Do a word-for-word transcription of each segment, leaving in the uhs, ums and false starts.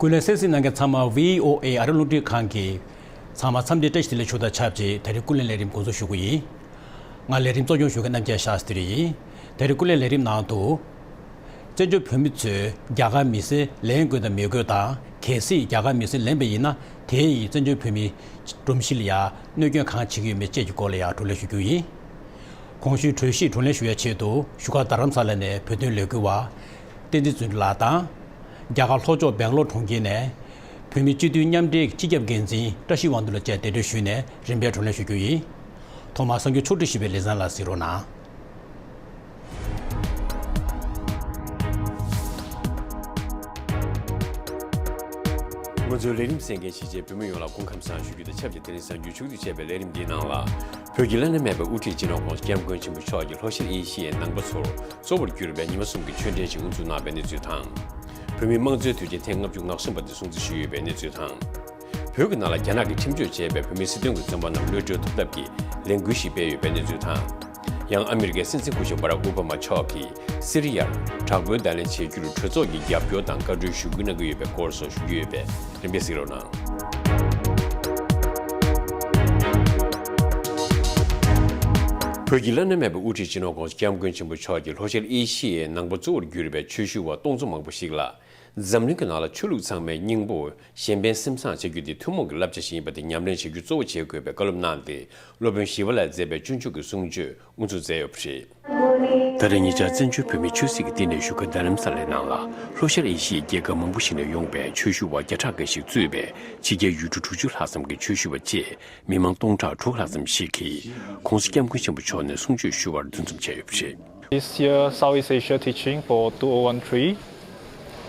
ཀུན་གླེང་གསན་གཟིགས་གནང་མཁན་ཚང་མ་བྷི་ཨོ་ཨེ་ཨ་རི་རླུང་འཕྲིན་ཁང་གི་ཚང་མ་འཚམས་འདྲི་བཀྲ་ཤིས་བདེ་ལེགས་ཞུ་དང་ཆབས་ཅིག་ད་རེས་ཀུན་གླེང་ལས་རིམ་འགོ་འཛུགས་ཞུ་གི་ཡིན། ང་ལས་རིམ་གཙོ་སྐྱོང་ཞུ་མཁན་རྣམ་རྒྱལ་ཤཱསྟྲི་ཡིན། ད་རེས་ཀུན་གླེང་ལས་རིམ་ནང་དུ། བཙན་བྱོལ་བོད་མི་ཚོས་རྒྱ་གར་མི་སེར་ལེན་དགོས་དང་མི་དགོས་དང་། གལ་སྲིད་རྒྱ་གར་མི་སེར་ལེན་པ་ཡིན་ན། དེ་ཡིས་བཙན་བྱོལ་བོད་མིའི་སྒྲོམ་གཞི་ལ་ཡང་གནོད་སྐྱོན་གང་བྱེད་ཀྱི་ཡོད་མེད་བཅས་ཀྱི་སྐོར་ལ་ཡང་བགྲོ་གླེང་ཞུ་རྒྱུ་ཡིན། གོང་ཞུས་གྲོས་གཞི་བགྲོ་གླེང་ཞུ་ཡའི་ཆེད་དུ་བཞུགས་སྒར་རྡ་རམ་ས་ལ་ནས་བོད་དོན་ལས་འགུལ་བ་བསྟན་འཛིན་བརྩོན་འགྲུས་ལགས་དང་། རྒྱ་གར་ལྷོ་ཕྱོགས་སྦེང་ལོར་གྲོང་ཁྱེར་ནས་བོད་མི་སྤྱི་འཐུས་མཉམ་འབྲེལ་སྤྱི་ཁྱབ་འགན་འཛིན་བཀྲ་ཤིས་དབང་འདུས་ལགས་བཅས་གདན་འདྲེན་ཞུས་ནས་རིམ་པས་བགྲོ་གླེང་ཞུ་རྒྱུ་ཡིན། ཐོག་མར་གསར་འགྱུར་ཕྱོགས་སྒྲིག་ཞུས་པའི་ལི་ཚན་ལགས་གཟིགས་རོགས་གནང་། ང་ཚོའི་ལས་རིམ་གསན་མཁན་གཞིས་བྱེས་བོད་མི་ཡོངས་ལ་སྐུ་ཁམས་བཟང་ཞུ་རྒྱུ་དང་ཆབས་ཅིག་དེ་རིང་གསར་འགྱུར་ཕྱོགས་སྒྲིག་བྱས་པའི་ལས་རིམ་འདིའི་ནང་ལ། བོད་ཀྱི་བླ་ན་མེད་པའི་དབུ་ཁྲིད་སྤྱི་ནོར་༸གོང་ས་༸སྐྱབས་མགོན་ཆེན་པོ་མཆོག་གིས་ལྷོ་ཤར་ཨེ་ཤི་ཡའི་ནང་པ་ཚོར་གཙོ་བོར་གྱུར་པའི་ཉི་མ་གསུམ་གྱི་ཆོས་འབྲེལ་ཞིག་དབུ་འཛུགས་གནང་བའི་གནས་ཚུལ་དང་། བོད་མིའི་དམངས་གཙོའི་དུས་ཆེན་ཐེངས་ལྔ་བཅུ་ང་གསུམ་པ་དེ་སྲུང་བརྩི་ཞུས་ཡོད་པའི་གནས་ཚུལ་དང་། བོད་ཀྱི་ནང་ལ་རྒྱ་ནག་གིས་ཁྲིམས་གཅོད་བྱས་པའི་བོད་མིའི་སྲིད་དོན་གྱི་བཙོན་པ་རྣམས་གློད་གྲོལ་ཐོབ་ཐབས་ཀྱི་ལས་འགུལ་ཞིག་སྤེལ་ཡོད་པའི་གནས་ཚུལ་དང་། ཡང་ཨ་མི་རི་ཀའི་སྲིད་འཛིན་སྐུ་ཞབས་བྷ་རག་ཨོ་བྷ་མ་མཆོག་གིས་སི་རི་ཡར་དྲག་པོའི་བརྡ་ལན་བྱེད་རྒྱུར་གྲོས་ཚོགས་ཀྱི་རྒྱབ་སྐྱོར་དང་བཀའ་འཁྲོལ་ཞུ་སྐུལ་གནང་གི་ཡོད་པའི་སྐོར་སོགས་ཞུ་རྒྱུ་ཡོད་པས་རིམ་པས་གཟིགས་རོགས་གནང་། བོད་ཀྱི་བླ་ན་མེད་པའི་དབུ་ཁྲིད་སྤྱི་ནོར་༸གོང་ས་༸སྐྱབས་མགོན་ཆེན་པོ་མཆོག་གིས་ལྷོ་ཤར་ཨེ་ཤི་ཡའི་ནང་པ་གཙོ་བོར་གྱུར་པའི་ཆོས་ཞུ་བ་སྟོང་ཚོ་མང་པོ་ཞིག་ལ། འཛམ་གླིང་གི་ནང་ལ་ཆོས་ལུགས་ཚང་མའི་སྙིང་པོ་གཞན་ཕན་སེམས་བཟང་བྱེད་རྒྱུ་དེ་ཐུན་མོང་གི་བསླབ་བྱ་ཞིག་ཡིན་པ་དེ་ཉམས་ལེན་བྱེད་རྒྱུ་གཙོ་བོ་བྱེད་དགོས་པའི་བཀའ་སློབ་གནང་སྟེ། སློབ་དཔོན་ཞི་བ་ལྷས་མཛད་པའི་སྤྱོད་འཇུག་གི་གསུང་ཆོས་དབུ་འཛུགས་མཛད་ཡོད་པ་རེད། ད་རེས་ཉེ་ཆར་བཙན་བྱོལ་བོད་མིའི་ཆོས་སྲིད་ཀྱི་བསྟི་གནས་བཞུགས་སྒར་རྡ་རམ་ས་ལའི་ནང་ལ་ལྷོ་ཤར་ཨེ་ཤི་ཡའི་རྒྱལ་ཁབ་མང་པོ་ཞིག་ནས་ཡོང་པའི་ཆོས་ཞུ་བ་བརྒྱ་ཕྲག་འགའ་ཞིག་གཙོས་པའི་ཕྱི་རྒྱལ་ཡུལ་གྲུ་དྲུག་ཅུ་ལྷག་ཙམ་གྱི་ཆོས་ཞུ་བ་བཅས་མི་མང་སྟོང་ཕྲག་དྲུག་ལྷག་ཙམ་ཞིག་གིས་༸གོང་ས་༸སྐྱབས་མགོན་ཆེན་པོ་མཆོག་ནས་གསུང་ཆོས་ཞུ་བར་འདུ་འཛོམས་བྱས་ཡོད་པ་རེད། This year, Southeast Asia Teaching for two thousand one three.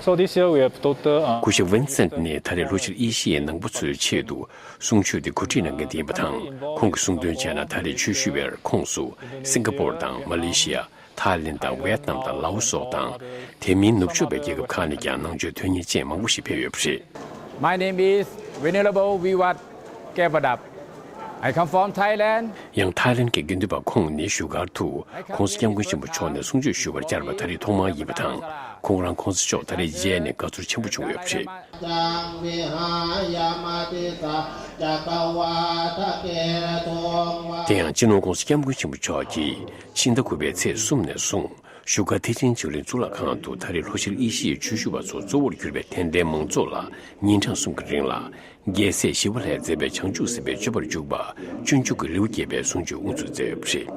So this year we have total, uh, སྐུ་ཞབས་ཝིན་སེན་ནི་ད་རེས་ལྷོ་ཤར་ཨེ་ཤི་ཡའི་ནང་པ་ཚོའི་ཆེད་དུ་གསུང་ཆོས་དེ་གོ་སྒྲིག་གནང་མཁན་དེ་ཡིན་པ་དང་། ཁོང་གིས་གསུངས་དོན་བྱས་ན། ད་རེས་ཆོས་ཞུ་བའི་ཁོངས་སུ་སིང་ག་པོར་དང་མ་ལེ་ཤི་ཡ། ཐའི་ལེན་དང་ཝེ་ཏི་ནམ་དང་ལའོ་སོགས་དང་། དེ་མིན་ནུབ་ཕྱོགས་པའི་རྒྱལ་ཁབ་ཁག་ནས་ཀྱང་ནང་ཆོས་དོན་གཉེར་ཅན་མང་པོ་ཞིག་ཕེབས་ཡོད་པ་རེད། My name is Venerable Vivat Kepadap. I come from Thailand. ཡང་ཐའི་ལེན་གྱི་དགེ་འདུན་པ་ཁོང་ནི་བཞུགས་སྒར་དུ་༸གོང་ས་༸སྐྱབས་མགོན་ཆེན་པོ་མཆོག་ནས་གསུང་ཆོས་ཞུ་བར་བཅར་བ་ད་རེས་ཐོག་མ་ཡིན་པ་དང་། ཁོང་རང་༸གོང་ས་མཆོག་ད་རེས་མཇལ་ནས་དགའ་ཚོར་ཆེན་པོ་བྱུང་ཡོད་པ་རེད། དེ་ཡང་སྤྱི་ནོར་༸གོང་ས་༸སྐྱབས་མགོན་ཆེན་པོ་མཆོག་གིས་ཕྱི་ཟླ་དགུ་པའི་ཚེས་གསུམ་ནས་བཟུང་བཞུགས་སྒར་ཐེག་ཆེན་ཆོས་གླིང་གཙུག་ལག་ཁང་དུ་ད་རེས་ལྷོ་ཤར་ཨེ་ཤི་ཡའི་ཆོས་ཞུ་བ་ཚོ་གཙོ་བོར་གྱུར་པའི་དད་ལྡན་མང་ཚོགས་ལ་ཉིན་གྲངས་གསུམ་གྱི་རིང་ལ་རྒྱལ་སྲས་ཞི་བ་ལྷས་མཛད་པའི་བྱང་ཆུབ་སེམས་དཔའི་སྤྱོད་པར་འཇུག་པ་སྤྱོད་འཇུག་གི་ལེའུ་བརྒྱད་པའི་གསུང་ཆོས་དབུ་འཛུགས་མཛད་ཡོད་པ་རེད།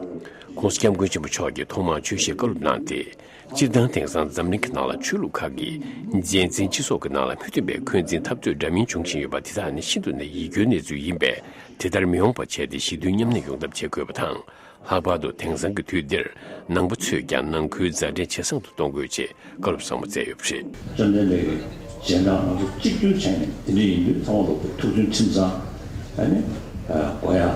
༸གོང་ས་༸སྐྱབས་མགོན་ཆེན་པོ་མཆོག་གིས་ཐོག་མར་ཆོས་བཤད་བཀའ་སློབ་གནང་སྟེ། སྤྱིར་བཏང་དེང་སང་འཛམ་གླིང་གི་ནང་ལ་ཆོས་ལུགས་ཁག་གིས་རྗེས་འཛིན་སྤྱི་ཚོགས་ཀྱི་ནང་ལ་མུ་མཐུད་པའི་འཁོན་འཛིན་འཐབ་རྩོད་འདྲ་མིན་འབྱུང་བཞིན་ཡོད་པ་དེ་དག་ནི་ཤིན་ཏུ་ནས་ཡིད་སྐྱོའི་གནས་ཚུལ་ཡིན་པས། དེ་ལྟར་མི་འོང་པ་བྱས་ཏེ་ཞི་མཐུན་མཉམ་གནས་ཡོང་ཐབས་བྱེད་དགོས་པ་དང་། ལྷག་པར་དུ་དེང་སང་གི་དུས་འདིར་ནང་པ་ཚོས་ཀྱང་ནང་ཁུལ་མཛའ་འབྲེལ་ཇེ་བཟང་དུ་གཏོང་དགོས་ཅེས་བཀའ་སློབ་གསར་པ་སྩལ་ཡོད་པ་རེད། བཅོམ་ལྡན་འདས་ཀྱི་རྗེས་འབྲང་ང་ཚོ་གཅིག་གྱུར་བྱས་ནས་དེ་འདྲ་ཡིན་དུས་ཚང་མ་ལོག་པའི་ཐུགས་མཐུན་ཁྲིམས་གཙང་ཨ་ནི་དགོས་ཡ་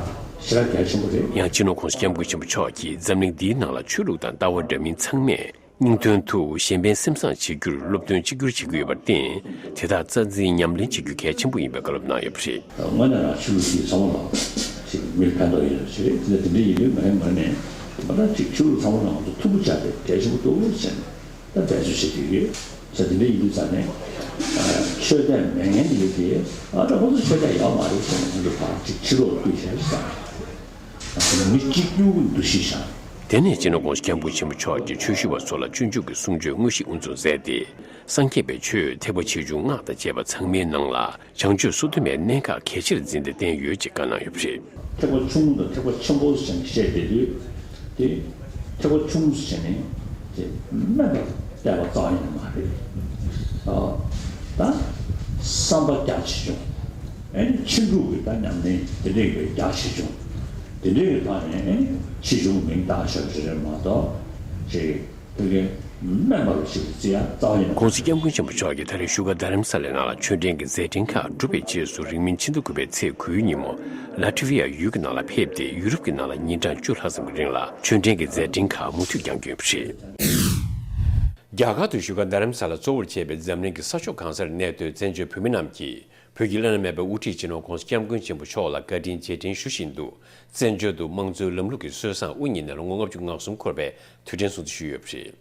ཞེ་དྲག་གལ་ཆེན་པོ་རེད། ཡང་སྤྱི་ནོར་༸གོང་ས་༸སྐྱབས་མགོན་ཆེན་པོ་མཆོག་གིས་འཛམ་གླིང་འདིའི་ནང་ལ་ཆོས་ལུགས་དང་ལྟ་བ་འདྲ་མིན་ཚང་མས་སྙིང་དོན་དུ་གཞན་ཕན་སེམས་བཟང་བྱེད་རྒྱུར་སློབ་སྟོན་གཅིག་གྱུར་བྱེད་ཀྱི་ཡོད་པར་བརྟེན། དེ་དག་རྩ་འཛིན་ཉམས་ལེན་བྱེད་རྒྱུ་གལ་ཆེན་པོ་ཡིན་པའི་བཀའ་སློབ་གནང་ཡོད་པ་རེད། དངོས་གནས་ན་ཆོས་ལུགས་འདི་ཚང་མ་ལ་ཅིག་མིར་ཕན་ཐོགས་ཡོད་ཟེར་རེད། དེ་འདྲ་ཡིན་དུས་ང་རང་ངོས་ནས་མ་ད་ཅིག་ཆོས་ལུགས་ཚང་མ་ལ་ང་ཚོ་མཐུན་པོ་བྱ་དེ་གལ་ཆེན་པོ་འདུག་ཟེར་ནས་ད་འབད་རྩོལ་བྱེད་ཀྱི་ཡོད་ཟེར། དེ་འདྲ་ཡིན་དུས་ཙང་ནས་ཆོས་དད་མེད་མཁན་འདི་ཡོད་དེ་ཨ་ད་ཁོ་ཚོ་ཆོས་དད་ཡོད་མ་རེད་ཟེར་ནས་ང་ཚོ་ཕར་ཅིག་ཕྱི་ལོགས་ཕུད་བྱས་ཟེར། མི་གཅིག་གྱུར་གྱི་འདུ་ཤེས་བཞག་དེ་ནས་སྤྱི་ནོར་༸གོང་ས་༸སྐྱབས་མགོན་ཆེན་པོ་མཆོག་གིས་ཆོས་ཞུ་བ་ཚོ་ལ་སྤྱོད་འཇུག་གི་གསུང་ཆོས་དངོས་གཞི་དབུ་འཛུགས་མཛད་དེ། སངས་རྒྱས་པའི་ཆོས་ཐེག་པ་ཆེ་ཆུང་སྔགས་དང་བཅས་པ་ཚང་མའི་ནང་ལ་བྱང་ཆོས་སོ་བདུན་མའི་གནད་འགག་གལ་ཆེར་འཛིན་ཏེ་བསྟན་ཡོད་ཅེས་བཀའ་གནང་ཡོད་པ་རེད། ཐེག་པ་ཆུང་ངུ་དང་ཐེག་པ་ཆེན་པོ་ཟེར་ནས་བཤད་བསྡད་དུས་དེ་ཐེག་པ་ཆུང་ངུ་ཟེར་ནས་དེ་དམན་པར་བལྟས་པ་རྩ་བ་ཉིད་ནས་མ་རེད། ཨ་ད་བསམ་པ་རྒྱ་ཆེ་ཆུང་། ཨ་ནི་ཕྱིན་དྲུག་གི་ད་ཉམས་ལེན་དེ་འདྲའི་གི་རྒྱ་ཆེ་ཆུང་། དེ་འདྲའི་གི་ཐོག་ནས་ཆེ་ཆུང་མིང་བཏགས་ཤོག་ཅེས་རེད་མ་གཏོགས་ཅིག་ཕ་གི་དམན་པ་རུ་ཞིག་བརྩི་ཡ་རྩ་བ་ཉིད་ནས། ༸གོང་ས་༸སྐྱབས་མགོན་ཆེན་པོ་མཆོག་གིས་ད་རེས་བཞུགས་སྒར་རྡ་རམ་ས་ལའི་ནང་ལ་ཆོས་འབྲེལ་གྱི་མཛད་འཕྲིན་ཁག་གྲུབ་པའི་རྗེས་སུ་རིང་མིན་ཕྱི་ཟླ་དགུ་པའི་ཚེས་དགུའི་ཉིན་མོ་ལ་ཏི་ཝི་ཡ་ཡུལ་གྱི་ནང་ལ་ཕེབས་ཏེ་ཡུ་རོབ་ཀྱི་ནང་ལ་ཉིན་གྲངས་བཅུ་ལྷག་ཙམ་གྱི་རིང་ལ་ཆོས་འབྲེལ་གྱི་མཛད་འཕྲིན་ཁག་མུ་མཐུད་ཀྱང་བསྐྱོན་པ་རེད། རྒྱ་གར་དུ་བཞུགས་སྒར་རྡ་རམ་ས་ལ་གཙོ་བོར་བྱས་པའི་འཛམ་གླིང་གི་ས་ཕྱོགས་གང་སར་གནས་སྡོད་བཙན་བྱོལ་བོད་མི་རྣམས་ཀྱིས་བོད་ཀྱི་བླ་ན་མེད་པའི་དབུ་ཁྲིད་སྤྱི་ནོར་༸གོང་ས་༸སྐྱབས་མགོན་ཆེན་པོ་མཆོག་ལ་བཀའ་དྲིན་རྗེས་དྲན་ཞུ་བཞིན་དུ། བཙན་བྱོལ་དུ་དམངས་གཙོའི་ལམ་ལུགས་ཀྱི་སྲོལ་བཟང་དབུ་བརྙེས་ནས་ལོ་ངོ་ལྔ་བཅུ་ང་གསུམ་འཁོར་བའི་དུས་དྲན་སྲུང་བརྩི་ཞུས་ཡོད་པ་རེད།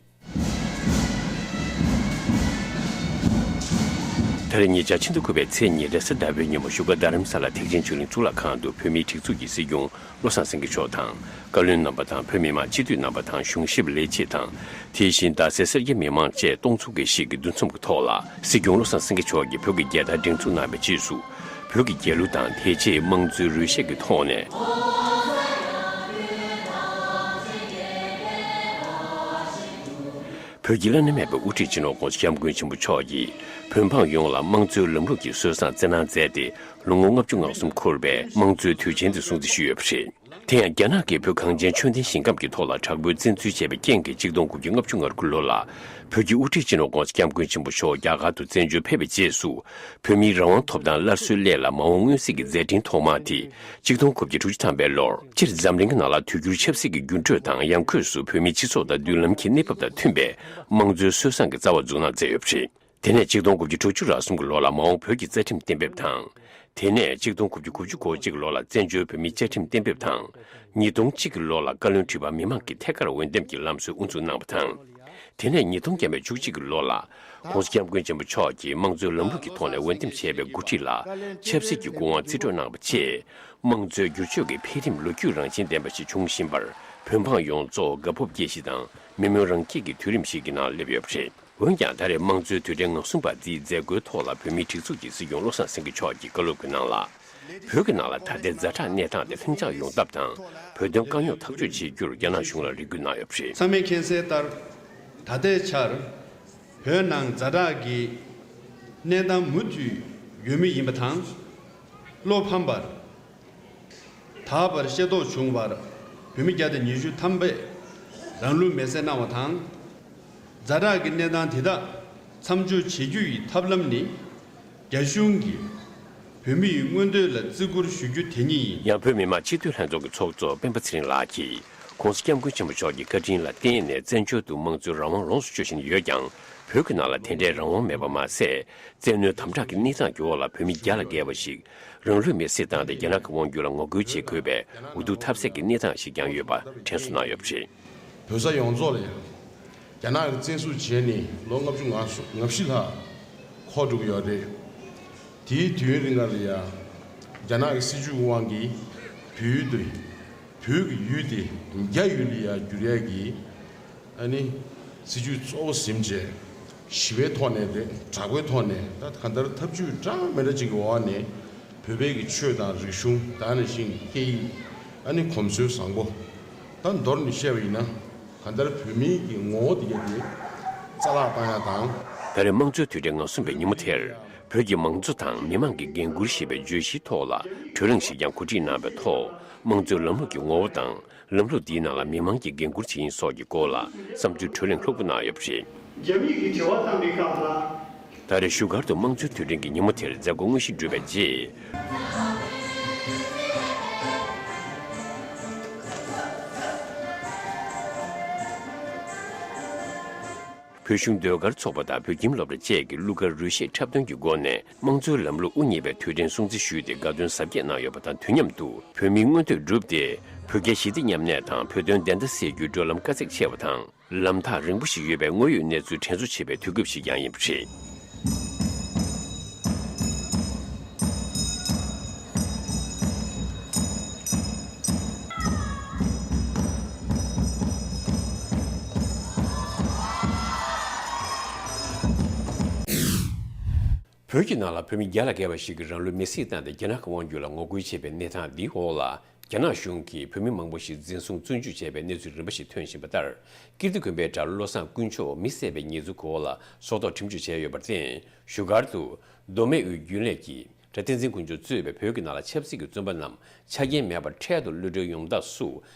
ད་རེས་ཉེ་ཆར་ཕྱི་ཟླ་དགུ་པའི་ཚེས་ཉིན་རེས་གཟའ་ཟླ་བའི་ཉིན་མོ་བཞུགས་སྒར་རྡ་རམ་ས་ལ་ཐེག་ཆེན་ཆོས་གླིང་གཙུག་ལག་ཁང་དུ་བོད་མིའི་སྒྲིག་འཛུགས་ཀྱི་སྲིད་སྐྱོང་བློ་བཟང་སེང་གེ་མཆོག་དང་། བཀའ་བློན་རྣམ་པ་དང་བོད་མི་མང་སྤྱི་འཐུས་རྣམ་པ་དང་གཞུང་ཞབས་ལས་བྱེད་དང་། དེ་བཞིན་རྡ་སའི་སེར་སྐྱ་མི་མང་བཅས་སྟོང་ཚོ་འགའ་ཞིག་གིས་འདུ་འཛོམས་ཀྱི་ཐོག་ལ། སྲིད་སྐྱོང་བློ་བཟང་སེང་གེ་མཆོག་གིས་བོད་ཀྱི་རྒྱལ་དར་སྒྲེང་འཛུགས་གནང་བའི་རྗེས་སུ། བོད་ཀྱི་རྒྱལ་གླུ་དང་དེ་རྗེས་དམངས་གཙོའི་རོལ་གཞས་ཀྱི་ཐོག་ནས། བོད་ཀྱི་བླ་ན་མེད་པའི་དབུ་ཁྲིད་སྤྱི་ནོར་༸གོང་ས་༸སྐྱབས་མགོན་ཆེན་པོ་མཆོག་གིས་བོད་འབངས་ཡོངས་ལ་དམངས་གཙོའི་ལམ་ལུགས་ཀྱི་སྲོལ་བཟང་བསྩལ་གནང་མཛད་དེ། ལོ་ངོ་ལྔ་བཅུ་ང་གསུམ་འཁོར་བའི་དམངས་གཙོའི་དུས་ཆེན་དེ་སྲུང་བརྩི་ཞུས་ཡོད་པ་རེད། དེ་ཡང་རྒྱ་ནག་གིས་བོད་གངས་ཅན་ཆོས་ལྡན་ཞིང་ཁམས་ཀྱི་ཐོག་ལ་དྲག་པོའི་བཙན་འཛུལ་བྱས་པའི་རྐྱེན་གྱིས་གཅིག་སྟོང་དགུ་བརྒྱ་ལྔ་བཅུ་ང་དགུ་ལོ་ལ། བོད་ཀྱི་དབུ་ཁྲིད་སྤྱི་ནོར་༸གོང་ས་༸སྐྱབས་མགོན་ཆེན་པོ་མཆོག་རྒྱ་གར་དུ་བཙན་བྱོལ་ཕེབས་པའི་རྗེས་སུ། བོད་མིའི་རང་དབང་ཐོབ་ཐང་སླར་གསོའི་སླད་ལ་མ་འོངས་མངོན་གསལ་གྱི་མཛད་འཕྲིན་ཐོག་མ་དེ། གཅིག་སྟོང་དགུ་བརྒྱ་དྲུག་ཅུ་ཐམ་པའི་ལོར་སྤྱིར་འཛམ་གླིང་གི་ནང་ལ་དུས་འགྱུར་ཆབ་སྲིད་ཀྱི་འགྱུར་འགྲོས་དང་ཡང་སྒོས་སུ་བོད་མིའི་སྤྱི་ཚོགས་དང་མདུན་ལམ་གྱི་གནས་བབ་དང་མཐུན་པའི་དམངས་གཙོའི་སྲོལ་བཟང་གི་རྩ་བ་འཛུགས་གནང་མཛད་ཡོད་པ་རེད། དེ་ནས་གཅིག་སྟོང་དགུ་བརྒྱ་དྲུག་ཅུ་རེ་གསུམ་གྱི་ལོ་ལ་མ་འོངས་བོད་ཀྱི་རྩ་ཁྲིམས་གཏན་འབེབས་དང་། དེ་ནས་གཅིག་སྟོང་དགུ་བརྒྱ་དགུ་བཅུ་གོ་གཅིག་ལོ་ལ་བཙན་བྱོལ་བོད་མིའི་བཅའ་ཁྲིམས་གཏན་འབེབས་དང་། ཉིས་སྟོང་གཅིག་གི་ལོ་ལ་བཀའ་བློན་ཁྲི་པ་མི་མང་གི་ཐད་ཀར་འོས་འདེམས་ཀྱི་ལམ་སྲོལ་དབུ་འཛུགས་གནང་བ་དང་། དེ་ནས་ཉིས་སྟོང་བརྒྱ་མེད་བཅུ་གཅིག་གི་ལོ་ལ་༸གོང་ས་༸སྐྱབས་མགོན་ཆེན་པོ་མཆོག་གིས་དམངས་གཙོའི་ལམ་ལུགས་ཀྱི་ཐོག་ནས་འོས་འདེམས་བྱས་པའི་འགོ་ཁྲིད་ལ་ཆབ་སྲིད་ཀྱི་སྐུ་དབང་རྩིས་སྤྲོད་གནང་བ་བཅས། དམངས་གཙོའི་བསྒྱུར་བཅོས་ཀྱི་འཕེལ་རིམ་ལོ་རྒྱུས་རང་བཞིན་ལྡན་པ་ཞིག་བྱུང་བཞིན་པར་བོད་འབངས་ཡོངས་རྫོགས་དགའ་སྤོབས་སྐྱེ་གཞི་དང་མི་མོས་རང་སྐྱིད་ཀྱི་དུས་རིམ་ཞིག་གི་ནང་སླེབས་ཡོད་པ་རེད། འོན་ཀྱང་ད་རེས་དམངས་གཙོའི་དུས་དྲན་ང་གསུམ་པ་འདིའི་མཛད་སྒོའི་ཐོག་ལ་བོད་མིའི་སྒྲིག་འཛུགས་ཀྱི་སྲིད་སྐྱོང་བློ་བཟང་སེང་གེ་མཆོག་གིས་བཀའ་སློབ་ཀྱི་ནང་ལ། བོད་ཀྱི་ནང་ལ་ད་ལྟའི་ཛ་དྲག་གནས་སྟངས་དེ་ལྷིང་འཇགས་ཡོང་ཐབས་དང་། བོད་དོན་དཀའ་རྙོག་ཐག་གཅོད་བྱེད་རྒྱུར་རྒྱ་ནག་གཞུང་ལ་རེ་སྐུལ་གནང་ཡོད་པ་རེད། ཚང་མས་མཁྱེན་གསལ་ལྟར། ད་ལྟའི་ཆར་བོད་ནང་ཛ་དྲག་གི་གནས་སྟངས་མུ་མཐུད་ཡོད་མུས་ཡིན་པ་དང་། བློ་ཕམ་པར། ད་བར་ཤེས་རྟོགས་བྱུང་བར་བོད་མི་བརྒྱ་དང་ཉི་ཤུ་ཐམ་པས་རང་ལུས་མེར་སྲེག་གནང་བ་དང་། ཛ་དྲག་གི་གནས་སྟངས་དེ་དག་མཚམས་འཇོག་བྱེད་རྒྱུ་ཡི་ཐབས་ལམ་ནི། རྒྱ་གཞུང་གིས་བོད་མི་ཡི་མངོན་འདོད་ལ་བརྩི་བཀུར་ཞུ་རྒྱུ་དེ་ཉིད་ཡིན། ཡང་བོད་མི་མང་སྤྱི་འཐུས་ལྷན་ཚོགས་ཀྱི་ཚོགས་གཙོ་སྤེན་པ་ཚེ་རིང་ལགས་ཀྱིས། ༸གོང་ས་༸སྐྱབས་མགོན་ཆེན་པོ་མཆོག་གི་བཀའ་དྲིན་ལ་བརྟེན་ནས་བཙན་བྱོལ་དུ་དམངས་གཙོའི་རང་དབང་ལོངས་སུ་སྤྱོད་བཞིན་ཡོད་ཀྱང་། བོད་ཀྱི་ནང་ལ་དེ་འདྲའི་རང་དབང་མེད་པ་མ་ཟད། བཙན་གནོན་དམ་དྲག་གི་གནས་སྟངས་ཀྱི་འོག་ལ་བོད་མི་བརྒྱ་ལ་བརྒལ་བ་ཞིག་རང་ལུས་མེར་སྲེག་བཏང་སྟེ་རྒྱ་ནག་གི་དབང་སྒྱུར་ལ་ངོ་རྒོལ་བྱེད་དགོས་པའི་འུ་ཐུག་ཐབས་ཟད་ཀྱི་གནས་སྟངས་ཤིག་ཀྱང་ཡོད་པ་དྲན་གསོ་གནང་ཡོད་པ་རེད། བོད་ས་ཡོངས་རྫོགས་ལ་ཡང་རྒྱ་ནག་གིས་བཙན་བཟུང་བྱས་ནས་ལོ་ལྔ་བཅུ་ང་བཞི་ལྷག་འཁོར་འགྲོ་གི་ཡོད་རེད། དེའི་དུས་ཡུན་རིང་ལ་ཡང་རྒྱ་ནག་གི་སྲིད་བྱུས་ཀྱི་དབང་གིས་བོད་ཡུལ་དེ་བོད་ཀྱི་ཡུལ་དེ་རྒྱ་ཡུལ་ལ་ཡང་བསྒྱུར་ཡས་ཀྱི་ཨ་ནི་སྲིད་བྱུས་གཙོ་བོ་ཟིན་བྱས་ཞི་བའི་ཐོག་ནས་རེད། དྲག་པོའི་ཐོག་ནས་ད་གང་ལྟར་ཐབས་ཇུས་འདྲ་མི་འདྲ་ཅིག་གི་འོག་ནས་བོད་པའི་གི་ཆོས་དང་རིག་གཞུང་དེ་ནང་བཞིན་སྐད་ཡིག་ཨ་ནི་གོམས་སྲོལ་བཟང་པོ་ད་མདོར་ནས་བཤད་པ་ཡིན་ན། གང་ལྟར་བོད་མིའི་གི་ངོ་བོ་དེ་ག་དེ་རྩ་བརླག་བཏང་ཡ་དང་། ད་རེས་དམངས་གཙོའི་དུས་དྲན་ང་གསུམ་པའི་ཉིན་མོ་དེར། བོད་ཀྱི་མང་གཙོ་དང་མི་མང་གི་འགན་འཁུར་ཞེས་པའི་བརྗོད་གཞིའི་ཐོག་ལ་བགྲོ་གླེང་ཞིག་ཀྱང་གོ་སྒྲིག་གནང་བའི་ཐོག་དམངས་གཙོའི་ལམ་ལུགས་ཀྱི་ངོ་བོ་དང་། ལམ་ལུགས་འདིའི་ནང་ལ་མི་མང་གིས་འགན་འཁུར་བྱེད་ཡིན་སོགས་ཀྱི་སྐོར་ལ་བསམ་ཚུལ་བགྲོ་གླེང་ལྷུག་པོ་གནང་ཡོད་པ་རེད། རྒྱ་མི་གིས་དྲི་བ་བཏང་བའི་སྐབས་ལ། ད་རེས་བཞུགས་སྒར་དུ་དམངས་གཙོའི་དུས་དྲན་གྱི་ཉིན་མོ་དེར་མཛད་སྒོ་དངོས་གཞི་གྲུབ་པའི་རྗེས། བོད་གཞུང་ཟློས་གར་ཚོགས་པ་དང་བོད་ཁྱིམ་སློབ་གྲྭ་བཅས་ཀྱིས་གླུ་གར་རོལ་གཞས་འཁྲབ་སྟོན་གྱི་སྒོ་ནས་དམངས་གཙོའི་ལམ་ལུགས་དབུ་བརྙེས་པའི་དུས་དྲན་སྲུང་བརྩི་ཞུས་ཏེ་དགའ་སྟོན་གཟབ་རྒྱས་གནང་ཡོད་པ་དང་། དུས་མཉམ་དུ་བོད་མིའི་མངོན་འདོད་བསྒྲུབས་ཏེ་བོད་རྒྱ་ཞི་བདེ་མཉམ་གནས་དང་བོད་དོན་བདེན་མཐའ་གསལ་རྒྱུའི་བགྲོད་ལམ་དཀའ་ཚེགས་ཆེ་བ་དང་། ལམ་ཐག་རིང་པོ་ཞིག་ཡོད་པའི་དངོས་ཡོད་གནས་ཚུལ་དྲན་གསོ་བྱེད་པའི་དུས་སྐབས་ཤིག་ཀྱང་ཡིན་པ་རེད། བོད་ཀྱི་ནང་ལ་བོད་མི་བརྒྱ་ལ་བརྒལ་བ་ཞིག་གིས་རང་ལུས་མེར་སྲེག་བཏང་སྟེ་རྒྱ་ནག་གི་དབང་སྒྱུར་ལ་ངོ་རྒོལ་བྱས་པའི་གནས་སྟངས་འདིའི་འོག་ལ། རྒྱ་ནག་གཞུང་གིས་བོད་མི་མང་པོ་ཞིག་འཛིན་བཟུང་བཙོན་འཇུག་བྱས་པའི་གནས་ཚུལ་རིམ་པ་ཞིག་ཐོན་བཞིན་པ་ལྟར། ཀིརྟི་དགོན་པའི་གྲྭ་བློ་བཟང་དཀོན་མཆོག་མི་བསད་པའི་ཉེས་འཛུགས་འོག་ལ་སྲོག་ཐོག་ཁྲིམས་གཅོད་བྱས་ཡོད་པར་བརྟེན། བཞུགས་སྒར་དུ་མདོ་སྨད་དབུས་རྒྱུན་ལས་ཀྱི་གྲྭ་བསྟན་འཛིན་དཀོན་མཆོག་གཙོས་པའི་བོད་ཀྱི་ནང་ལ་ཆབ་སྲིད་ཀྱི་བཙོན་པ་རྣམས་ཆ་རྐྱེན་མེད་པར་འཕྲལ་དུ་གློད་གྲོལ་ཡོང་ཐབས་སུ་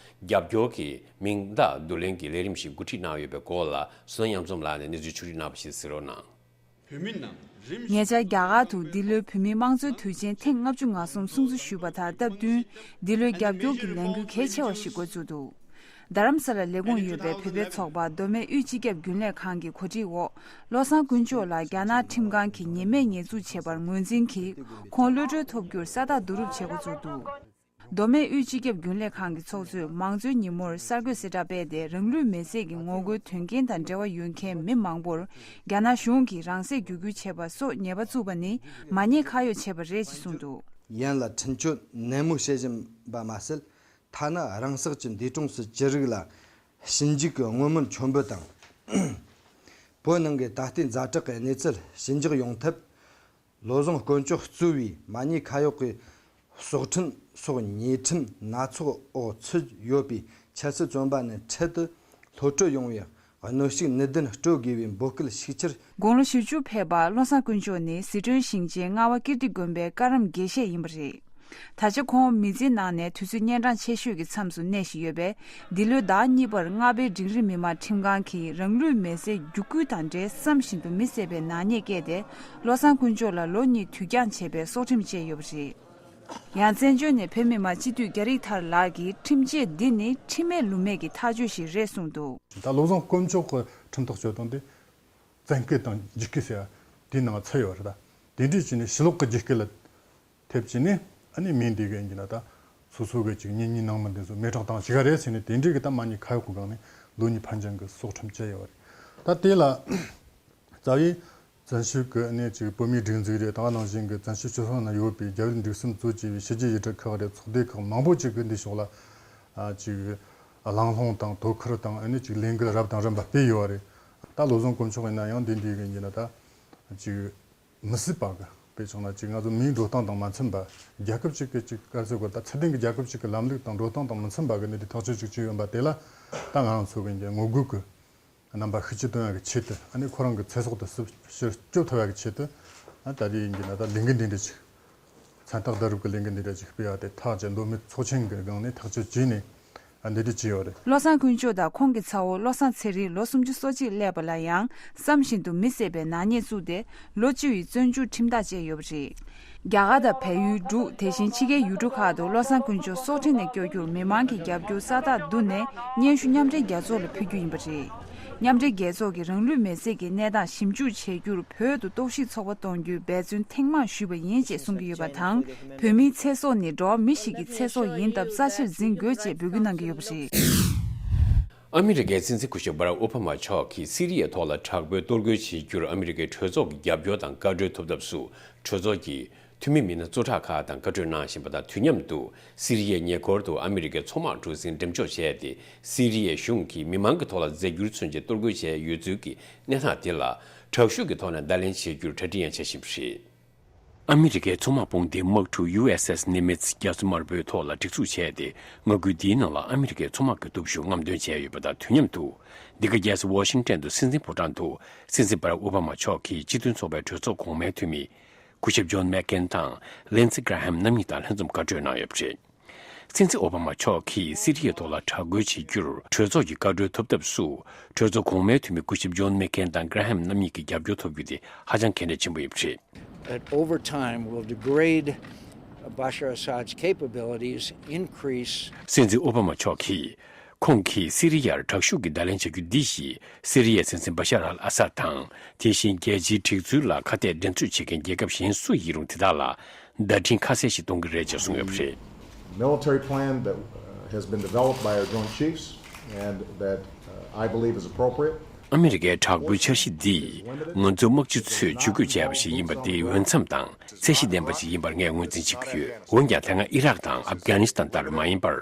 རྒྱབ་སྐྱོར་གྱི་མིང་རྟགས་བསྡུ་ལེན་གྱི་ལས་རིམ་ཞིག་འགོ་ཁྲིད་གནང་ཡོད་པའི་སྐོར་ལ་བསོད་ནམས་གཡང་འཛོམས་ལགས་ནས་གནས་ཚུལ་ཕྱོགས་སྒྲིག་གནང་བ་ཞིག་གཟིགས་རོགས་གནང་། བོད་མི་རྣམས་རིམ་བཞིན། ཉེ་ཆར་རྒྱ་གར་དུ་འདི་ལོའི་བོད་མིའི་དམངས་གཙོའི་དུས་ཆེན་ཐེངས་ལྔ་བཅུ་ང་གསུམ་སྲུང་བརྩི་ཞུས་པ་དང་སྟབས་བསྟུན། འདི་ལོའི་རྒྱབ་སྐྱོར་གྱི་ལས་འགུལ་གལ་ཆེ་བ་ཞིག་འགོ་བཙུགས་འདུག་རྡ་རམ་ས་ལར་ལས་ཁུངས་ཡོད་པའི་བོད་པའི་ཚོགས་པ་མདོ་སྨད་དབུས་སྤྱི་ཁྱབ་རྒྱུན་ལས་ཁང་གི་གོ་སྒྲིག་འོག་བློ་བཟང་དཀོན་མཆོག་ལ་རྒྱ་ནག་ཁྲིམས་ཁང་གིས་ཉེས་མེད་ཉེས་འཛུགས་བྱས་པར་ངོས་འཛིན་གྱིས་ཁོང་གློད་གྲོལ་ཐོབ་རྒྱུར་ས་རྟགས་བསྡུ་རུབ་བྱེད་འགོ་བཙུགས་འདུག་མདོ་སྨད་དབུས་སྤྱི་ཁྱབ་རྒྱུན་ལས་ཁང་གི་ཚོགས་གཙོས་མང་གཙོའི་ཉིན་མོར་གསར་འགོད་གསལ་བསྒྲགས་སྤེལ་ཏེ། རང་ལུས་མེར་སྲེག་གི་ངོ་རྒོལ་དོན་རྐྱེན་དང་འབྲེལ་བ་ཡོད་མཁན་མི་མང་པོར་རྒྱ་ནག་གཞུང་གིས་རང་སྲེག་བརྒྱུད་སྐུལ་བྱས་པ་སོགས་ཉེས་པ་བཙུགས་པ་ནི་མ་ཉེས་ཁ་གཡོགས་བྱས་པ་རེད་ཅེས་གསུངས་འདུག། ཡན་ལ་འཕྲིན་བཅོལ་ནན་མོ་བྱེད་བཞིན་པ་མ་ཟད། ཐ་ན་རང་སྲེག་གི་འདས་གྲོངས་སུ་གྱུར་རིགས་ལ་ཞིབ་འཇུག་གི་བསྔོ་སྨོན་མཆོད་འབུལ་དང་། བོད་ནང་གི་ད་ལྟའི་ཛ་དྲག་གི་གནས་ཚུལ་ཞིབ་འཇུག་ཡོང་ཐབས། བློ་བཟང་དཀོན་མཆོག་གཙོས་པའི་མ་ཉེས་ཁ་གཡོག་གི་སྲོག་ཁྲིམས་སོགས་ཉེས་ཁྲིམས་སྣ་ཚོགས་འོག་ཚུད་ཡོད་པའི་ཆབ་སྲིད་བཙོན་པ་རྣམས་འཕྲལ་དུ་གློད་གྲོལ་ཡོང་བའི་གནོན་ཤུགས་ནུས་ལྡན་སྤྲོད་དགོས་པའི་འབོད་སྐུལ་ཤུགས་ཆེར། དགུང་ལོ་བཞི་བཅུ་ཕེབས་པ་བློ་བཟང་དཀོན་མཆོག་ནི་ཟི་ཁྲོན་ཞིང་ཆེན་རྔ་བ་ཀིརྟི་དགོན་པའི་བཀའ་རམས་དགེ་བཤེས་ཡིན་པ་རེད། ད་ཆ་ཁོང་མི་ཚེའི་ནང་ནས་དུས་ཚོད་གཉན་འཕྲང་ཆེ་ཤོས་ཀྱི་མཚམས་སུ་གནས་བཞིན་ཡོད་པས། འདི་ལོའི་ཟླ་གཉིས་པར་རྔ་པའི་འབྲིང་རིམ་མི་དམངས་ཁྲིམས་ཁང་གིས་རང་ལུས་མེར་སྲེག་བརྒྱུད་སྐུལ་དང་འབྲེལ་བསམ་བཞིན་དུ་མི་བསད་པའི་ནག་ཉེས་བཀལ་ཏེ། བློ་བཟང་དཀོན་མཆོག་ལ་ལོ་གཉིས་དུས་འགྱངས་བྱས་པའི་སྲོག་ཁྲིམས་བཅད་ཡོད་པ་རེད། ཡང་བཙན་བྱོལ་ནས་བོད་མི་མང་སྤྱི་འཐུས་རྒྱ་རིགས་ཐར་ལགས་ཀྱིས་ཁྲིམས་ཆད་འདི་ནི་ཁྲིམས་མེད་ལུགས་མེད་ཀྱི་ཐག་གཅོད་ཞིག་རེད་གསུངས་འདུག། ད་བློ་བཟང་དཀོན་མཆོག་གི་ཁྲིམས་ཐག་གཅོད་སྟངས་དེ་བཙན་སྐུལ་དང་འཇིགས་སྐུལ་ཟེར་ཡ་དེའི་ནང་ཚུད་ཡོད་རེད། ད་དེ་འདྲའི་བྱས་ནས་ཕྱི་ལོགས་ཀྱི་འཇིགས་སྐུལ་ལ་ཐེབས་བྱས་ནས། ཨ་ནི་མིང་འདི་གི་ཡིན་གྱི་ན་ད་སོ་སོ་གི་ཅིག་གཉེན་ཉེ་ནང་མི་འདི་ཚོ་མེ་དྲག་བཏང་ཅིག་ག་རེད་ཟེར་ནས་དེ་འདྲའི་གི་ད་མ་ཉེས་ཁ་གཡོག་གི་སྒང་ནས་ལོ་གཉིས་ཕར་འགྱངས་གི་སྲོག་ཁྲིམས་བཅད་ཡོད་རེད། ད་དེ་ལ་རྩ་བའི་བཙན་བྱོལ་གི་ཨ་ནི་ཅིག་བོད་མིའི་སྒྲིག་འཛུགས་རེད། ད་ནང་བཞིན་གི་བཙན་བྱོལ་སྤྱི་ཚོགས་ནང་ཡོད་པའི་རྒྱ་བོད་འབྲེལ་ཟམ་གཙོ་བྱས་པའི་ཕྱི་རྒྱལ་ཡུལ་གྲུ་ཁག་རེད། ཚོགས་སྡེ་ཁག་མང་པོ་ཅིག་གི་འདི་ཕྱོགས་ལ་ཨ་ཅིག་གླེང་སློང་དང་དོ་ཁུར་དང་ཨ་ནི་ཅིག་ལས་འགུལ་རབ་དང་རིམ་པ་སྤེལ་ཡོད་རེད། ད་བློ་བཟང་དཀོན་མཆོག་ཡིན་ན་ཡང་འདི་འདི་གི་ཡིན་གྱི་ན་ད་ཅིག་མི་སྲིད་པ་གི་དཔེ་བྱུང་ན་ཅིག་ང་ཚོ་མིའི་འགྲོ་སྟངས་དང་མ་འཚམ་པ། རྒྱལ་ཁབ་ཅིག་གི་ཅིག་ག་རེ་ཟེར་དགོས། ད་ཚད་ལྡན་གྱི་རྒྱལ་ཁབ་ཅིག་གི་ལམ་ལུགས་དང་འགྲོ་སྟངས་དང་མི་འཚམ་པ་གི་གནས་དེ་ཐག་གཅོད་ཅིག་བྱས་ཡོད་པ་དེ་ལ་ད་ང་རང་ཚོ་གི་ངོ་རྒོལ་གི་རྣམ་པ་ཤུགས་ཆེ་བཏོན་ཡ་གི་ཆེད་དུ། ཨ་ནི་ཁོ་རང་གི་ཚེ་སྲོག་དེ་སུ་ཕྱིར་སྐྱོབ་ཐུབ་ཡ་གི་ཆེད་དུ། ཨ་ད་རེས་ཡིན་གྱི་ན་ད་ལས་འགུལ་འདི་འདྲ་ཅིག་མཚན་རྟགས་བསྡུ་རུབ་གི་ལས་འགུལ་འདི་འདྲ་ཅིག་སྤེལ་ཡ་དེ་ཐག་བཅད། མདོ་སྨད་ཚོགས་ཆེན་གི་སྒང་ནས་ཐག་གཅོད་བྱས་ནས། ཨ་འདི་འདྲ་བྱས་ཡོད་རེད། བློ་བཟང་དཀོན་མཆོག་དང་ཁོང་གི་ཚ་བོ་བློ་བཟང་ཚེ་རིང་ལོ་སུམ་ཅུ་སོ་གཅིག་སླེབས་པ་ལ་ཡང་བསམ་བཞིན་དུ་མི་བསད་པའི་ནག་ཉེས་བཙུགས་ཏེ། ལོ་བཅུ་ཡི་བཙོན་འཇུག་ཁྲིམས་ཐག་བཅད་ཡོད་པ་རེད། རྒྱ་གར་དང་བལ་ཡུལ་འབྲུག་དེ་བཞིན་ཕྱི་རྒྱལ་ཡུལ་གྲུ་ཁག་ཏུ་བློ་བཟང་དཀོན་མཆོག་སྲོག་ཁྲིམས་ནས་སྐྱོབ་རྒྱུར་མི་མང་གི་རྒྱབ་སྐྱོར་ས་རྟགས་བསྡུ་ནས་སྙན་ཞུ་མཉམ་འབྲེལ་རྒྱལ་ཚོགས་ལ་ཕུལ་རྒྱུ་ཡིན་པ་རེད། མཉམ་འབྲེལ་རྒྱལ་ཚོགས་ཀྱིས་རང་ལུས་མེར་སྲེག་གི་གནས་སྟངས་ཞིབ་འཇུག་བྱེད་རྒྱུར་བོད་དུ་རྟོག་ཞིབ་ཚོགས་པ་གཏོང་རྒྱུའི་འབད་བརྩོན་ཐེངས་མང་ཞུས་པ་ཡིན་ཅེས་གསུང་གི་ཡོད་པ་དང་། བོད་མིའི་ཚེ་སྲོག་ནི་འགྲོ་བ་མི་ཞིག་གི་ཚེ་སྲོག་ཡིན་སྟབས་རྩ་ཆེར་འཛིན་དགོས་ཅེས་འབོད་སྐུལ་གནང་གི་ཡོད་པ་རེད། ཨ་མི་རི་ཀའི་སྲིད་འཛིན་སྐུ་ཞབས་སྦ་རག་ཨོ་བྷ་མ་མཆོག་གིས་སི་རི་ཡའི་ཐོག་ལ་དྲག་པོའི་གཏོར་རྒོལ་བྱེད་རྒྱུར་ཨ་མི་རི་ཀའི་གྲོས་ཚོགས་ཀྱི་རྒྱབ་སྐྱོར་དང་བཀའ་འཁྲོལ་ཐོབ་ཐབས་སུ་གྲོས་ཚོགས་ཀྱི་འཐུས་མི་མི་སྣ་གཙོ་དྲག་ཁག་དང་བཀའ་འཁྲོལ་གནང་བཞིན་པ་དང་། དུས་མཉམ་དུ་སི་རི་ཡའི་ཉེ་འཁོར་དུ་ཨ་མི་རི་ཀའི་མཚོ་དམག་གྲུ་གཟིངས་འགྲེམས་འཇོག་བྱས་ཏེ། སི་རི་ཡའི་གཞུང་གིས་མི་མང་གི་ཐོག་ལ་རྫས་འགྱུར་མཚོན་ཆེད་གཏོར་རྒོལ་བྱས་ཡོད་ཚུལ་གྱི་གནས་སྟངས་དེ་ལ་དྲག་ཤུགས་ཀྱི་ཐོག་ནས་བརྡ་ལན་བྱེད་རྒྱུར་གྲ་སྒྲིག་ཡང་བྱེད་བཞིན་པ་རེད། ཨ་མི་རི་ཀའི་མཚོ་དམག་དཔུང་སྡེའི་དམག་གྲུ་ཡུ་ཨེས་ཨེས་ནི་མེ་ཙི་རྒྱ་མཚོ་དམར་པོའི་ཐོག་ལ་སྒྲིག་འཛུགས་བྱས་ཏེ། མངའ་ཁུལ་འདིའི་ནང་ལ་ཨ་མི་རི་ཀའི་མཚོ་དམག་གི་སྟོབས་ཤུགས་རྔམ་སྟོན་བྱས་ཡོད་པ་དང་། དུས་མཉམ་དུ་འདི་ག་རྒྱལ་ས་ཝ་ཤིང་ཏན་དུ་སྲིད་འཛིན་ཕོ་བྲང་དུ་སྲིད་འཛིན་སྦ་རག་ཨོ་བྷ་མ་མཆོག་གིས་སྤྱི་མཐུན་ཚོགས་པའི་གྲོས་ཚོགས་གོང་མའི་འཐུས་མི་སྐུ་ཞབས་ཇོན་མེག་ཀེན་དང་ལིན་ཙི་གྷ་ར་ཧམ་རྣམ་གཉིས་དང་ལྷན་འཛོམས་བཀའ་འཁྲོལ་གནང་ཡོད་པ་རེད། སྲིད་འཛིན་ཨོ་བྷ་མ་མཆོག་གིས་སི་རི་ཡའི་ཐོག་ལ་དྲག་རྒོལ་བྱེད་རྒྱུར་གྲོས་ཚོགས་ཀྱི་བཀའ་འཁྲོལ་ཐོབ་ཐབས་སུ། གྲོས་ཚོགས་གོང་མའི་འཐུས་མི་སྐུ་ཞབས་ཇོན་མེག་ཀེན་དང་གྷ་ར་ཧམ་རྣམ་གཉིས་ཀྱི་རྒྱབ་སྐྱོར་ཐོབ་རྒྱུ་དེ་ཧ་ཅང་གལ་གནད་ཆེན་པོ་ཡིན་པ་རེད། That over time will degrade Bashar Assad's capabilities, increase སྲིད་འཛིན་ཨོ་བྷ་མ་མཆོག་གིས། ཁོང་གིས་སི་རི་ཡར་དྲག་ཤུགས་ཀྱི་བརྡ་ལན་བྱ་རྒྱུ་འདི་ཡིས། སི་རི་ཡའི་སྲིད་འཛིན་བ་ཤར་ཨལ་ཨ་སཱད་དང་། དེ་བཞིན་རྒྱལ་སྤྱིའི་སྒྲིག་འཛུགས་ལ་ཁ་གཏད་འགྲན་རྩོད་བྱེད་མཁན་རྒྱལ་ཁབ་གཞན་སུ་ཡིན་རུང་དེ་དག་ལ་བརྡ་འཕྲིན་ཁ་གསལ་ཞིག་གཏོང་གི་རེད་ཅེས་གསུངས་ཡོད་པ་རེད། Military plan that uh, has been developed by our joint chiefs and that uh, I believe is appropriate. ཨ་མི་རི་ཀའི་དྲག་པོའི་འཆར་གཞི་འདིས་ང་ཚོའི་དམག་སྤྱི་ཚོས་ཇུས་འགོད་བྱས་པ་ཞིག་ཡིན་པ་དེ་འོས་འཚམ་དང་ཚད་གཞི་ལྡན་པ་ཞིག་ཡིན་པར་ངས་ངོས་འཛིན་བྱེད་ཀྱི་ཡོད། འོན་ཀྱང་དེ་སྔ་ཨི་རག་དང་ཨབ་གྷ་ནི་སི་ཐན་ལྟར་མ་ཡིན་པར།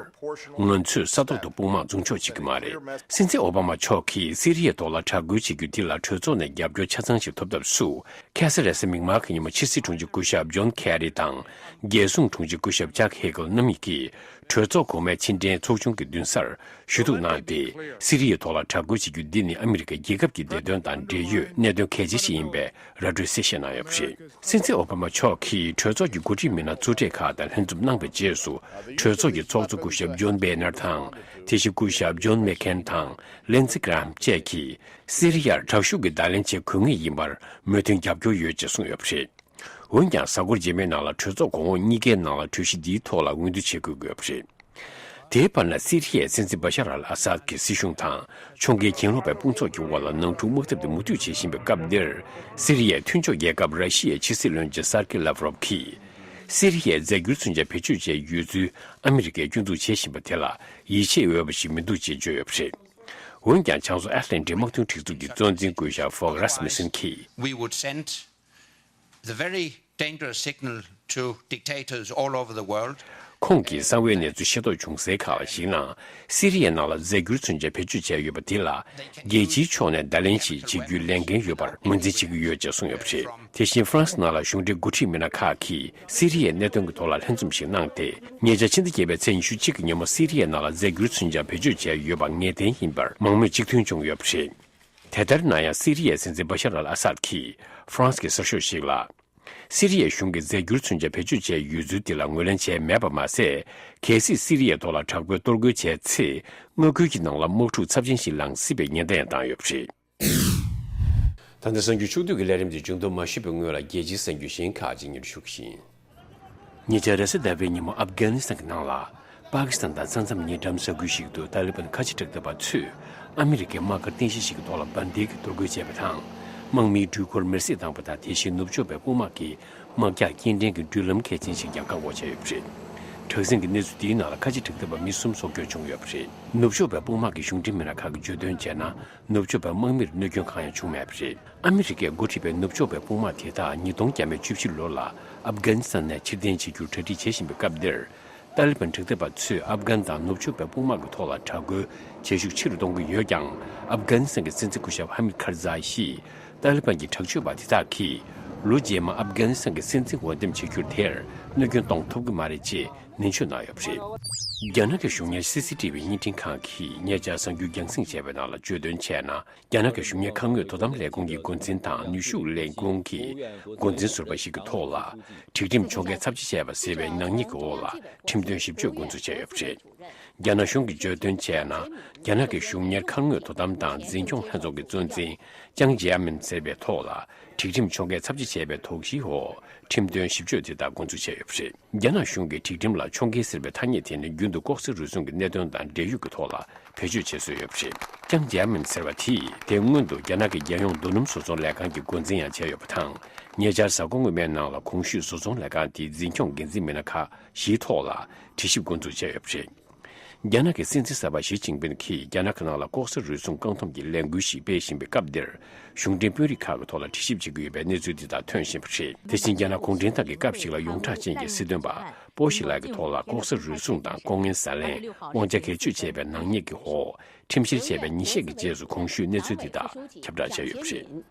ང་ཚོས་ས་ཐོག་ཏུ་དཔུང་དམག་འཛུགས་འཇོག་བྱེད་ཀྱི་མ་རེད། སྲིད་འཛིན་ཨོ་བྷ་མ་མཆོག་གིས་སི་རི་ཡའི་ཐོག་ལ་དྲག་རྒོལ་བྱེད་རྒྱུ་འདི་ལ་གྲོས་ཚོགས་ནས་རྒྱབ་སྐྱོར་ཆ་ཚང་ཞིག་ཐོབ་ཐབས་སུ། ཁ་སང་རེས་གཟའ་མིག་དམར་གྱི་ཉིན་མོ་ཕྱི་སྲིད་དྲུང་ཆེ་སྐུ་ཞབས་ཇོན་ཁེ་རི་དང་། རྒྱལ་སྲུང་དྲུང་ཆེ་སྐུ་ཞབས་ཅག་ཧེ་གལ་རྣམ་གཉིས་ཀྱིས་གྲོས་ཚོགས་གོང་མའི་ཕྱི་འབྲེལ་ཚོགས་ཆུང་གི་མདུན་སར་ཞུ་གཏུག་གནང་སྟེ། སི་རི་ཡའི་ཐོག་ལ་དྲག་རྒོལ་བྱེད་རྒྱུ་འདི་ནི་ཨ་མི་རི་ཀའི་རྒྱལ་ཁབ་ཀྱི་བདེ་དོན་དང་འབྲེལ་ཡོད་གནད་དོན་གལ་ཆེ་ཞིག་ཡིན་པའི་ར་སྤྲོད་གསལ་བཤད་གནང་ཡོད་པ་རེད། སྲིད་འཛིན་ཨོ་བྷ་མ་མཆོག་གིས་གྲོས་ཚོགས་ཀྱི་འགོ་ཁྲིད་མི་སྣ་གཙོ་གྲས་ཁག་དང་ལྷན་འཛོམས་གནང་བའི་རྗེས་སུ། གྲོས་ཚོགས་ཀྱི་ཚོགས་གཙོ་སྐུ་ཞབས་ཇོན་བེ་ནར་དང་། དེ་བཞིན་སྐུ་ཞབས་ཇོན་མེག་ཁེན་དང་ལིན་ཙི་གྷ་ར་ཧམ་བཅས་ཀྱིས། སི་རི་ཡར་དྲག་ཤུགས་ཀྱི་བརྡ་ལན་བྱེད་དགོས་ངེས་ཡིན་པར་མོས་མཐུན་རྒྱབ་སྐྱོར་ཡོད་ཅེས་གསུངས་ཡོད་པ་རེད། འོན་ཀྱང་། གཟའ་འཁོར་རྗེས་མའི་ནང་ལ་གྲོས་ཚོགས་གོང་འོག་གཉིས་ཀའི་ནང་ལ་གྲོས་གཞི་འདིའི་ཐོག་ལ་ངོས་འཛིན་བྱེད་དགོས་ཀྱི་ཡོད་པ་རེད། དེའི་བར་ན། སི་རི་ཡའི་སྲིད་འཛིན་བ་ཤར་ཨལ་ཨ་སཱད་ཀྱི་སྲིད་གཞུང་དང་། ཕྱོགས་འགལ་གྱེན་ལོག་པའི་དཔུང་ཚོགས་ཀྱི་འོག་ལ་ནང་འཁྲུག་དམག་འཐབ་དེ་མུ་མཐུད་བྱེད་བཞིན་པའི་སྐབས་འདིར། སི་རི་ཡའི་མཐུན་ཕྱོགས་རྒྱལ་ཁབ་ར་ཤི་ཡའི་ཕྱི་སྲིད་བློན་ཆེན་སར་ཀི་ལབ་རོབ་ཀྱིས། སི་རི་ཡའི་རྫས་འགྱུར་མཚོན་ཆ་བེད་སྤྱོད་བྱས་ཡོད་ཚུལ་ཨ་མི་རི་ཀས་སྐྱོན་འཛུགས་བྱེད་བཞིན་པ་དེ་ལ་ཡིད་ཆེས་འོས་པ་ཞིག་མི་འདུག་ཅེས་བརྗོད་ཡོད་པ་རེད། འོན་ཀྱང་། བྱང་མཚོ་ཨེཊ་ལན་ཊིག་དམག་དོན་སྒྲིག་འཛུགས་ཀྱི་གཙོ་འཛིན་སྐུ་ཞབས་ཕོག་རཱས་མུ་སན་གྱིས། We would send the very dangerous signal to dictators all over the world. ཁོང་གིས་གསང་བའི་གནས་ཚུལ་ཤེས་རྟོགས་བྱུང་སའི་ཁག་ལ་གཞིགས་ན། སི་རི་ཡའི་ནང་ལ་རྫས་འགྱུར་མཚོན་ཆ་བེད་སྤྱོད་བྱས་ཡོད་པ་འདི་ལ། རྒྱལ་སྤྱིའི་ཕྱོགས་ནས་བརྡ་ལན་ཞིག་བྱེད་རྒྱུའི་ལས་འགན་ཡོད་པར་ངོས་འཛིན་བྱེད་ཀྱི་ཡོད་ཅེས་གསུངས་ཡོད་པ་རེད། དེ་བཞིན་ཧྥ་རན་སི་ནང་ལ་གཞུང་འབྲེལ་འགོ་ཁྲིད་མི་སྣ་ཁག་གིས་སི་རི་ཡའི་གནད་དོན་གྱི་ཐོག་ལ་ལྷན་འཛོམས་ཤིག་གནང་སྟེ། ཉེ་ཆར་ཕྱི་ཟླ་བརྒྱད་པའི་ཚེས་ཉི་ཤུ་གཅིག་གི་ཉིན་མོ་སི་རི་ཡའི་ནང་ལ་རྫས་འགྱུར་མཚོན་ཆ་བེད་སྤྱོད་བྱས་ཡོད་པ་ངེས་གཏན་ཡིན་པར་མང་མོས་གཅིག་མཐུན་བྱུང་ཡོད་པ་རེད། དེ་ལྟར་ན་ཡང་། སི་རི་ཡའི་སྲིད་འཛིན་བ་ཤར་ཨལ་ཨ་སཱད་ཀྱིས་ཧྥ་རན་སི་གི་གསར་ཤོག་ཞིག་ལ། སི་རི་ཡའི་གཞུང་གིས་རྫས་འགྱུར་མཚོན་ཆ་བེད་སྤྱོད་བྱས་ཡོད་ཚུལ་དེ་ལ་ངོས་ལེན་བྱས་མེད་པ་མ་ཟད། གལ་སྲིད་སི་རི་ཡའི་ཐོག་ལ་དྲག་པོའི་གཏོར་རྒོལ་བྱས་ཚེ། མངའ་ཁུལ་གྱི་ནང་ལ་དམག་འཁྲུག་ཚབས་ཆེན་ཞིག་ལངས་སྲིད་པའི་ཉེན་བརྡ་ཡང་བཏང་ཡོད་པ་རེད། ད་ལྟ་གསར་འགྱུར་ཕྱོགས་བསྡུས་ཀྱི་ལས་རིམ་དེ་མཇུག་བསྡོམས་མ་ཞུས་པའི་སྔོན་ལ། རྒྱལ་སྤྱིའི་གསར་འགྱུར་གཞན་ཁག་ཅིག་སྙན་སྒྲོན་ཞུ་གི་ཡིན། ཉེ་ཆར་རེས་གཟའ་ཟླ་བའི་ཉིན་མོ་ཨབ་གྷ་ནི་སི་ཐན་གྱི་ནང་ལ། པ་ཀི་སི་ཐན་དང་ས་མཚམས་ཉེ་འགྲམ་ས་ཁུལ་ཞིག་ཏུ་ཏཱ་ལི་བན་ཁ་ཆེ་དྲག་འཐབ་པ་ཚོས་ཨ་མི་རི་ཀའི་དམག་སྒར་རྟེན་གཞི་ཞིག་གི་ཐོག་ལ་འབར་མདེལ་གྱིས་གཏོར་རྒོལ་བྱས་པ་དང་། དམག་མིའི་འགྲུལ་འཁོར་མེར་སྲེག་བཏང་པ་དང་། དེ་བཞིན་ནུབ་ཕྱོགས་པའི་དཔུང་དམག་གི་དམག་རྒྱགས་སྐྱེལ་འདྲེན་གྱི་འགྲུལ་ལམ་གལ་ཆེན་ཞིག་ཀྱང་བཀག་འགོག་བྱས་ཡོད་པ་རེད། དྲག་ཟིང་གི་གནས་ཚུལ་འདིའི་ནང་ལ་ཁ་ཆེ་དྲག་འཐབ་པ་མི་གསུམ་སྲོག་སྐྱོན་བྱུང་ཡོད་པ་རེད། ནུབ་ཕྱོགས་པའི་དཔུང་དམག་གི་གཞུང་འབྲེལ་མི་སྣ་ཁག་གིས་བརྗོད་དོན་བྱས་ན། ནུབ་ཕྱོགས་པའི་དམག་མིར་གནོད་སྐྱོན་གང་ཡང་བྱུང་མེད་པ་རེད། ཨ་མི་རི་ཀས་འགོ་ཁྲིད་པའི་ནུབ་ཕྱོགས་པའི་དཔུང་དམག་དེ་དག་ཉིས་སྟོང་བརྒྱ་མེད་བཅུ་བཞི་ལོ་ལ་ཨབ་གྷ་ནི་སི་ཐན་ནས་ཕྱིར་འཐེན་བྱེད་རྒྱུར་གྲ་སྒྲིག་བྱེད་བཞིན་པའི་སྐབས་འདིར། ཏཱ་ལི་བན་དྲག་འཐབ་པ་ཚོས་ཨབ་གྷན་དང་ནུབ་ཕྱོགས་པའི་དཔུང་དམག་གི་ཐོག་ལ་དྲག་རྒོལ་བྱེད་ཤུགས་ཆེ་རུ་གཏོང་གི་ཡོད་ཀྱང་། ཨབ་གྷ་ནི་སི་ཐན་གྱི་སྲིད་འཛིན་སྐུ་ཞབས་ཧ་མིད་ཁར་ཛའི་ཡིས། ཏཱ་ལི་བན་གྱི་དྲག་སྤྱོད་པ་དེ་དག་གིས་ལོ་རྗེས་མ་ཨབ་གྷ་ནི་སི་ཐན་གྱི་སྲིད་འཛིན་འོས་འདེམས་བྱེད་རྒྱུར་དེར་གནོད་སྐྱོན་གཏོང་ཐུབ་ཀྱི་མ་རེད་ཅེས་ནན་བརྗོད་གནང་ཡོད་པ་རེད། རྒྱ་ནག་གི་གཞུང་གཉེར་སི་སི་ཊི་བི་བརྙན་འཕྲིན་ཁང་གིས་ཉེ་ཆར་གསར་འགྱུར་རྒྱང་སྲིང་བྱས་པའི་ནང་ལ་བརྗོད་དོན་བྱས་ན། རྒྱ་ནག་གི་གཞུང་གཉེར་ཁ་དངོས་དོ་དམ་ལས་ཁུངས་ཀྱི་འགོ་འཛིན་དང་ནུས་ཤུགས་ལས་ཁུངས་ཀྱི་འགོ་འཛིན་ཟུར་པ་ཞིག་གི་ཐོག་ལ་སྒྲིག་ཁྲིམས་ཕྱོགས་འགལ་ཚབས་ཆེ་བྱས་པ་ཟེར་བའི་ནག་ཉེས་ཀྱི་འོག་ལ་ཁྲིམས་དོན་ཞིབ་དཔྱོད་འགོ་འཛུགས་བྱས་ཡོད་པ་རེད། རྒྱ་ནག་གཞུང་གིས་བརྗོད་དོན་བྱས་ན། རྒྱ་ནག་གི་གཞུང་གཉེར་ཁ་དངོས་དོ་དམ་དང་འཛིན་སྐྱོང་ལྷན་ཚོགས་ཀྱི་གཙོ་འཛིན་ཅང་ཇེ་མིན་ཟེར་བའི་ཐོག་ལ་སྒྲིག་ཁྲིམས་ཕྱོགས་འགལ་ཚབས་ཆེ་བྱས་པའི་དོགས་གཞིའི་འོག་ཁྲིམས་དོན་ཞིབ་དཔྱོད་དེ་དག་འགོ་འཛུགས་བྱས་ཡོད་པ་རེད། རྒྱ་ནག་གཞུང་གིས་སྒྲིག་ཁྲིམས་ལ་ཕྱོགས་འགལ་ཟེར་བའི་ཐ་སྙད་དེ་ནི་རྒྱུན་དུ་ལྐོག་ཟ་རུལ་སུངས་ཀྱི་གནད་དོན་དང་འབྲེལ་ཡོད་ཀྱི་ཐོག་ལ་བེད་སྤྱོད་བྱེད་སྲོལ་ཡོད་པ་རེད། ཅང་ཇེ་མིན་ཟེར་བ་དེས་དེ་སྔོན་དུ་རྒྱ་ནག་གི་རྒྱལ་ཡོངས་རྡོ་སྣུམ་བཟོ་ཚོང་ལས་ཁང་གི་འགོ་འཛིན་ཡང་བྱས་ཡོད་པ་དང་། ཉེ་ཆར་གཟའ་འཁོར་སྔོན་མའི་ནང་ལ་གོང་ཞུས་བཟོ་ཚོང་ལས་ཁང་དེའི་འཛིན་སྐྱོང་འགན་འཛིན་མི་སྣ་ཁག་བཞིའི་ཐོག་ལ་དྲི་ཞིབ་འགོ་འཛུགས་བྱས་ཡོད་པ་རེད། རྒྱ་ནག་གི་སྲིད་འཛིན་གསར་པ་ཞི་ཅིན་ཕིན་གྱིས་རྒྱ་ནག་གི་ནང་ལ་ལྐོག་ཟ་རུལ་སུངས་བཀག་སྡོམ་གྱི་ལས་འགུལ་ཞིག་སྤེལ་བཞིན་པའི་སྐབས་འདིར། གཞུང་འབྲེལ་དཔོན་རིགས་ཁག་གི་ཐོག་ལ་དྲི་ཞིབ་བྱེད་ཀྱི་ཡོད་པའི་གནས་ཚུལ་འདི་དག་ཐོན་བཞིན་པ་རེད། དེ་བཞིན་རྒྱ་ནག་གུང་ཁྲན་ཏང་གི་སྐབས་ཤིག་ལ་ཡོངས་གྲགས་ཅན་གྱི་སྲིད་དོན་པ་པོ་ཞི་ལགས་ཀྱི་ཐོག་ལ་ལྐོག་ཟ་རུལ་སུངས་དང་ལྐོག་རྔན་ཟ་ལེན། དབང་ཆ་སྒེར་གཅོད་བྱས་པའི་ནག་ཉེས་ཀྱི་འོག་ཁྲིམས་བཤེར་བྱས་པའི་ཉིན་ཤས་ཀྱི་རྗེས་སུ་གོང་ཞུས་གནས་ཚུལ་འདི་དག་ཁྱབ་བསྒྲགས་བྱས་ཡོད་པ་རེད།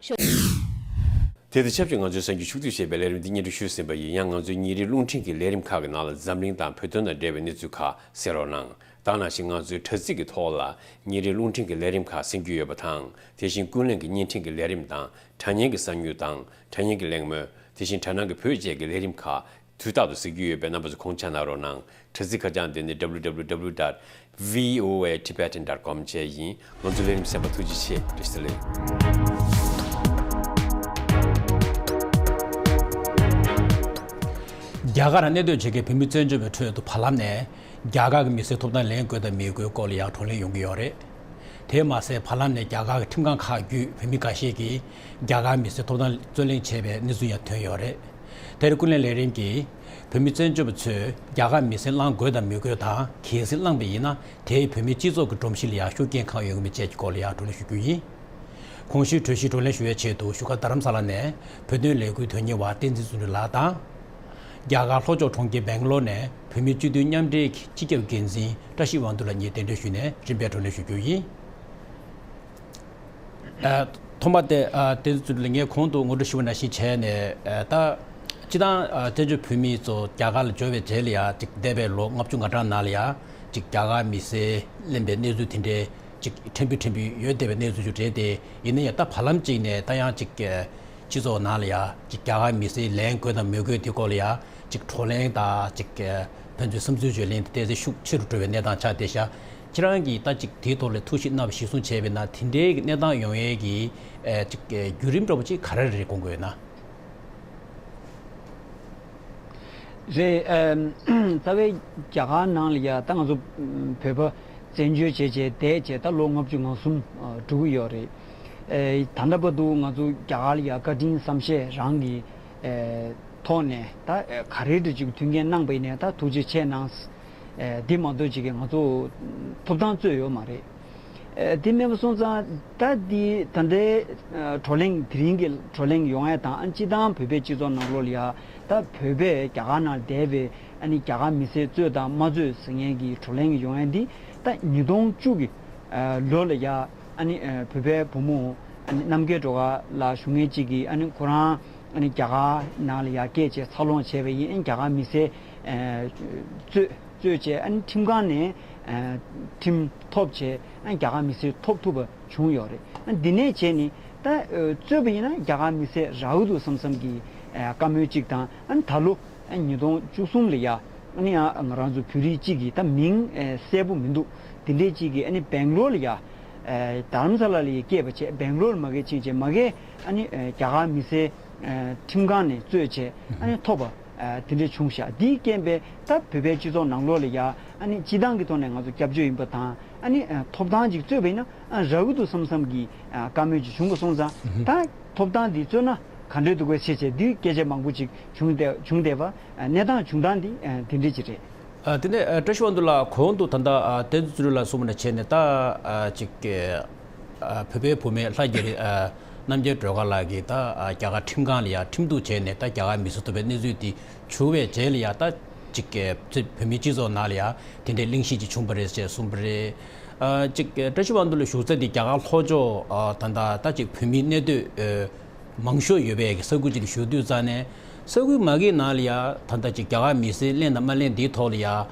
དེ་དང་ཆབས་ཅིག་ང་ཚོའི་གསར་འགྱུར་ཕྱོགས་བསྡུས་ཞེས་པའི་ལས་རིམ་འདི་སྙན་སྒྲོན་ཞུས་ཟིན་པ་ཡིན། ཡང་ང་ཚོའི་ཉིན་རེའི་རླུང་འཕྲིན་གྱི་ལས་རིམ་ཁག་གི་ནང་ལ་འཛམ་གླིང་དང་བོད་དོན་དང་འབྲེལ་བའི་གནས་ཚུལ་ཁག་གསན་རོགས་གནང་། ད་ནང་བཞིན་ང་ཚོའི་དྲ་ཚིགས་ཀྱི་ཐོག་ལ་ཉིན་རེའི་རླུང་འཕྲིན་གྱི་ལས་རིམ་ཁག་གསན་རྒྱུ་ཡོད་པ་དང་། དེ་བཞིན་ཀུན་གླེང་གི་བརྙན་འཕྲིན་གྱི་ལས་རིམ་དང་། དྲ་བརྙན་གྱི་གསར་འགྱུར་དང་། དྲ་བརྙན་གྱི་གླེང་མོལ། དེ་བཞིན་དྲ་ནང་གི་བོད་བཅས་ཀྱི་ལས་རིམ་ཁག་དུས་རྟག་ཏུ་གཟིགས་རྒྱུ་ཡོད་པས་རྣམ་པ་ཚོ་ཁོང་ཆ་གནང་རོགས་གནང་། དྲ་ཚིགས་ཁ་བྱང་དེ་ནི་W W W dot V O A Tibetan dot com བཅས་ཡིན། ང་ཚོའི་ལས་རིམ་གསན་པར་ཐུགས་རྗེ་ཆེ། བཀྲ་ཤིས་བདེ་ལེགས། རྒྱ་གར་ནང་གནས་སྡོད་བྱེད་མཁན་བོད་མི་བཙན་བྱོལ་བའི་ཁྲོད་དུ་བར་ལམ་ནས་རྒྱ་གར་གྱི་མི་སེར་ཐོབ་ཐང་ལེན་དགོས་དང་མི་དགོས་སྐོར་ལ་ཡང་བགྲོ་གླེང་ཡོང་གི་ཡོད་རེད། དེས་མ་ཟད་བར་ལམ་ནས་རྒྱ་གར་གྱི་ཁྲིམས་ཁང་ཁག་བརྒྱུད་བོད་མི་འགའ་ཤས་ཀྱིས་རྒྱ་གར་མི་སེར་ཐོབ་ཐང་རྩོད་ལེན་བྱས་པའི་གནས་ཚུལ་ཡང་ཐོན་ཡོད་རེད། དེར་ཀུན་གླེང་ལས་རིམ་གྱིས་བོད་མི་བཙན་བྱོལ་བ་ཚོས་རྒྱ་གར་མི་སེར་བླང་དགོས་དང་མི་དགོས་དང་། གལ་སྲིད་བླངས་པ་ཡིན་ན་དེས་བོད་མིའི་སྤྱི་ཚོགས་ཀྱི་སྒྲོམ་གཞི་ལ་ཡང་ཤུགས་རྐྱེན་གང་ཡོང་གི་མིན་བཅས་ཀྱི་སྐོར་ལ་ཡང་བགྲོ་གླེང་ཞུ་རྒྱུ་ཡིན། གོང་ཞུས་གྲོས་གཞི་བགྲོ་གླེང་ཞུ་ཡའི་ཆེད་དུ་བཞུགས་སྒར་རྡ་རམ་ས་ལ་ནས་བོད་དོན་ལས་འགུལ་དོན་གཉེར་བ་བསྟན་འཛིན་བརྩོན་འགྲུས་ལགས་དང་། རྒྱ་གར་ལྷོ་ཕྱོགས་གྲོང་ཁྱེར་སྦེང་ལོར་ནས་བོད་མིའི་སྤྱི་འཐུས་མཉམ་འབྲེལ་གྱི་སྤྱི་ཁྱབ་འགན་འཛིན་བཀྲ་ཤིས་དབང་འདུས་ལགས་གཉིས་གདན་འདྲེན་ཞུས་ནས་རིམ་པས་བགྲོ་གླེང་ཞུ་རྒྱུ་ཡིན། ཨ། ཐོག་མ་དེ་ཨ་བསྟན་འཛིན་བརྩོན་འགྲུས་ལགས་ངས་གོང་དུ་ངོ་སྤྲོད་ཞུས་པ་ནང་བཞིན་བྱས་ནས། ཨ། ད་སྤྱིར་བཏང་ཨ་བཙན་བྱོལ་བོད་མི་ཚོ་རྒྱ་གར་ལ་འབྱོར་བའི་རྗེས་ལ་ཡ་ཅིག་འདས་པའི་ལོ་ལྔ་བཅུ་ང་གྲངས་ནང་ལ་ཡ་ཅིག་རྒྱ་གར་མི་སེར་ལེན་པའི་གནས་ཚུལ་དེ་འདྲའི་ཅིག་ཕྲན་བུ་ཕྲན་བུ་ཡོད་བསྡད་པའི་གནས་ཚུལ་ཅིག་རེད་དེ། ཡིན་ན་ཡང་ད་བར་ལམ་ཅིག་ནས་ད་ཡང་ཅིག་སྤྱི་ཚོགས་ནང་ལ་ཡ་ཅིག་རྒྱ་གར་མི་སེར་ལེན་དགོས་དང་མི་དགོས་དེ་སྐོར་ལ་ཡ་ཅིག་བགྲོ་གླེང་དང་ཅིག་ཕན་ཚུན་བསམ་ཚུལ་བརྗེ་ལེན་དེ་ཏོག་ཙམ་ཤུགས་ཆེ་རུ་འགྲོ་བའི་གནས་སྟངས་ཆགས་བསྡད་ཤག་ཁྱེད་རང་གིས་ད་ཅིག་དེའི་ཐོག་ལ་ཐུགས་ཞིབ་གནང་བ་གཞིར་བཟུང་བྱས་པ་ཡིན་ན་དེ་འདྲའི་གནས་སྟངས་ཡོང་ཡས་ཀྱི་ཨེ་ཅིག་བརྒྱུད་རིམ་འདྲ་པོ་ཅིག་ག་རེ་རེད་དགོངས་ཀྱི་ཡོད་ན། རེད། ཨ། རྩ་བའི་རྒྱ་གར་ནང་ལ་ཡ་ད་ང་ཚོ་བོད་པ་བཙན་བྱོལ་བྱས་བྱས་བསྡད་བྱས་ད་ལོ་ལྔ་བཅུ་ང་གསུམ་འགྲོ་གི་ཡོད་རེད། ཨེ། ད་ལྟ་བར་དུ་ང་ཚོ་རྒྱ་གར་ལ་ཡ་བཀའ་དྲིན་བསམ་ཤེས་རང་གི་ཨེ། ཐོག་ནས་ད་ག་རེ་འདྲ་ཅིག་མཐུན་རྐྱེན་གནང་པ་ཡིན་ནའི་ད་ཐུགས་རྗེ་ཆེ་གནང་། འདི་མ་གཏོགས་ཅིག་གིས་ང་ཚོ་ཐོབ་ཐང་རྩོད་ཡོད་མ་རེད། དེ་མེད་པ་སོང་ཙང་ད་འདི་ད་ལྟའི་བགྲོ་གླེང་དེ་རིང་གི་བགྲོ་གླེང་ཡོང་ཡ་དང་ཨ་སྤྱི་བཏང་བོད་པའི་སྤྱི་ཚོགས་ནང་ལོགས་ལ་ཡ་ད་བོད་པས་རྒྱ་གར་ནང་བསྡད་པའི་ཨ་ནི་རྒྱ་གར་མི་སེར་རྩོད་དང་མ་རྩོད་ཟེར་མཁན་གྱི་བགྲོ་གླེང་ཡོང་ཡ་འདི་ད་ཉིས་སྟོང་བཅུ་གི་ལོ་ལ་ཡ་ཨ་ནི་བོད་པའི་བུ་མོ་ཨ་ནི་རྣམ་རྒྱལ་སྒྲོལ་དཀར་ལགས་ཞུ་མཁན་གཅིག་གིས་ཨ་ནི་ཁོ་རང་ཨ་ནི་རྒྱ་གར་ནང་ལ་ཡ་སྐད་ཆ་འཚར་ལོངས་བྱས་པ་ཡིན། རྒྱ་གར་མི་སེར་རྩོད་རྩོད་བྱས་ཨ་ནི་ཁྲིམས་ཁང་ནས་ཁྲིམས་ཐོབ་བྱས་ཨ་ནི་རྒྱ་གར་མི་སེར་ཐོབ་ཐུབ་པ་བྱུང་ཡོད་རེད། ཨ་ནི་འདི་ནས་བྱས་ནི་ད་རྩོད་པ་ཡིན་ན་རྒྱ་གར་མི་སེར་རག་གི་འདུག་བསམ་བསམ་གྱི་བཀའ་མོལ་གཅིག་དང་ཨ་ནི་ད་ལོ། ཉིས་སྟོང་བཅུ་གསུམ་ལ་ཡ། ཨ་ནི་ཡང་ང་རང་ཚོ་བོད་རིགས་གཅིག་གིས་ད་མིང་གསལ་པོ་མི་འདུག་དེ་འདྲའི་གཅིག་གིས་ཨ་ནི་སྦེང་ལོར་ལ་ཡ། རྡ་རམ་ས་ལ་ལ་ཡ་སྐྱེས་པ་བྱས་སྦེང་ལོར་མ་གི་ཕྱིན་བྱས་མ་གི་ཨ་ནི་རྒྱ་གར་མི་སེར་ཁྲིམས་ཁང་ནས་རྩོད་བྱས་ཨ་ནི་ཐོབ་པ་དེ་འདྲ་བྱུང་ཤག་དེའི་རྐྱེན་པས་ད་བོད་པའི་སྤྱི་ཚོགས་ནང་ལོགས་ལ་ཡ་ཨ་ནི་སྤྱི་བཏང་གི་ཐོག་ནས་ང་ཚོ་སྐྱབས་བཅོལ་ཡིན་པ་དང་ཨ་ནི་ཐོབ་ཐང་ཅིག་རྩོད་པ་ཡིན་ན་རག་གི་འདུག་བསམ་བསམ་གྱི་བཀའ་མོལ་ཅིག་བྱུང་གི་སོང་ཙང་ད། ཐོབ་ཐང་འདི་རྩོད་ན་ག་འདྲས་འདུག་གས་བྱས་བྱས་འདི་སྐད་ཆ་མང་པོ་ཅིག་བྱུང་བསྡད་བྱུང་བསྡད་པ་གནས་སྟངས་བྱུང་སྟངས་འདི་དེ་འདྲས་ཅིག་རེད། ཨ་དེ་ནས་བཀྲ་ཤིས་དབང་འདུས་ལགས་གོང་དུ་ད་ལྟ་བསྟན་འཛིན་ཚུལ་ཁྲིམས་ལགས་གསུངས་པ་ནང་བྱས་ནས་ད་ཅིག་བོད་པའི་བུ་མོ་ལྷ་རྒྱ་རི་རྣམ་རྒྱལ་སྒྲོལ་དཀར་ལགས་ཀྱིས་ད་རྒྱ་གར་ཁྲིམས་ཁང་ལ་ཡ་ཁྲིམས་གཏུག་བྱས་ནས་ད་རྒྱ་གར་མི་སེར་ཐོབ་པའི་གནས་ཚུལ་འདི་བྱུང་བའི་རྗེས་ལ་ཡ་ད་ཅིག་བོད་མིའི་སྤྱི་ཚོགས་ནང་ལ་ཡ་དེ་འདྲའི་གླེང་གཞི་ཅིག་བྱུང་བ་རེད་ཅེས་གསུངས་པ་རེད། ཅིག་བཀྲ་ཤིས་དབང་འདུས་ལགས་བཞུགས་ས་འདི་རྒྱ་གར་ལྷོ་ཕྱོགས་ད་ལྟ་ད་ཅིག་བོད་མིའི་གནས་སྡོད་མང་ཤོས་ཡོད་པའི་ས་ཁུལ་ཅིག་ལ་བཞུགས་དུས་ཙང་ནས་ས་ཁུལ་མ་གི་ནང་ལ་ཡ་ད་ལྟ་ཅིག་རྒྱ་གར་མི་སེར་ལེན་དང་མ་ལེན་འདིའི་ཐོག་ལ་ཡ་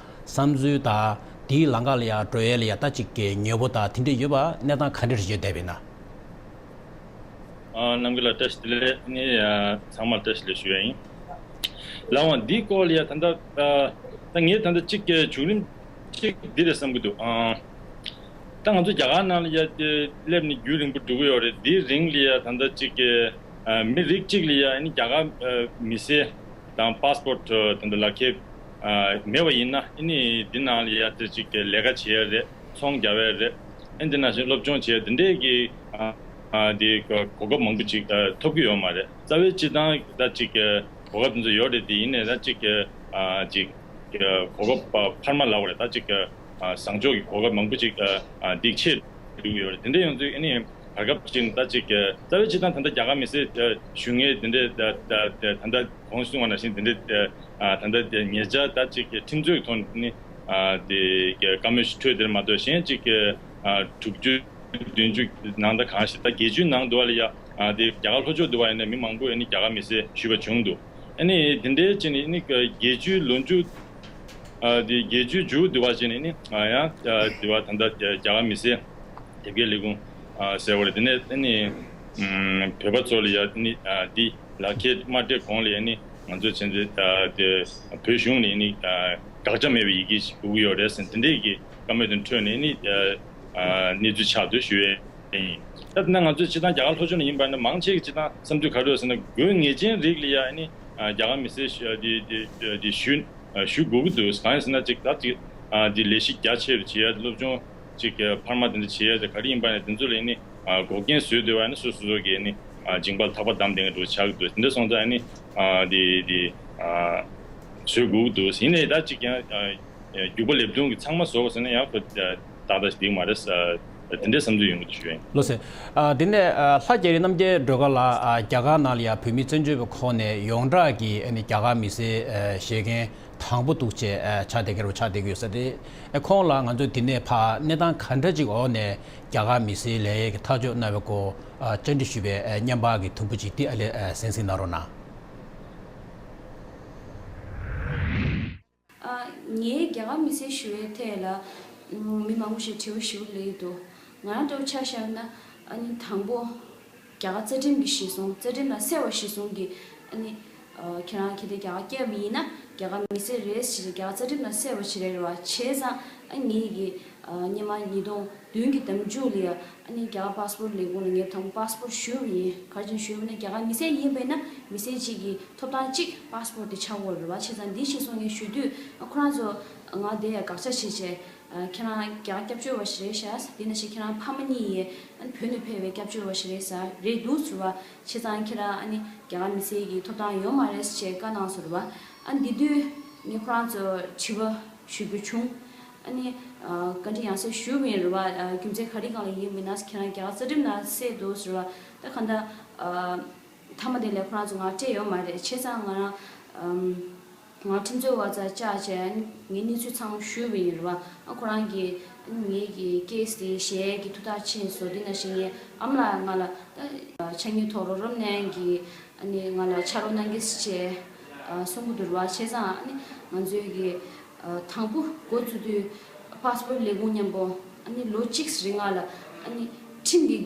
བསམ་ཚུལ་དང་འདིའི་ལམ་ཁ་ལ་ཡ་འགྲོ་ཡས་ལ་ཡ་ད་ཅིག་གི་ཉེ་པོ་དང་དེ་འདྲ་ཡོད་པ་གནས་སྟངས་ག་འདྲ་རེད་བརྗོད་བསྡད་པ་ཡིན་ན། ཨ་རྣམ་རྒྱལ་ལགས་བཀྲ་ཤིས་བདེ་ལེགས། ནི་ཨ་ཚང་མར་བཀྲ་ཤིས་བདེ་ལེགས་ཞུ་ཡ་ཡིན། ལགས་འོང་འདིའི་སྐོར་ལ་ཡ་ད་ལྟ་ཨ་ད་ངས་ད་ལྟ་གཅིག་གི་བྱུང་རིམ་གཅིག་འདི་རེད་བསམ་གྱི་འདུག་ཨ་ད་ང་ཚོ་རྒྱ་གར་ནང་ལ་ཡ་དེ་སླེབས་ནས་རྒྱུན་རིང་པོ་འགྲོ་གི་ཡོད་རེད། འདིའི་རིང་ལ་ཡ་ད་ལྟ་གཅིག་གི་ཨ་མི་རིགས་གཅིག་ལ་ཡ་ཨ་ནི་རྒྱ་གར་ཨ་མི་སེར་དང་པཱ་སི་པོར་ཊི་ད་ལྟ་ལག་ཁྱེར་ཨ་མེད་པ་ཡིན་ན་ཨ་ནི་འདི་ནང་ལ་ཡ་དེ་གཅིག་གི་ལས་ཀ་བྱེད་ཡ་རེད། ཚོང་རྒྱག་པ་རེད། ཨ་འདི་ནང་བཞིན་སློབ་སྦྱོང་བྱེད་ཡ་དེ་འདྲས་ཀྱི་ཨ་ཨ་དེ་གོ་སྐབས་མང་པོ་ཅིག་ཨ་ཐོབ་ཀྱི་ཡོད་མ་རེད། རྩ་བའི་སྤྱི་བཏང་ད་ཅིག་གོ་སྐབས་དེ་ཚོ་ཡོད་རེད། དེ་ཡིན་ནའི་ད་ཅིག་ཨ་ཅིག་གོ་སྐབས་འཕར་མ་ལབ་དགོས་རེད། ད་ཅིག་ཨ་བཟང་ཕྱོགས་ཀྱི་གོ་སྐབས་མང་པོ་ཅིག་ཨ་འདི་ཆེ་འགྲོ་གི་ཡོད་རེད། དེ་འདྲ་ཡོང་དུས་ཨ་ནི་བར་སྐབས་ཅིག་ད་ཅིག་རྩ་བའི་སྤྱི་བཏང་ད་ལྟ་རྒྱ་གར་མི་སེར་ཞུ་མཁན་དེ་འདྲས་ད་ད་ད་ལྟ་གོང་གསུངས་པ་ནང་བཞིན་དེ་འདྲས་ད་ད་ལྟ་ཉེ་ཆར་ད་ཅིག་ཁྲིམས་རྩོད་ཀྱི་ཐོག་ནས་དེ་བཀའ་མོལ་ཞིག་འཕྲོས་དེར་མ་གཏོགས་གཞན་ཅིག་གི་དྲུག་ཅུ་བདུན་ཅུ་ནང་ད་གང་ཞིག་ད་བརྒྱད་ཅུའི་ནང་དུ་བ་ལ་ཡ་དེ་རྒྱ་གར་ལྷོ་ཕྱོགས་དུ་བ་ཡིན་ན་མི་མང་པོས་ནི་རྒྱ་གར་མི་སེར་ཞུས་པ་བྱུང་འདུག་ཨ་ནི་དེ་འདྲའི་ཅིག་ནི་ནི་བརྒྱད་ཅུའི་ལོ་མཇུག་ཨ་དེ་བརྒྱད་ཅུའི་མཇུག་དུ་བ་ཅིག་ནི་ནི་ང་ཡང་དུ་བ་ད་ལྟ་རྒྱ་གར་མི་སེར་དེབ་སྐྱེལ་ལས་ཁུངས་ཟེར་བ་རེད། དེ་ནས་ཨ་ནི་བོད་པ་ཚོ་ལ་ཡ་ནི་འདི་ལག་ཁྱེར་མ་སྤྲད་གོང་ལ་ཡ་ནི་ང་ཚོ་ཚན་རྩལ་དེ་བོད་གཞུང་ནས་ནི་དགག་བྱ་མེད་པའི་ཡི་གེ་ཞིག་དགོས་ཀྱི་ཡོད་རེད་ཟེར་དེ་འདྲས་ཀྱི་བཀའ་མོལ་དེ་འཕྲོས་ནས་ནི་གནས་ཚུལ་ཆགས་འདུག་ཞུ་ཡས་ཡིན། ད་ད་ང་ཚོས་སྤྱི་བཏང་རྒྱ་གར་ལྷོ་ཕྱོགས་ནས་ཡིན་པ་ན་མང་ཆེ་གི་སྤྱི་བཏང་བསམ་ཚུལ་ག་རེ་ཡོད་ཟེར་ན་དགོས་ངེས་ཅན་རིགས་ལ་ཡ་ནི་རྒྱ་གར་མི་སེར་ཞུ་དེ་དེ་དེ་ཞུ་ཞུ་དགོས་ཀྱི་འདུག་གང་ཡིན་ཟེར་ན་ཅིག་ད་ཅིག་དེ་ལས་གཞི་རྒྱ་ཆེ་རུ་བྱེད་ཡ་སློབ་སྦྱོང་ཅིག་འཕར་མ་དེ་འདྲ་བྱེད་ཡ་དེ་ག་རེ་ཡིན་པ་ནས་དེ་ཚོ་ལ་ནི་འགོག་རྐྱེན་བཟོས་སྡོད་པ་ནི་སོ་སོ་སོ་གི་ནི་འཇིང་པ་ལྷག་པ་བསྡམས་བསྡད་མཁན་འདྲ་ཆགས་ཀྱི་འདུག་དེ་འདྲ་སོང་ཙང་ནི་དེ་དེ་བཟོས་དགོས་ཀྱི་འདུག་ཡིན་ནའི་ད་ཅིག་ཀྱང་རྒྱུག་པ་ལེབ་རྡུང་གི་ཚང་མ་བཟོ་བ་ཟེར་ན་ཡང་ཁོ་ཏག་ཏག་ཅིག་འདུག་མ་རེད། དེ་འདྲའི་བསམ་ཚུལ་ཡོང་གི་འདུག་ཞུ་ཡིན། ལགས་སོ། ཨ་དེ་ནས་ཨ་ལྷ་རྒྱ་རི་རྣམ་རྒྱལ་སྒྲོལ་དཀར་ལགས་ཨ་རྒྱ་གར་ནང་ལ་ཡ་བོད་མི་བཙན་བྱོལ་བའི་ཁོངས་ནས་ཡོངས་གྲགས་ཀྱི་ཨ་ནི་རྒྱ་གར་མི་སེར་ཨ་བཞེས་མཁན་དང་པོ་འདུག་ཅེས་ཨ་ཆགས་བསྡད་མཁན་རུ་ཆགས་བསྡད་ཀྱི་ཡོད་ས་རེད། ཨ་ཁོང་ལ་ང་ཚོས་འདི་ནས་ཕར་གནས་སྟངས་ག་འདྲ་ཅིག་འོག་ནས་རྒྱ་གར་མི་སེར་ལས་ཀྱི་ཐག་གཅོད་གནང་བའི་སྐོར་ཨ་བཅར་འདྲི་ཞུས་པའི་ཨ་བརྙན་པར་གྱི་དུམ་བུ་ཅིག་འདི་ཨ་ལས་ཨ་གསན་གཟིགས་གནང་རོགས་གནང་། ཨ། ངས་རྒྱ་གར་མི་སེར་ཞུ་བའི་ཐད་ལ་མི་མང་པོ་ཞིག་དྲི་བ་ཞིག་སླེབས་འདུག་ང་རང་འདྲ་བོ་ཆ་བཞག་ན་ཨ་ནི་དང་པོ་རྒྱ་གར་རྩ་ཁྲིམས་ཀྱི་གཞི་བཟུང་རྩ་ཁྲིམས་ལ་གསལ་བ་གཞི་བཟུང་གིས་ཨ་ནི་ཨ་ཁྱེད་རང་གིས་དེ་རྒྱ་གར་སྐྱེས་པ་ཡིན་ན་རྒྱ་གར་མི་སེར་རེད་ཞེས་རྒྱ་གར་རྩ་ཁྲིམས་ལ་གསལ་བ་ཞིག་རེད་བ། བྱས་ཙང་ཨ་ངེད་ཀྱིས་ཨ་སྔོན་མ་ཉིས་སྟོང་བདུན་གྱི་ཟླ་མཇུག་ལ་ཡ་ཨ་ནི་རྒྱ་གར་པཱ་སི་པོར་ཊི་ལས་ཁུངས་ལ་ངས་དང་པོ་པཱ་སི་པོར་ཊི་ཞུས་པ་ཡིན། ག་རེ་བྱས་ནས་ཞུས་པ་ན་རྒྱ་གར་མི་སེར་ཡིན་པས་ན་མི་སེར་གཅིག་གི་ཐོབ་ཐང་གཅིག་པཱ་སི་པོར་ཊི་དེ་ཆགས་ཡོད་རེད་བ། བྱས་ཙང་འདི་གཞི་བཟུང་ངས་ཞུ་དུས་ཁོ་རང་ཚོ་ང་དེ་ཡ་དགག་བྱ་བྱས་བྱས་ ཁྱེད་རང་རྒྱ་གར་སྐྱབས་བཅོལ་བ་ཞིག་རེད་ཤག་དེ་ནང་བཞིན་ཁྱེད་རང་ཕ་མ་གཉིས་ཡས་ཨ་ནི་བོད་ནས་ཕེབས་པའི་སྐྱབས་བཅོལ་བ་ཞིག་རེད་ཤག་རེད་འདུག་ཟེར་བ། བྱས་ཙང་ཁྱེད་རང་ཨ་ནི་རྒྱ་གར་མི་སེར་གྱི་ཐོབ་ཐང་ཡོད་མ་རེད་ཅེས་བཀའ་གནང་སོང་རེད་བ། ཨ་ནི་དེ་དུས་ངས་ཁོ་རང་ཚོར་དྲི་བ་ཞུ་རྒྱུ་བྱུང་། ཨ་ནི་བཀའ་འདྲི་ཡང་སེ་ཞུས་པ་ཡིན་རེད་བ། རྒྱུ་མཚན་ག་རེ་སྒང་ལ་ཡིན་མིན་ན་ཁྱེད་རང་རྒྱ་གར་རྩ་ཁྲིམས་ནང་གསལ་འདུག་ཟེར་བ། ད་གང་ལྟར་མཐའ་མ་དེ་ལས་ཁོ་རང་ཚོ་ང་སྤྲད་ཡོད་མ་རེད། བྱས་ཙང་ང་རང་། ང་ཁྲིམས་རྩོད་པ་ཚོ་བཅར་བྱས་ངས་གནས་ཚུལ་ཚང་མ་ཞུས་པ་ཡིན་རེད་བ། ཨ་ཁོ་རང་གིས་ངེད་ཀྱི་ཀེ་སི་དེ་གཞལ་ཡས་ཀྱི་ཐུགས་ཐག་ཆོད་སོང་། དེ་ནང་བཞིན་ངའི་ཨ་མ་ལགས་ང་ལ་ད་ཕྱག་དངུལ་ཐོག་རོགས་རམ་གནང་གི་ཨ་ནི་ང་ལ་ཕྱག་རོགས་གནང་གི་ཟེར་གསུང་གི་འདུག་རེད་བ། བྱས་ཙང་ཨ་ནི་ང་ཚོའི་གི་དང་པོ་འགོ་བཙུགས་དུས་པ་སི་པོར་ལས་ཁུངས་མཉམ་པོ་ཨ་ནི་ལོ་གཅིག་རིང་ང་ལ་ཨ་ནི་ཁྲིམས་ཀྱི་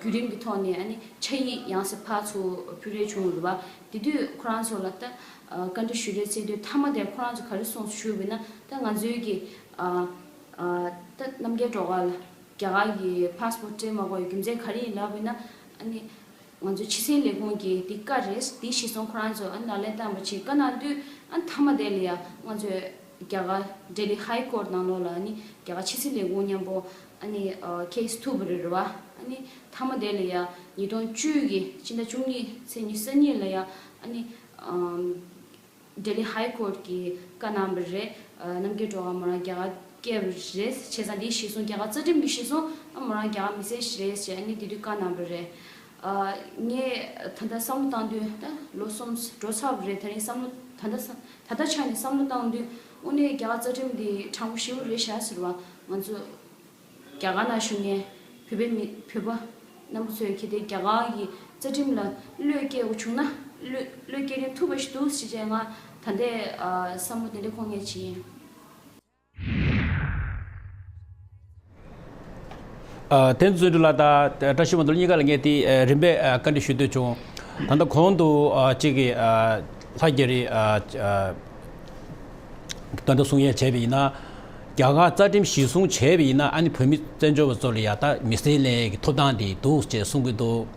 བརྒྱུད་རིམ་གྱི་ཐོག་ནས་ཨ་ནི་ཕྱག་ཡིག་ཡང་སེ་ཕར་ཚུར་ཕུལ་རེས་བྱུང་རེད་བ། དེ་དུས་ཁོ་རང་ཚོ་ལ་ད་བཀའ་འདྲི་ཞུ་རེས་བྱེད་དུས་མཐའ་མ་དེར་ཁོ་རང་ཚོ་ག་རེ་གསུངས་ཞུས་པ་ཡིན་ན། ད་ང་ཚོའི་གི་ད་རྣམ་རྒྱལ་སྒྲོལ་དཀར་ལ་རྒྱ་གར་གྱི་པ་སི་པོར་སྤྲད་མ་དགོས་པའི་རྒྱུ་མཚན་ག་རེ་ཡིན་ལབ་པ་ཡིན་ན། ཨ་ནི་ང་ཚོའི་ཕྱི་སེལ་ལས་ཁུངས་ཀྱི་འདི་བཀའ་རེད། འདི་གཞིར་བཟུང་ཁོ་རང་ཚོ་ཨ་ནི་ལག་ལེན་བསྟར་བ་བྱེད་བཀའ་གནང་དུས། ཨ་ནི་མཐའ་མ་དེ་ལ་ཡ་ང་ཚོས་རྒྱ་གར་ལྡི་ལི་ཧའི་ཀོར་ནང་ལོགས་ལ་ཨ་ནི་རྒྱ་གར་ཕྱི་སེལ་ལས་ཁུངས་མཉམ་པོ་ཨ་ནི་ཁེ་སི་ཐུག་པ་རེད་རེད་བ། ཨ་ནི་མཐའ་མ་དེ་ལ་ཡ་ཉིས་སྟོང་བཅུ་གི་སྤྱི་ཟླ་བཅུ་གཉིས་ཚེས་ཉི་ཤུ་རྩ་གཉིས་ལ་ཡ་ཨ་ནི་ལྡི་ལི་ཧའི་ཀོར་གྱིས་བཀའ་གནང་བ་རེད། རྣམ་རྒྱལ་སྒྲོལ་དཀར་མོ་རང་རྒྱ་གར་སྐྱེས་པ་རེད། བྱས་ཙང་འདི་གཞིར་བཟུང་རྒྱ་གར་རྩ་ཁྲིམས་ཀྱི་གཞིར་བཟུང་ཨ་མོ་རང་རྒྱ་གར་མི་སེར་ཞིག་རེད་ཅེས་ཨ་ནི་དེ་དུས་བཀའ་གནང་བ་རེད། ངས་ད་ལྟ་བསམ་བློ་བཏང་དུས་ད་ལོ་གསུམ་འགྲོ་ཚར་བ་རེད། དེ་རིང་བསམ་བློ་ད་ལྟ་ས་ད་ལྟ་ཆ་ནས་བསམ་བློ་བཏང་དུས་དངོས་གནས་རྒྱ་གར་རྩ་ཁྲིམས་འདི་དྲང་པོ་ཞེ་པོ་རེད་ཤག་ཟེར་བ། ང་ཚོ་རྒྱ་གར་ནང་བཞུགས་མཁན་བོད་པའི་མི་བོད་པ་རྣམ་པ་ཚོས་གལ་ཏེ་རྒྱ་གར་གྱི་རྩ་ཁྲིམས་ལ་བློས་འགེལ་དགོས་བྱུང་ན་བློས་བློས་འགེལ་རན་ཐུབ་པ་ཞིག་འདུག་ཟེར་བྱས་ང་ད་ལྟའི་བསམ་བློ་དེ་འདྲ་འཁོར་མཁན་ཞིག་ཡིན། ཨ། དེ་ཚོ་ཚུར་ལ་ད་བཀྲ་ཤིས་མ་དུལ་གཉིས་ཀ་ལ་ངས་དེ་རིམ་པས་བཀའ་འདྲི་ཞུ་འདོད་བྱུང་། ད་ལྟ་གོང་དུ་གཅིག་གིས་ལྷ་རྒྱ་རི་ད་ལྟ་གསུང་ཡས་བྱས་པ་ཡིན་ན། རྒྱ་གར་རྩ་ཁྲིམས་གཞིར་བཟུང་བྱས་པ་ཡིན་ན་ཨ་ནི་བོད་མི་བཙན་བྱོལ་བ་ཚོ་ལ་ཡ་ད་མི་སེར་ལེན་ཡས་ཀྱི་ཐོབ་ཐང་དེ་འདུག་ཅེས་གསུང་གི་འདུག།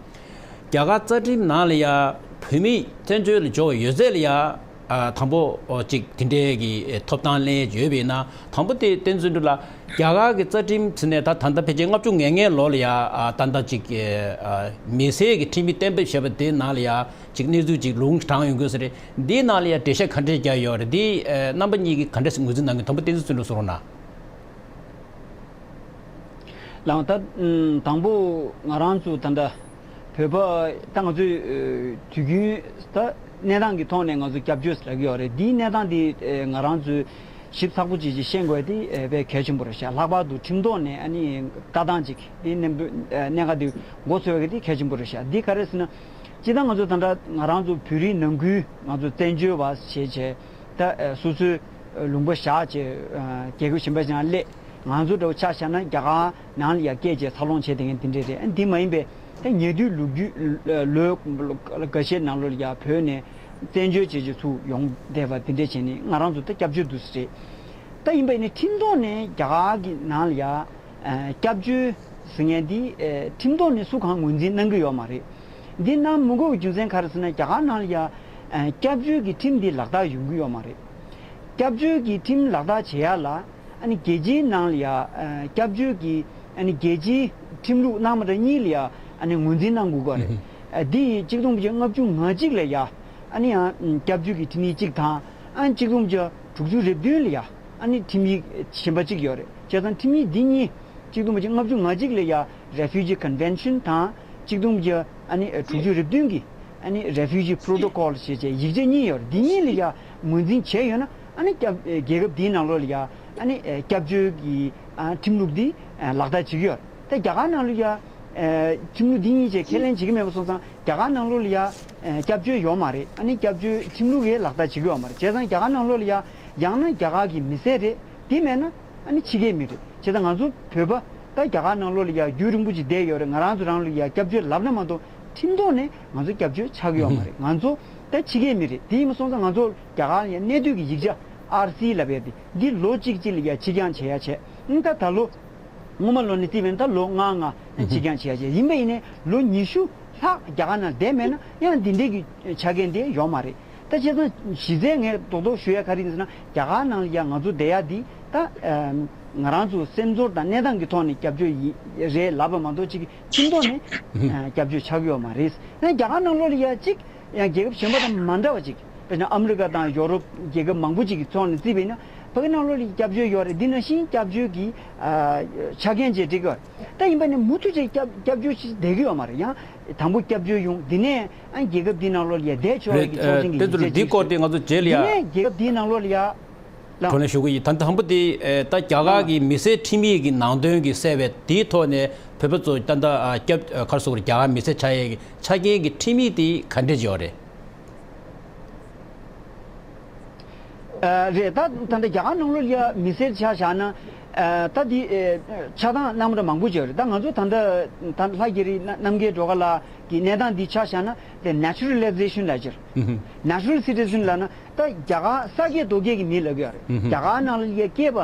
རྒྱ་གར་རྩ་ཁྲིམས་ནང་ལ་ཡ་བོད་མི་བཙན་བྱོལ་ལ་འབྱོར་བ་ཡོད་ཚད་ལ་ཡ། ཨ། དང་པོ་ཨོ་གཅིག་དེ་འདྲའི་གི་ཐོབ་ཐང་ལེན་ཡོད་པས་ན། དང་པོ་དེ་བསྟན་འཛིན་གྲུབ་ལགས། རྒྱ་གར་གྱི་རྩ་ཁྲིམས་ཟེར་ནས་ད་ད་ལྟ་ཕལ་ཆེར་ལྔ་བཅུ་ང་ལྔའི་ལོ་ལ་ཡ། ཨ། ད་ལྟ་གཅིག་ཨ། མི་སེར་གྱི་ཁྲིམས་ཡིག་གཏན་འབེབས་བྱས་པ་དེ་ནང་ལ་ཡ་གཅིག་གནས་ཚུལ་གཅིག་ལུང་དྲངས་ཡོང་གི་ཟེར་རེད། འདིའི་ནང་ལ་ཡ་འགྲེལ་བཤད་ག་འདྲས་རྒྱག་ཡོད་རེད། འདི་ཨ། རྣམ་པ་གཉིས་ཀྱིས་ག་འདྲས་ངོས་འཛིན་གནང་གི། དང་པོ་བསྟན་འཛིན་ཚུལ་ལ་གསུང་རོགས་གནང་། ལགས། ད་དང་པོ་ང་རང་ཚོ་ད་ལྟ་བོད་པ་ད་ང་ཚོས་དུས་རྒྱུན་ད་གནས་སྟངས་ཀྱི་ཐོག་ནས་ང་ཚོ་སྐྱབས་བཅོལ་ཟེར་གྱི་ཡོད་རེད། འདིའི་གནས་སྟངས་འདི་ང་རང་ཚོས་ཞིབ་ཚགས་པོ་ཅིག་ཅིག་ཤེས་དགོས་དེ་དཔེ་གལ་ཆེན་པོ་རེད་ཤག། ལྷག་པར་དུ་ཁྲིམས་ཐོག་ནས་ཨ་ནི་ལྟ་སྟངས་ཅིག་དེ་གནས་གནས་ཁ་དེ་མགོ་ཚོས་ཡ་གི་དེ་གལ་ཆེན་པོ་རེད་ཤག། འདི་ག་རེ་ཟེར་ན། སྤྱིར་བཏང་ང་ཚོ་ད་ལྟ་ང་རང་ཚོ་བོད་རིགས་ནང་ཁུལ་ང་ཚོ་བཙན་བྱོལ་བ་ཞེས་བྱས། ད་སོ་སོའི་ལུང་པ་བཞག་བྱས་རྒྱལ་ཁབ་གཞན་པ་ཞིག་ནང་སླེབས། ང་ཚོ་འདྲ་བོ་ཆ་བཞག་ན་རྒྱ་གར་ནང་ལ་ཡ་སྐད་ཆ་འཚར་ལོངས་བྱས་བསྡད་མཁན་དེ་འདྲས་རེད། འདི་མ་ཡིན་པའི་ད་ཉེ་དུས་ལོ་རྒྱུས་ལོ་འགའ་ཤས་ནང་ལོགས་ལ་ཡ་བོད་ནས་བཙན་བྱོལ་བྱས་བྱས་ཚུར་ཡོང་བསྡད་པ་དེ་འདྲས་བྱས་ནས་ང་རང་ཚོ་ད་སྐྱབས་བཅོལ་འདུག་ཟེར་རེད། ད་ཡིན་པ་ཡིན་ན་ཁྲིམས་ཐོག་ནས་རྒྱ་གར་གྱི་ནང་ལ་ཡ། ཨ། སྐྱབས་བཅོལ་ཟེར་མཁན་འདི་ཨ། ཁྲིམས་ཐོག་ནས་སུ་གང་ངོས་འཛིན་གནང་གི་ཡོད་མ་རེད། འདི་གནང་མི་དགོས་པའི་རྒྱུ་མཚན་ག་རེ་ཟེར་ན། རྒྱ་གར་ནང་ལ་ཡ། ཨ། སྐྱབས་བཅོལ་གྱི་ཁྲིམས་འདི་ལག་བསྟར་ཡོང་གི་ཡོད་མ་རེད། སྐྱབས་བཅོལ་གྱི་ཁྲིམས་ལག་བསྟར་བྱེད་ཡ་ལ་ཨ་ནི་རྒྱལ་སྤྱིའི་ནང་ལ་ཡ། ཨ། སྐྱབས་བཅོལ་གྱི་ཨ་ནི་རྒྱལ་སྤྱིའི་ཁྲིམས་ལུགས་སྣ་མང་འདྲ་གཉིས་ལ་ཡ་ཨ་ནི་ངོས་འཛིན་གནང་དགོས་ཀྱི་རེད། ཨ། འདི་ཡི་གཅིག་སྟོང་དགུ་བརྒྱ་ལྔ་བཅུ་ང་གཅིག་ལ་ཡ་ཨ་ནི་ཡང་སྐྱབས་བཅོལ་གྱི་ཁྲིམས་ཡིག་གཅིག་དང་། ཨ་ནི་གཅིག་སྟོང་དགུ་བརྒྱ་དྲུག་ཅུ་རེ་བདུན་ལ་ཡ་ཨ་ནི་ཁྲིམས་ཡིག་གཞན་པ་གཅིག་ཡོད་རེད། བྱས་ཙང་ཁྲིམས་ཡིག་འདི་གཉིས། གཅིག་སྟོང་དགུ་བརྒྱ་ལྔ་བཅུ་ང་གཅིག་ལ་ཡ་Refugee Convention དང་། གཅིག་སྟོང་དགུ་བརྒྱ་ཨ་ནི་དྲུག་ཅུ་རེ་བདུན་གྱི་ཨ་ནི་Refugee Protocol ཞེས་བྱས་ཡིག་ཆ་གཉིས་ཡོད་རེད། འདི་གཉིས་ལ་ཡ་ངོས་འཛིན་བྱས་ཡོད་ན་ཨ་ནི་སྐྱབས་རྒྱལ་ཁབ་འདིའི་ནང་ལོགས་ལ་ཡ་ཨ་ནི་སྐྱབས་བཅོལ་གྱི་ཨ་ཁྲིམས་ལུགས་འདི་ལག་བསྟར་བྱེད་ཀྱི་ཡོད་རེད། ད་རྒྱ་གར་ནང་ལ་ཡ། ཨ། ཁྲིམས་ལུགས་འདི་གཉིས་ཀྱིས་ཁས་ལེན་བྱེད་ཀྱི་མེད་པ་སོང་ཙང་རྒྱ་གར་ནང་ལོགས་ལ་ཡ། ཨ། སྐྱབས་བཅོལ་ཡོད་མ་རེད། ཨ་ནི་སྐྱབས་བཅོལ་ཁྲིམས་ལུགས་ཀྱིས་ལག་བསྟར་བྱེད་ཀྱི་ཡོད་མ་རེད། བྱས་ཙང་རྒྱ་གར་ནང་ལོགས་ལ་ཡ་ཡང་ན་རྒྱ་གར་གྱི་མི་སེར་རེད། དེ་མེད་ན་ཨ་ནི་ཕྱི་རྒྱལ་མི་རེད། བྱས་ཙང་ང་ཚོ་བོད་པ་ད་རྒྱ་གར་ནང་ལོགས་ལ་ཡ་རྒྱུན་རིང་པོ་ཅིག་བསྡད་ཡོད་རེད། ང་རང་ཚོ་རང་ལ་ཡ་སྐྱབས་བཅོལ་ལབ་ན་མ་གཏོགས་ཁྲིམས་ཐོག་ནས་ང་ཚོ་སྐྱབས་བཅོལ་ཆགས་ཀྱི་ཡོད་མ་རེད། ང་ཚོ་ད་ཕྱི་རྒྱལ་མི་རེད། དེ་ཡིན་པ་སོང་ཙང་ང་ཚོ་རྒྱ་གར་ལ་ཡ་གནས་སྡོད་ཀྱི་ཡིག་ཆ་ཨར་སི་ལབ་ཡ་དེ་འདི་ལོ་གཅིག་གཅིག་ལ་ཡ་ཕྱིར་འགྱངས་བྱེད་ཡ་བྱས། ཨང་། ད་ད་ལོ། སྔོན་མ་ལོ་ནས་བརྩིས་པ་ཡིན་ན་ད་ལོ་ལྔ་ལྔ་ཕྱིར་འགྱངས་བྱེད་ཡ་བྱས། ཡིན་པ་ཡིན་ནའི་ལོ་ཉི་ཤུ་ལྷག་རྒྱ་གར་ནང་བསྡད་མེད་ན་ཡང་འདི་འདྲའི་གི་ཆ་རྐྱེན་དེ་ཡོད་མ་རེད། ད་བྱས་ཙང་གཞི་རྩའི་ངས་རྡོག་རྡོག་ཞུ་ཡ་ག་རེ་ཡིན་ཟེར་ན། རྒྱ་གར་ནང་ལ་ཡ་ང་ཚོ་བསྡད་ཡ་འདི་ ད་ང་རང་ཚོ་སེམས་ཚོར་དང་གནས་སྟངས་ཀྱི་ཐོག་ནས་སྐྱབས་བཅོལ་ཡིན་རེད་ལབ་པ་མ་གཏོགས་ཅིག་ཁྱིམ་ཐོག་ནས་སྐྱབས་བཅོལ་ཆགས་ཀྱི་ཡོད་མ་རེད། ཡང་རྒྱ་གར་ནང་ལོགས་ལ་ཡ་ཅིག་ཡང་རྒྱལ་ཁབ་གཞན་པ་དང་མ་འདྲ་བ་ཅིག་དཔེར་ན་ཨ་མི་རི་ཀ་དང་ཡོ་རོབ་རྒྱལ་ཁབ་མང་པོ་ཅིག་གི་ཐོག་ནས་བརྩིས་པ་ཡིན་ན་ཕ་གི་ནང་ལོགས་ལ་སྐྱབས་བཅོལ་ཡོད་རེད། འདི་ནང་བཞིན་སྐྱབས་བཅོལ་གྱི་ཆ་རྐྱེན་ཅིག་འགྲིག་གི་ཡོད་རེད། ད་ཡིན་པ་ནི་མུ་མཐུད་ཅིག་སྐྱབས་སྐྱབས་བཅོལ་ཞིག་བསྡད་ཀྱི་ཡོད་མ་རེད། ཡང་དང་པོ་སྐྱབས་བཅོལ་ཡོང་། འདི་ནས་ཨ་རྒྱལ་ཁབ་འདི་ནང་ལོགས་ལ་ཡ་བསྡད་ཆོག་ཡ་གི་ཆོག་མཆན་གྱི་ཡིག་ཆ་ཅིག་ཞུ། འདི་ནས་རྒྱལ་ཁབ་འདི་ནང་ལོགས་ལ་ཡ་ལ། བགྲོ་གླེང་ཞུ་གི་ཡིན། ད་དང་པོ་དེ་ད་རྒྱ་གར་གྱི་མི་སེར་ཁྲིམས་ཡིག་གི་ནང་དོན་གྱི་གསལ་བའི་དེའི་ཐོག་ནས་བོད་པ་ཚོ་ད་ལྟ་སྐྱབས་ག་རེ་ཟེར་དགོས་རེད། རྒྱ་གར་མི་སེར་ཆགས་ཡས་ཀྱི་ཆ་རྐྱེན་གྱི་ཁྲིམས་ཡིག་དེ་ག་འདྲས་ཡོད་རེད། རེད། ད་ད་ལྟ་རྒྱ་གར་ནང་ལོགས་ལ་མི་སེར་ཆ་བཞག་ན་ད་དེ་ཆགས་སྟངས་སྣ་མང་མང་པོ་ཅིག་ཡོད་རེད། ད་ང་ཚོ་ད་ལྟ་ད་ལྷ་རྒྱ་རི་རྣམ་རྒྱལ་སྒྲོལ་དཀར་ལགས་ཀྱི་གནས་སྟངས་འདི་ཆ་བཞག་ན་དེ་ནེ་ཅུ་ར་ལའི་ཟེ་ཤན་ལབ་ཀྱི་རེད། ནེ་ཅུ་རལ་སི་ཊི་ཟན་ལབ་ན། ད་རྒྱ་གར་ས་སྐྱེས་རྡོ་སྐྱེས་ཀྱི་མི་ལབ་ཀྱི་ཡོད་རེད། རྒྱ་གར་ནང་ལ་ཡ་སྐྱེས་པ་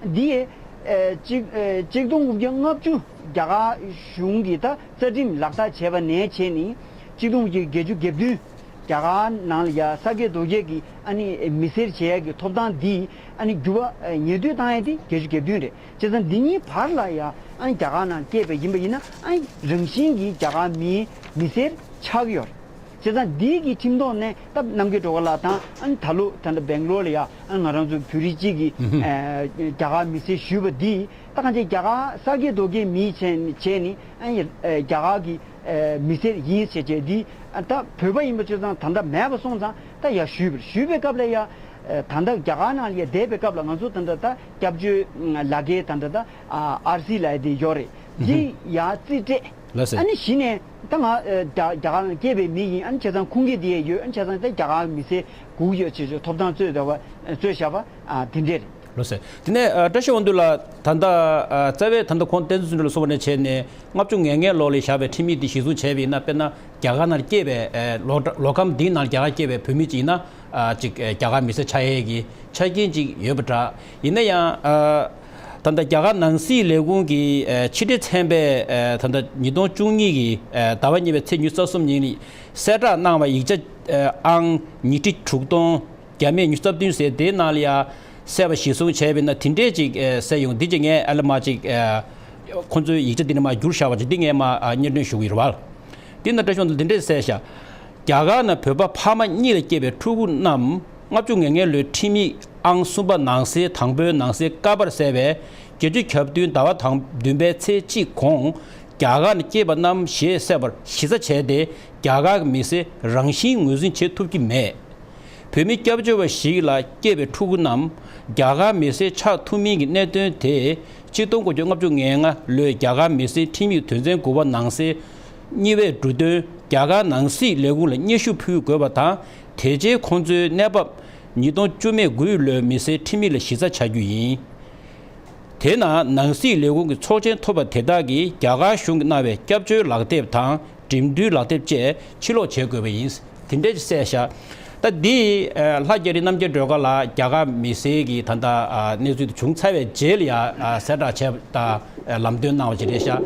འདི་ཨེ་གཅིག་ཨེ་གཅིག་སྟོང་དགུ་བརྒྱ་ལྔ་བཅུ་རྒྱ་གར་གཞུང་གིས་ད་རྩ་ཁྲིམས་ལག་བསྟར་བྱས་པ་ནས་བྱས་ནས་གཅིག་སྟོང་དགུ་བརྒྱ་བརྒྱད་ཅུ་གྱ་བདུན་རྒྱ་གར་ནང་ལ་ཡ་ས་སྐྱེས་རྡོ་སྐྱེས་ཀྱི་ཨ་ནི་མི་སེར་བྱེད་ཡ་གི་ཐོབ་ཐང་འདི་ཨ་ནི་འགྱུར་བ་ཨེ་ཉེས་མཐུད་བཏང་ཡ་དེ་བརྒྱད་ཅུ་གྱ་བདུན་རེད། བྱས་ཙང་འདི་གཉིས་བར་ལ་ཡ་ཨ་ནི་རྒྱ་གར་ནང་སྐྱེས་པ་ཡིན་པ་ཡིན་ན་ཨ་ནི་རང་བཞིན་གྱིས་རྒྱ་གར་མིའི་མི་སེར་ཆགས་ཀྱི་ཡོད་རེད། བྱས་ཙང་འདི་གི་ཁྲིམས་ཐོག་ནས་ད་རྣམ་རྒྱལ་སྒྲོལ་དཀར་ལགས་དང་ཨ་ནི་ད་ལོ་ད་ལྟ་སྦེང་ལོར་ལ་ཡ་ཨ་ནི་ང་རང་ཚོ་བོད་རིགས་གཅིག་གིས་ཨ་རྒྱ་གར་མི་སེར་ཞུས་པ་འདི་ད་གང་ཅི་རྒྱ་གར་ས་སྐྱེས་རྡོ་སྐྱེས་མི་བྱས་ནས་བྱས་ནས་ཨ་ནི་རྒྱ་གར་གི་མི་སེར་ཡིན་ཟེར་བྱས་འདི་ད་བོད་པ་ཡིན་པ་བྱས་ཙང་ད་ལྟ་མེད་པ་སོང་ཙང་ད་ཡ་ཞུས་པ་རེད། ཞུས་པའི་སྐབས་ལ་ཡ་ད་ལྟ་རྒྱ་གར་ནང་ལ་ཡ་བསྡད་པའི་སྐབས་ལ་ང་ཚོ་ད་ལྟ་ད་སྐྱབས་བཅོལ་ལག་འཁྱེར་ད་ལྟ་ད་ཨར་སི་ལབ་ཡ་དེ་ཡོད་རེད། འདི་ཡ་རྩིས་སྤྲད། ལགས་སོ། ཨ་ནི་གཞི་ནས་ད་ང་ཨ་རྒྱ་རྒྱ་གར་ནང་སྐྱེས་པའི་མི་ཡིན། ཨ་ནི་བྱས་ཙང་ཁུངས་སྐྱེལ་འདི་ཡས་ཡོད། ཨ་ནི་བྱས་ཙང་ད་རྒྱ་གར་མི་སེར་སྒུག་ཡོད་ཅེས་ཚོ་ཐོབ་ཐང་རྩོད་བསྡད་པ་རྩོད་བཞག་པ་ཨ་དེ་འདྲས་རེད། ལགས་སོ། དེ་ནས་ཨ་བཀྲ་ཤིས་དབང་འདུས་ལགས། ད་ལྟ་ཨ་རྩ་བའི་ད་ལྟ་ཁོང་བསྟན་འཛིན་བརྩོན་འགྲུས་ལ་སོགས་པ་ནས་བྱས་ནས་ལྔ་བཅུ་ང་ལྔ་ལོ་ལ་བཞག་པའི་ཁྲིམས་ཡིག་འདི་གཞིར་བཟུང་བྱས་པ་ཡིན་ན། དཔེར་ན་རྒྱ་གར་ནང་སྐྱེས་པའི་ཨ་ལོ་ལོ་ཁམས་འདིའི་ནང་རྒྱ་གར་སྐྱེས་པའི་བོད་མི་ཅིག་ཡིན་ན། ཨ་ཅིག་ཨ་རྒྱ་གར་མི་སེར་ཆགས་ཡས་ཀྱི་ཆ་རྐྱེན་ཅིག་ཡོད་པ་འདྲ། ཡིན་ན་ཡང་ཨ་ད་ལྟ་རྒྱ་གར་ནང་སྲིད་ལས་ཁུངས་ཀྱི་ཨ་ཕྱི་དྲིལ་ཚན་པས་ཨ་ད་ལྟ་ཉིས་སྟོང་བཅུ་གཉིས་ཀྱི་ཨ་ཟླ་བ་གཉིས་པའི་ཚེས་ཉི་ཤུ་རྩ་གསུམ་ཉིན་གསལ་བསྒྲགས་གནང་བའི་ཡིག་ཆ་ཨ་ཨང་ཉིས་ཁྲི་དྲུག་སྟོང་བརྒྱ་མེད་ཉི་ཤུ་རྩ་བདུན་ཟེར་དེའི་ནང་ལ་ཡང་གསལ་བ་གཞིར་བཟུང་བྱས་པ་ཡིན་ན་དེ་འདྲས་ཅིག་ཨ་གསལ་ཡོང་། འདི་ཅིག་ངས་ཨ་ལ་མ་ཅིག་ཨ་ཁོང་ཚོའི་ཡིག་ཆ་འདི་ནས་མར་བསྒྱུར་བཞག་པ་ཅིག་འདི་ངས་མར་ཨ་སྙན་སྒྲོན་ཞུ་གི་ཡོད་རེད་བ། འདི་ན་བཀྲ་ཤིས་དབང་འདུས་འདི་འདྲས་གསལ་བཞག་རྒྱ་གར་ནང་བོད་པ་ཕ་མ་གཉིས་ལ་སྐྱེས་པའི་ཕྲུ་གུ་རྣམས་ལྔ་བཅུ་ང་ལྔ་ལོའི་ཁྲིམས་ཡིག་ཨང་གསུམ་པ་ནང་གསེས་དང་པོའི་ནང་གསེས་ཀ་པར་གསལ་བའི་བརྒྱད་ཅུ་གྱ་བདུན་ཟླ་བ་དང་བདུན་པའི་ཚེས་གཅིག་གོང་རྒྱ་གར་ནང་སྐྱེས་པ་རྣམས་ཞེས་གསལ་བར་གཞི་རྩ་བྱས་ཏེ་རྒྱ་གར་གྱི་མི་སེར་རང་བཞིན་ངོས་འཛིན་བྱེད་ཐུབ་ཀྱི་མེད། བོད་མི་སྐྱབས་བཅོལ་བ་ཞིག་ལ་སྐྱེས་པའི་ཕྲུ་གུ་རྣམས་རྒྱ་གར་མི་སེར་ཆགས་ཐུབ་མིན་གྱི་གནད་དོན་དེ་ཆིག་སྟོང་དགུ་བརྒྱ་ལྔ་བཅུ་ང་ལྔ་ལོའི་རྒྱ་གར་མི་སེར་ཁྲིམས་ཡིག་དོན་ཚན་དགུ་པ་ནང་གསེས་གཉིས་པས་འབྲུ་དོན་རྒྱ་གར་ནང་སྲིད་ལས་ཁུངས་ལ་སྙན་ཞུ་ཕུལ་དགོས་པ་དང་། དེ་རྗེས་ཁོང་ཚོའི་གནས་བབ་ཉིས་སྟོང་བཅུ་མེད་དགུའི་ལོའི་མི་སེར་ཁྲིམས་ཡིག་ལ་གཞི་རྩ་བྱ་རྒྱུ་ཡིན། དེས་ན་ནང་སྲིད་ལས་ཁུངས་ཀྱི་ཚོགས་ཆེན་ཐོབ་པ་དེ་དག་གིས་རྒྱ་གར་གཞུང་གིས་གནང་བའི་སྐྱབས་བཅོལ་ལག་དེབ་དང་འགྲིམ་འགྲུལ་ལག་དེབ་བཅས་ཕྱིར་སློག་བྱེད་དགོས་པ་ཡིན། དེ་འདྲས་ཀྱི་གསལ་བཞག་ད་འདི་ཨ་ལྷ་རྒྱ་རི་རྣམ་རྒྱལ་སྒྲོལ་དཀར་ལགས་རྒྱ་གར་མི་སེར་གྱི་ད་ལྟ་ཨ་གནས་ཚུལ་དེ་བྱུང་ཚར་བའི་རྗེས་ལ་ཡ་ཨ་གསལ་བསྒྲགས་བྱས་པ་དང་ཨ་ལམ་སྟོན་གནང་བ་ཞིག་རེད་ཤག་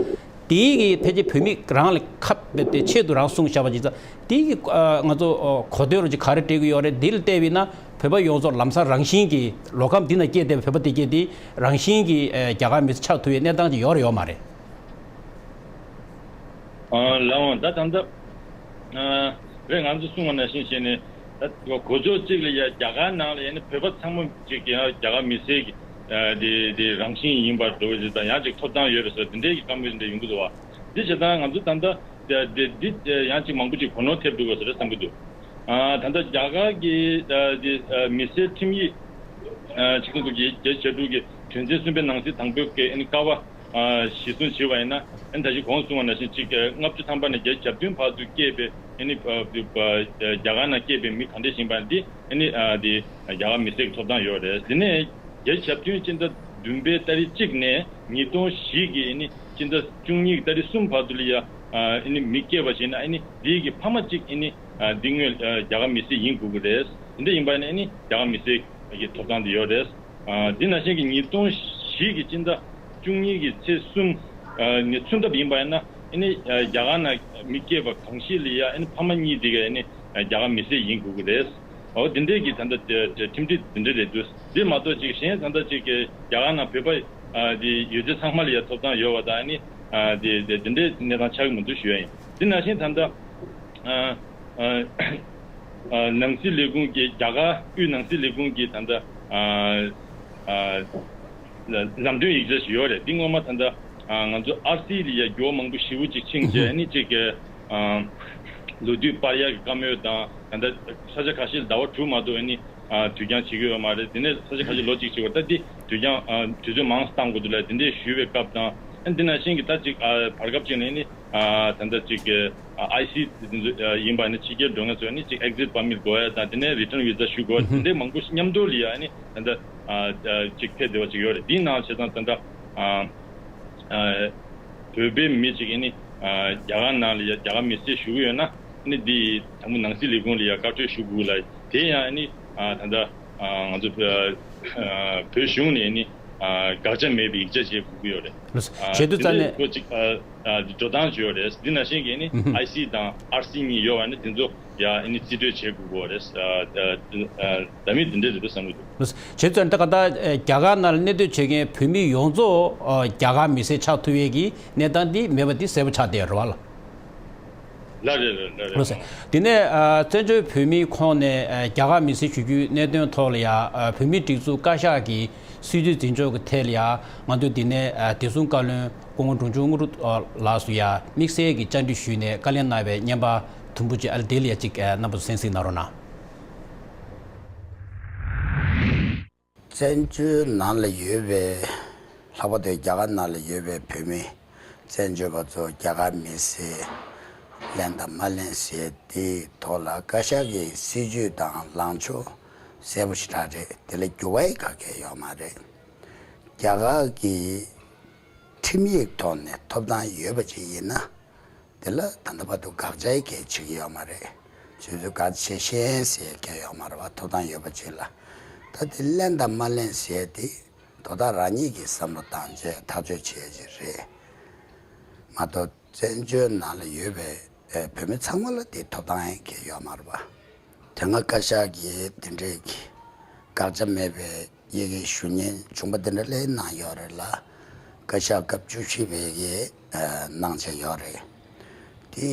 དེའི་གི་ཕལ་ཆེར་བོད་མི་རང་ལ་ཁ་གཏད་དེ་ཆེད་དུ་རང་གསུངས་བཞག་པ་ཅིག་ཙང་དེའི་གི་ཨ་ང་ཚོ་ཨ་གོ་དོན་རུ་ཅིག་ག་རེ་སྤྲད་ཀྱི་ཡོད་རེད། འདི་ལ་བལྟས་པ་ཡིན་ན་བོད་པ་ཡོངས་རྫོགས་ལམ་སང་རང་བཞིན་གྱིས་ལོ་ཁམས་འདི་ན་སྐྱེས་བསྡད་པའི་བོད་པ་དེ་གས་དེ་རང་བཞིན་གྱིས་ཨ་རྒྱ་གར་མི་སེར་ཆགས་ཐུབ་ཡའི་གནས་སྟངས་ཅིག་ཡོད་རེད་ཡོད་མ་རེད། ཨ་ལགས་འོང་། ད་ད་ལྟ་ཨ་རེད། ང་ཚོ་གསུངས་པ་ནང་བཞིན་བྱས་ནས་ད་གོ་ཚོད་གཅིག་ལ་ཡ་རྒྱ་གར་ནང་ལ་ཡ་ནི་བོད་པ་ཚང་མ་ཅིག་ཡ་རྒྱ་གར་མི་སེར་གྱི་ཨ་དེ་དེ་རང་བཞིན་ཡིན་པར་འགྲོ་བ་ཞིག་དང་ཡང་ཅིག་ཐོབ་ཐང་ཡོད་པ་སོགས་དེ་འདྲའི་གི་བཀའ་མོལ་དེ་འདྲ་ཡོང་གི་འདུག་བ། འདི་བྱས་ཙང་ང་ཚོ་ད་ལྟ་དེ་དེ་འདི་ཡང་ཅིག་མང་པོ་ཅིག་གོ་ནོར་ཐེབས་འདུག་བ་ཟེར་བསམ་གྱི་འདུག་ཨ་ད་ལྟ་རྒྱ་གར་གྱི་ཨ་དེ་ཨ་མི་སེར་ཁྲིམས་ཡིག་ཨ་ཆིག་སྟོང་དགུ་བརྒྱ་བརྒྱད་ཅུ་གྱ་དྲུག་གི་དོན་ཚན་གསུམ་པའི་ནང་གསེས་དང་པོའི་ཀ་ཨ་ནི་ཀ་བ་ཨ་གཞིར་བཟུང་བྱས་པ་ཡིན་ན། ཨ་ནི་ད་ཅི་གོང་གསུངས་པ་ནང་བཞིན་ཅིག་ཨ་ལྔ་བཅུ་ཐམ་པ་ནས་བརྒྱད་ཅུ་གྱ་བདུན་བར་དུ་སྐྱེས་པའི་ཨ་ནི་ཨ་ཨ་རྒྱ་གར་ནང་སྐྱེས་པའི་མི་ག་འདྲས་ཤིག་ཡིན་པ་འདི་ཨ་ནི་ཨ་དེ་རྒྱ་གར་མི་སེར་གྱི་ཐོབ་ཐང་ཡོད་རེད། དེ་ནས་བརྒྱད་ཅུ་གྱ་བདུན་སྤྱི་ཟླ་བདུན་པའི་ཏ་རིག་གཅིག་ནས་ཉིས་སྟོང་བཞི་གི་ཨ་ནི་སྤྱི་ཟླ་བཅུ་གཉིས་ཀྱི་ཏ་རིག་གསུམ་བར་དུ་ལ་ཡ་ཨ་ནི་མི་སྐྱེས་པ་ཞིག་ཡིན་ན་ཨ་ནི་དེའི་གི་ཕ་མ་གཅིག་ཨ་ནི་ཨ་འདི་སྔོན་ཨ་རྒྱ་གར་མི་སེར་ཡིན་དགོས་ཀྱི་རེད། དེ་འདྲ་ཡིན་པ་ཡིན་ན་ཨ་ནི་རྒྱ་གར་མི་སེར་གྱི་ཐོབ་ཐང་དེ་ཡོད་རེད། ཨ་འདི་ནང་བཞིན་གྱི་ཉིས་སྟོང་བཞི་གི་སྤྱི་ཟླ་བཅུ་གཉིས་ཀྱི་ཚེས་གསུམ་ཨ་ནས་ཚུན་ཐབས་ཡིན་པ་ཡིན་ན་ཨ་ནི་ཨ་རྒྱ་གར་ནང་མི་སྐྱེས་པ་གང་ཞིག་ལ་ཡ་ཨ་ནི་ཕ་མ་གཉིས་དེ་ག་ཨ་ནི་ཨ་རྒྱ་གར་མི་སེར་ཡིན་དགོས་ཀྱི་རེད། འོ་དེ་འདྲས་ཀྱི་ད་ལྟ་དེ་དེ་ཁྲིམས་སྒྲིག་དེ་འདྲས་རེད་འདུག་དེ་མ་གཏོགས་ཅིག་གཞན་ད་ལྟ་ཅིག་གི་རྒྱ་གར་ནང་བོད་པ་ཨ་དེ་ཡོད་ཚད་ཚང་མ་ལ་ཡ་ཐོབ་ཐང་ཡོད་པ་དང་ཨ་ནི་ཨ་དེ་དེ་དེ་འདྲས་གནས་སྟངས་ཆགས་ཀྱི་མི་འདུག་ཞུ་ཡ་ཡིན། དེ་ནང་བཞིན་ད་ལྟ་ཨ་ཨ་ཨ་ནང་སྲིད་ལས་ཁུངས་ཀྱི་རྒྱ་གར་དབུས་ནང་སྲིད་ལས་ཁུངས་ཀྱི་ད་ལྟ་ཨ་ཨ་ལམ་སྟོན་ཡིག་ཆ་ཞིག་ཡོད་རེད། འདི་སྔོན་མ་ད་ལྟ་ཨ་ང་ཚོ་ཨར་སི་ལ་ཡ་འགྱུར་བ་མང་པོ་ཞེ་པོ་ཅིག་ཕྱིན་རྗེས་ཨ་ནི་ཅིག་གི་ཨ་ལོ་དུས་སྤར་ཡག་གི་བཀའ་མོལ་དང་ད་ལྟ་ས་ཆ་ཁ་ཤས་ལ་ཟླ་བ་དྲུག་མ་གཏོགས་ཨ་ནི་ཨ་དུས་འགྱངས་བྱེད་ཀྱི་ཡོད་མ་རེད། དེ་ནས་ས་ཆ་ཁ་ཤས་ལོ་གཅིག་བྱེད་དགོས། ད་འདི་དུས་འགྱངས་ཨ་དུས་ཚོད་མང་བཏང་དགོས་འདུག་ལ་དེ་འདྲས་ཞུས་པའི་སྐབས་དང་ཨ་འདི་ནང་བཞིན་གྱི་ད་ཅིག་ཨ་བར་སྐབས་ཅིག་ནས་ཨ་ནི་ཨ་ད་ལྟ་ཅིག་གི་ཨ་ཨའི་སི་དེ་ཚོ་ཨ་ཡིན་པ་ནི་ཕྱི་རྒྱལ་འགྲོ་མཁན་ཚོ་ནི་ཅིག་ཨེག་ཟིཊ་པར་མིཊ་དགོས་ཡ་དང་དེ་ནས་རི་ཊརན་བི་ཟ་ཞུ་དགོས་ཡ་དེ་འདྲའི་མང་པོ་ཞིག་མཉམ་དུ་ལ་ཡ་ནི་ད་ལྟ་ཨ་ཨ་ཅིག་ཕེབས་བསྡད་པ་ཅིག་ཡོད་རེད། དེའི་ནང་བྱས་ཙང་ད་ལྟ་ཨ་ཨ་བོད་པའི་མི་ཅིག་ནི་ཨ་རྒྱ་གར་ནང་ལ་ཡ་རྒྱ་གར་མི་སེར་ཞུ་གི་ཡོད་ན་ནི་འདི་དང་པོ་ནང་སྲིད་ལས་ཁུངས་ལ་ཡ་བཀའ་འཁྲོལ་ཞུ་དགོས་ལ་དེ་ཡང་ནི་ཨ་ད་ལྟ་ཨ་ང་ཚོ་བོད་ཨ་བོད་གཞུང་ནས་ནི་ཨ་དགག་བྱ་མེད་པའི་ཡིག་ཆ་ཅིག་དགོས་ཀྱི་ཡོད་རེད། ལགས་སོ། ཨ་བྱེད་དུས་དེ་ཙང་ནས་ནས་ཁོ་ཅིག་ཨ་ཨ་འགྲོ་སྟངས་ཅིག་ཡོད་རེད། འདི་ནང་བཞིན་གྱི་ནི་ཨ་ཨའི་སི་དང་ཨར་སི་གཉིས་ཡོད་པ་ནི་དེ་ཚོ་ཡ་ཨ་ནི་རྩིས་སྤྲོད་བྱེད་དགོས་ཀྱི་རེད། ཨ་ཨ་ཨ་ད་མི་དེ་འདྲས་རེད་འདུག་བསམ་གྱི་འདུག་ལགས་སོ། བྱེད་དུས་ཙང་ནས་ད་ག་ད་རྒྱ་གར་ནང་ལ་གནས་སྡོད་བྱེད་མཁན་བོད་མི་ཡོངས་རྫོགས་ཨ་རྒྱ་གར་མི་སེར་ཆགས་ཐུབ་ཡས་ཀྱི་གནས་སྟངས་འདི་མེད་པ་འདི་གསལ་པོ་ཆགས་བསྡད་ཡོད་རེད་བ་ལགས། ལགས་རེད་ལགས་རེད་ལགས་སོ། ལགས། དེ་ནས་ཨ་བཙན་བྱོལ་བོད་མིའི་ཁོངས་ནས་ཨ་རྒྱ་གར་མི་སེར་ཞུ་རྒྱུའི་གནད་དོན་ཐོག་ལ་ཡ་ཨ་བོད་མིའི་སྒྲིག་འཛུགས་བཀའ་ཤག་གི་སྲིད་བྱུས་འཛིན་སྐྱོང་གི་ཐད་ལ་ཡ་ང་ཚོ་འདི་ནས་ཨ་བདེ་སྲུང་བཀའ་བློན་སྐུ་ངོ་འབྲོང་ཆུང་དངོས་གྲུབ་ཨ་ལགས་སུ་ཡ་དམིགས་བསལ་གྱི་བཅར་འདྲི་ཞུས་ནས་བཀའ་ལན་གནང་བའི་བརྙན་པར་དུམ་བུ་ཅིག་ཨ་ལ་དེ་ལ་ཡ་ཅིག་ཨ་རྣམ་པ་ཚོ་གསན་གཟིགས་གནང་རོགས་གནང་། བཙན་བྱོལ་ནང་ལ་ཡོད་པའི་ལྷག་པར་དུ་རྒྱ་གར་ནང་ལ་ཡོད་པའི་བོད་མི་བཙན་བྱོལ་བ་ཚོ་རྒྱ་གར་མི་སེར་ལེན་དང་མ་ལེན་ཟེར་དེའི་ཐོག་ལ་བཀའ་ཤག་གི་སྲིད་བྱུས་དང་ལངས་ཕྱོགས་གསལ་པོ་ཞེ་དྲག་རེད། དེ་ལ་འགྱུར་བ་ཡི་ག་གེ་ཡོད་མ་རེད། རྒྱ་གར་གྱི་ཁྲིམས་ཡིག་ཐོག་ནས་ཐོབ་ཐང་ཡོད་པ་ཅིག་ཡིན་ན། དེ་ལ་ད་ལྟ་བར་དུ་དགག་བྱ་གལ་ཆེ་གི་ཡོད་མ་རེད། ཆུ་ཚོད་ག་ཆེ་ཤེས་ཟེར་གལ་ཡོད་མ་རེད་བ། ཐོབ་ཐང་ཡོད་པ་ཅིག་ལ། ད་དེ་ལེན་དང་མ་ལེན་ཟེར་དེ་དོ་བདག་རང་ཉིད་ཀྱིས་བསམ་བློ་བཏང་རྗེས་ཐག་གཅོད་བྱེད་ཡ་ཅིག་རེད་མ་གཏོགས་བཙན་བྱོལ་ནང་ལ་ཡོད་པའི་ཨེ་བོད་མི་ཚང་མ་ལ་དེ་ཐོབ་ཐང་གལ་ཡོད་མ་རེད་བ། དེ་སྔ་བཀའ་ཤག་གིས་དེ་འདྲའི་དགག་བྱ་མེད་པའི་ཡི་གེ་ཞུ་སྙན་བྱུང་བ་དེ་འདྲ་ལས་གནང་ཡོད་རེད་ལ། བཀའ་ཤག་སྐབས་བཅུ་བཞི་པའི་གི་ཨ་གནང་བྱས་ཡོད་རེད། དེ་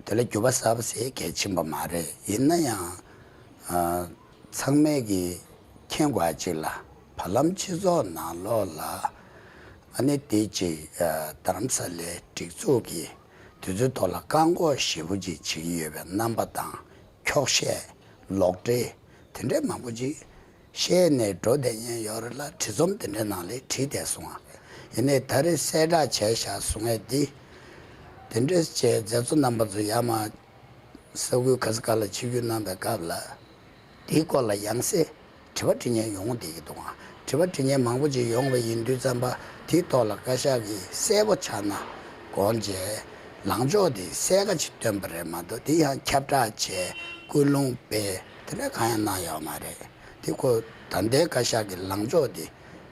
དེ་ལ་འགྱུར་བ་གསར་པ་ཟེར་གལ་ཕྱིན་པ་མ་རེད། ཡིན་ན་ཡང་ཨ་ཚང་མས་གི་མཁྱེན་དགོས་ཅིག་ལ། བར་ལམ་སྤྱི་ཚོགས་ནང་ལོགས་ལ་ཨ་ནི་དེ་ཅིག་ཨ་རྡ་རམ་ས་ལའི་སྒྲིག་འཛུགས་ཀྱི་དུས་ཚོད་ཐོག་ལ་བཀག་འགོག་ཞེ་པོ་ཅིག་བྱེད་ཀྱི་ཡོད་པའི་རྣམ་པ་དང་འཁྱོག་བཤད་ལོག་འགྲེལ་དེ་འདྲའི་མང་པོ་ཅིག་བཤད་ནས་འགྲོ་བསྡད་མཁན་ཡོད་རེད་ལ། བྲིས་རྩོམ་དེ་འདྲའི་ནང་ལ་བྲིས་བསྡད་སོང་ང་། ཡིན་ནའི་ད་རེས་གསལ་བསྒྲགས་བྱས་བཞག་སོང་ངས་འདི་དེ་འདྲ་བྱས་མཛད་གཙོ་རྣམ་པ་ཚོ་ཡར་མར་ས་ཁུལ་ག་ས་ག་ལ་ཆིབས་བསྒྱུར་གནང་པའི་སྐབས་ལ་དེའི་སྐོར་ལ་ཡང་སེ་དྲི་བ་དྲི་མཁན་ཡོང་བསྡད་ཀྱི་འདུག་ཨ། དྲི་བ་དྲི་མཁན་མང་པོ་ཅིག་ཡོང་བ་ཡིན་དུས་ཙམ་པ་དེའི་ཐོག་ལ་བཀའ་ཤག་གིས་གསལ་པོ་ཆགས་ན་དགོངས་བྱས་ལངས་ཕྱོགས་དེ་གསལ་ཁ་ཅིག་བཏོན་པ་རེད་མ་གཏོགས་དེ་ཡང་ཁྱབ་བསྒྲགས་བྱས་སྐུལ་སློང་སྤེལ་དེ་འདྲ་གང་ཡང་གནང་ཡོད་མ་རེད། དེ་ཁོ་ད་ལྟའི་བཀའ་ཤག་གི་ལངས་ཕྱོགས་དེ་